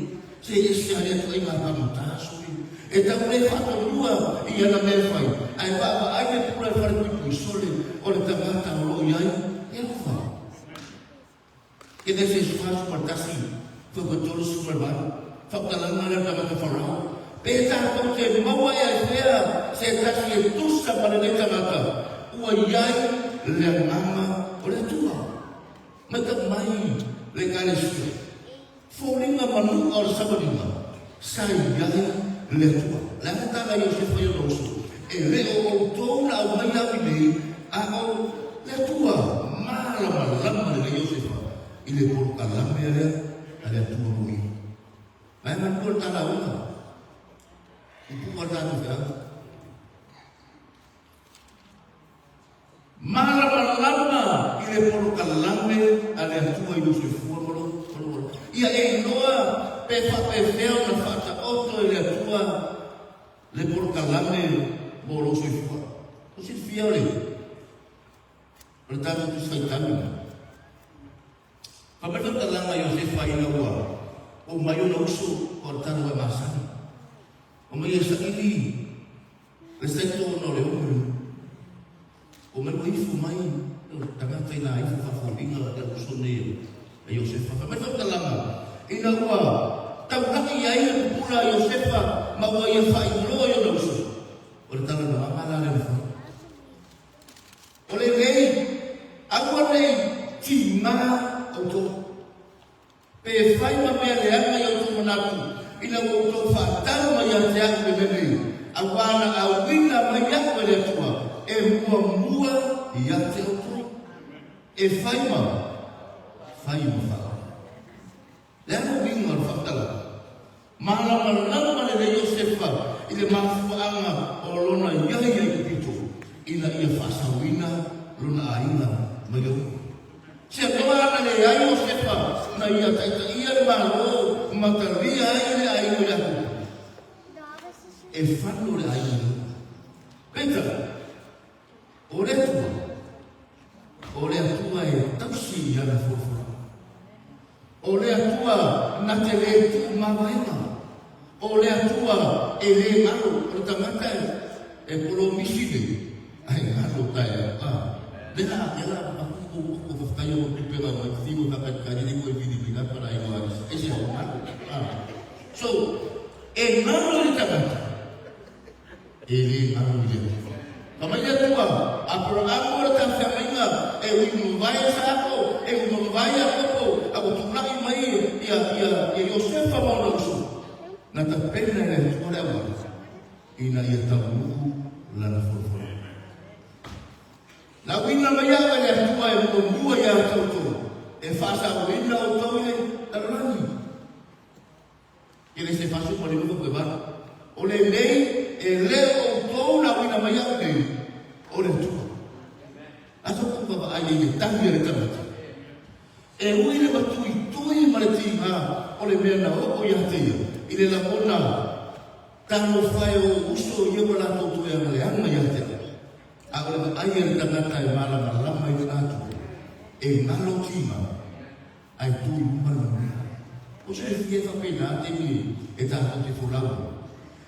se ese a lea ituaiga pagota, soli, e tau le faatonua i ana mea e fai, ae vaavaai le pule a le fale puipui, sole, o le tagata o lo o i ai Ieova. Kenese 41, 38, Whakatalanga lea tagata Farao, Pe tātou te maua e ai whea se tasi e tusa ma lenei tagata, ua i ai le agaga o le Atua. Mai tau mai le Ekalesia, foliga manu'a o le savaliga, sa i ai le Atua. Le aga tala Iosefa i ona uso, E le o outou na aumai au i nei, a o le Atua. Malamalama lelei Iosefa i le polokalame lea a le Atua mo ia. Vaega lua le talauga, upu a le tatou feau. Malamalama i le polokalame a le Atua i lou soifua ma lou ola. Ia e iloa pe faapefea ona faataoto e le Atua le polokalame mo lou soifua. Ua silafia o le o le tatou Tusi Faitau lena. Fai mai le faamatalaga a Iosefa ina ua oo mai ona uso o le tala ua e masani. Fai mai e saili Le saito ona o le omo le O mai ua ifo mai o le tagata i na ifo faafoliga le uso nei a Iosefa. Fai mai faamatalaga, ina ua taulagi ai le pupula a Iosefa ma ua ia faailoa i ona uso, o le talanoaga la lea na fai. O lenei, aua ne i tigā outou. Pe fai ma mea leaga i outou manatu, ina ua outou faatau mai ia te au le mea nei, auā na auina mai au e le Atua e muamua ia te outou, e fai ma fai ma faaola. Le a le uiga o le faamatalaga? Malamalama lelei Iosefa i le mafuaaga o lona i ai i Aikupito, ina ia faasaoina lona aiga mai le umi. Se noa ana leai Iosefa na ia taitaia le Malo ma talia ai le aiga o Iakopo. E fano le aiga i le umi. Peitai, o le Atua, o le Atua e tausi i ana folafolaga. O le Atua na te lē tuu mavaega. O le Atua e lē galo. O le tagata e polomisi nei, ae galo taeao. A, le la, le la, aku ko ko whawhai o pipera mai whiu haka i karere ko e whiri mai ngā para i roa e se hau galo. A, so, e galo i le tagata, E lē galo i le Atua. Fai mai le Atua, Aperaamo o le talafeagaiga, e ui mavae Isaako, e ui mavae Iakopo, a ua tulai mai ia, ia, ia Iosefa ma ona uso. Na tapena e le Atua le auala ina ia taunuu lana folafolaga. Na uiga mai au e le Atua e muamua ia te outou, e faasaoina outou i le lalolagi. E le se 45 pe 8. O lenei e le o outou na uiga mai au nei, o le Atua. Aso kou vaavaai ai i le tagi a le tagata. E ui le matuitui ma le tiga o le mea na oo ia te ia i le lagona talofa e o uso ia ua latou toe agaleaga ia te au. A o le vaai a le tagata e malamalama i lona Atua, e galo tiga ae tu i luma le manuia. O se fia e faapena taimi e tatou te folau ai.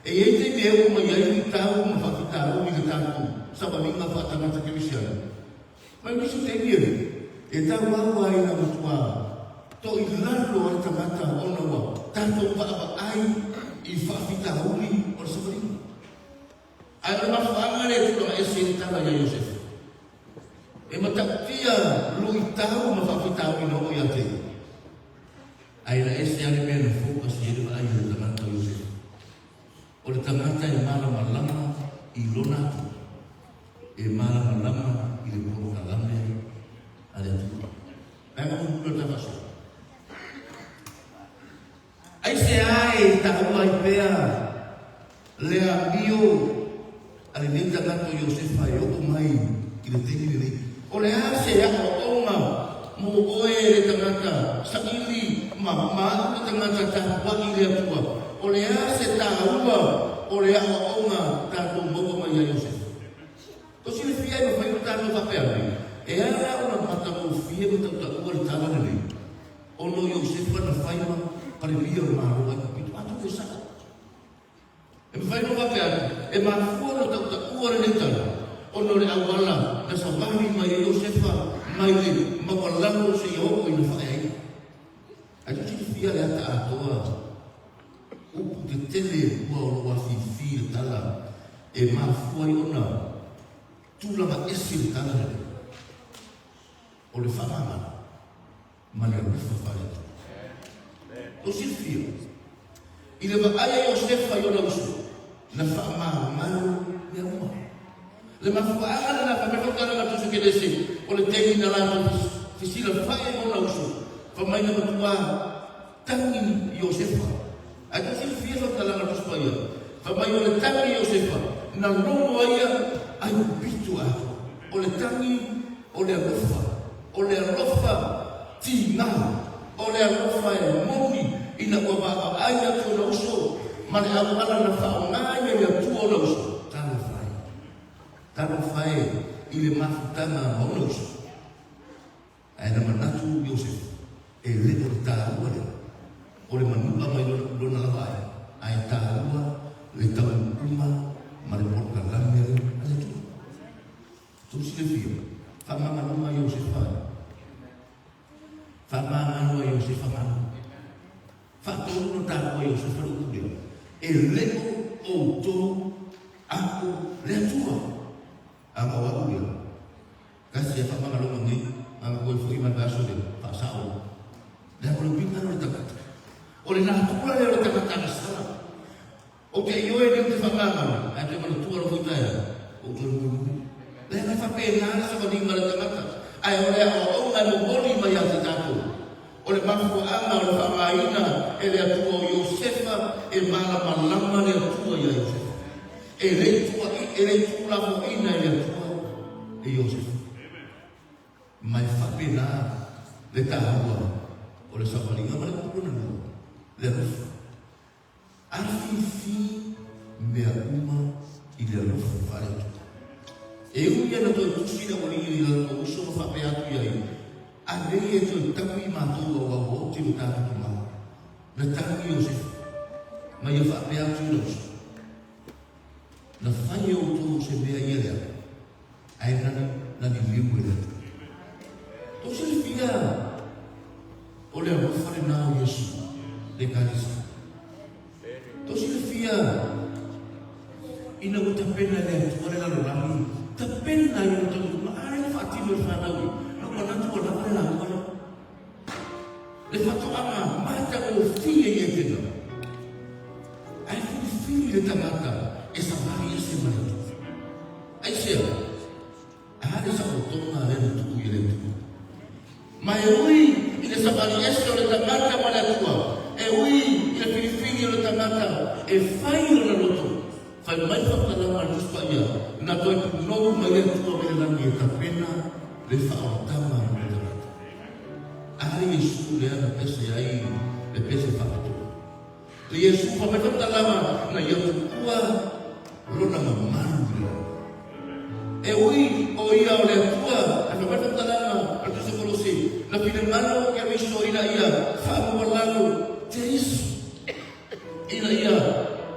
E i ai taimi e oo mai ai luitau ma faafitauli i le tatou savaliga faatagata kerisiano. Mai nisi taimi e e tauau ai ina matua toilalo ai tagata ona ua tatou vaavaai i faafitauli o le savaliga. Ae o le mafuaaga lea e tulaga ese ai le tala ia Iosefa. E matautia luitau ma faafitauli na oo ia te ia. Ae na ese lava le mea na focus i ai le vaai a le tagata o Iosefa. O le tagata e malamalama i lona Atua, e malamalama i le polokalame a le Atua. Vaega mulimuli o le tafasolo. Aisea e taua ai pea le amio a lenei tagata o Iosefa e oo mai i le taimi lenei? O le a se aoaoga mo oe le tagata saili ma ma au le tagata tapuai i le Atua? O le a se taua o le aoaoga tatou maua mai ia Iosefa? Ua silafia e mafai ona tatou faapea mai, e ala ona matagofie ma tautaua le tala lenei, ona o Iosefa na fai ma Palemia o le Malo o Aikupito. Atonu e sao. E mafai ona faapea atu, e mafua ona tautaua lenei tala, ona o le auala na savali mai ai Iosefa mai le maualalo seia oo ina faaeaina. Ae tou silafia le ata atoa upu tetele ua o lou afifi le tala e mafua ai ona tulaga ese le tala lenei o le faamagalo ma le alofa faale-Atua. Tou silafia, i le vaai a Iosefa i ona uso, na faamagalo mea uma. Le mafuaaga lena fai mai fautalaga a Tusi Kenese, o le taimi na latou fesilafai ai ma ona uso, fai mai na matua tagi Iosefa. Ae tou silafia fautalaga a Tusi Paia, fai mai o le tagi Iosefa, na logo ai ia Aikupito atoa. O le tagi o le alofa, o le alofa tiga, o le alofa e moni ina ua vaavaai atu ona uso ma le auala na faaaoga ai e le Atua ona uso. Talofa e! Talofa e i le mafutaga ma ona uso. Ae na manatu Iosefa, e le o le taua lea o le manua mai lona lava ai, ae taua le taunuuga ma le polokalame a le Atua. Tou silafia, faamagaloga Iosefa e. Faamagalo a Iosefa malo. Faatonu na taua Iosefa le upu lea, e le o outou ako le Atua. A o au ia, kasi e faamagaloga nei, a koe foi ma le vaiaso lea, faasao. Leaga o le uiga lea o le tagata. O le natura lea o le tagata agasala. Ou te ioe nei ou te faamagalo, ae toe manatua lou foi taeao, ou toe mulimuli. Leaga e faapena le savaliga a le tagata, ae o le aoaoga e momoli mai ia te tatou. O le mafuaaga o le faaaogaina e le Atua o Iosefa e malamalama le Atua ia Iosefa. E le i tuuai, e le i tuulafoaina e le Atua e Iosefa. Ma e faapena le taua o le savaliga ma le upu lona lua, le alofa. Afifi mea uma i le alofa faale-Atua. E ui ana toe tusi le aualii i lana uso ma faapea atu i ai, Anei e toe taui i matou auau oti lo tatou tumau. Na tagi Iosefa, ma ia faapea atu i le uso, Na fai e outou se mea ia leaga, ae nani na liliu e le Atua. Tou silafia o le alofa lena o Iesu le Ekalesia. Tou silafia ina ua tapena e le Atua le lalolagi, tapena ai ona taunuuga, a lea na faatino e le fanau ia, na ou manatu ua lava le lauga lea. Le faatoaga matagofie i Etena. whakatalanga le Tusi Paia, na toe punou mai le Atua mai le lagi e tapena le faaolataga mo le tagata. A Iesu lea na pese ai le pese faapitoa. Le Iesu fai mai faamatalaga na ia tuua lona mamalu i le lagi. E ui o ia o le Atua, ae fai mai le faamatalaga a le Tusi o Kolose, na finagalo o Keriso ina ia faamaualalo Jesu ina ia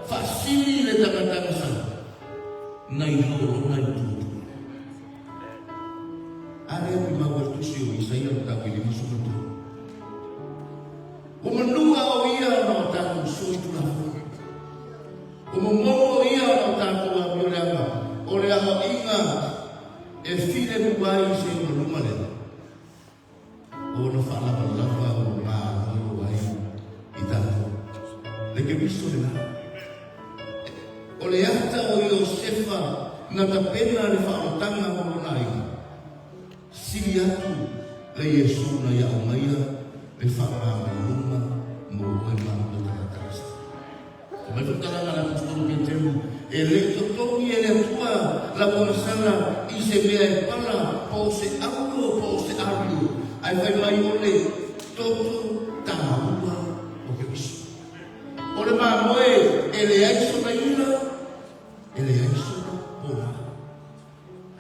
faasili le tagataga sa nai lo lona i tuatua. A lea ua mau ai le Tusi o Isaia mataupu i 53. Ua manua o ia ona o tatou solitulafono. Ua momono o ia ona o tatou amioleaga o le aoaiga e filemu ai se omaluma lea. O ona faalavalava ua malolo ai i tatou. Le Keriso lena. O le ata o Iosefa na tapena le faaolataga mo lona aiga. Sili atu le Iesu na ia aumaia le faamagaloga mo oe ma au le tagata asa. Fai mai faamatalaga a le Aposetolo Peteru, E le i totogi e le Atua lau agasala i se mea e pala po o se aulo po o se ario, ae fai mai o le toto taua o Keriso. O le mamoe e leai sona ila, e leai sona pola.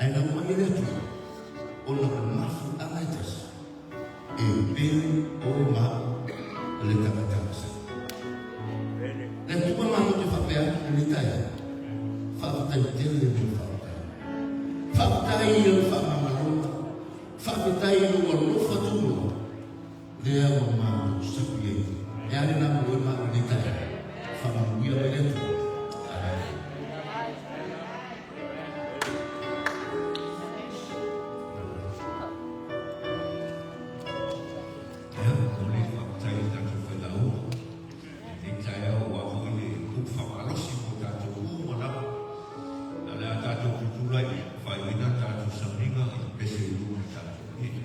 Ae lau mai e le Atua ona o le mafuaaga e tasi, e pele oe ma au le tagata masani. Le Atua matou te faapea atu i lenei taeao, faafetai tele mo le faafetai. Faafetai i lau faamagaloga, faafetai i lou alofa tunoa, lea ua matou sapi ai. E a lena mo oe ma au i lenei taeao? Faamanuia mai le Atua. Amene. Ia, o le faafetai i le tatou failauga i lenei taeao aua foi le upu faamalosi mo tatou uma lava. O le a tatou tutulai e faaiuina le tatou sauniga i le pese i luma o le tatou ee.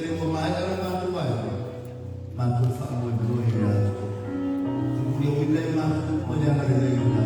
le ua maea le matou vaega, matou faamoemoe ia te Oe. Tuuliauina e matou uma le agalelei o le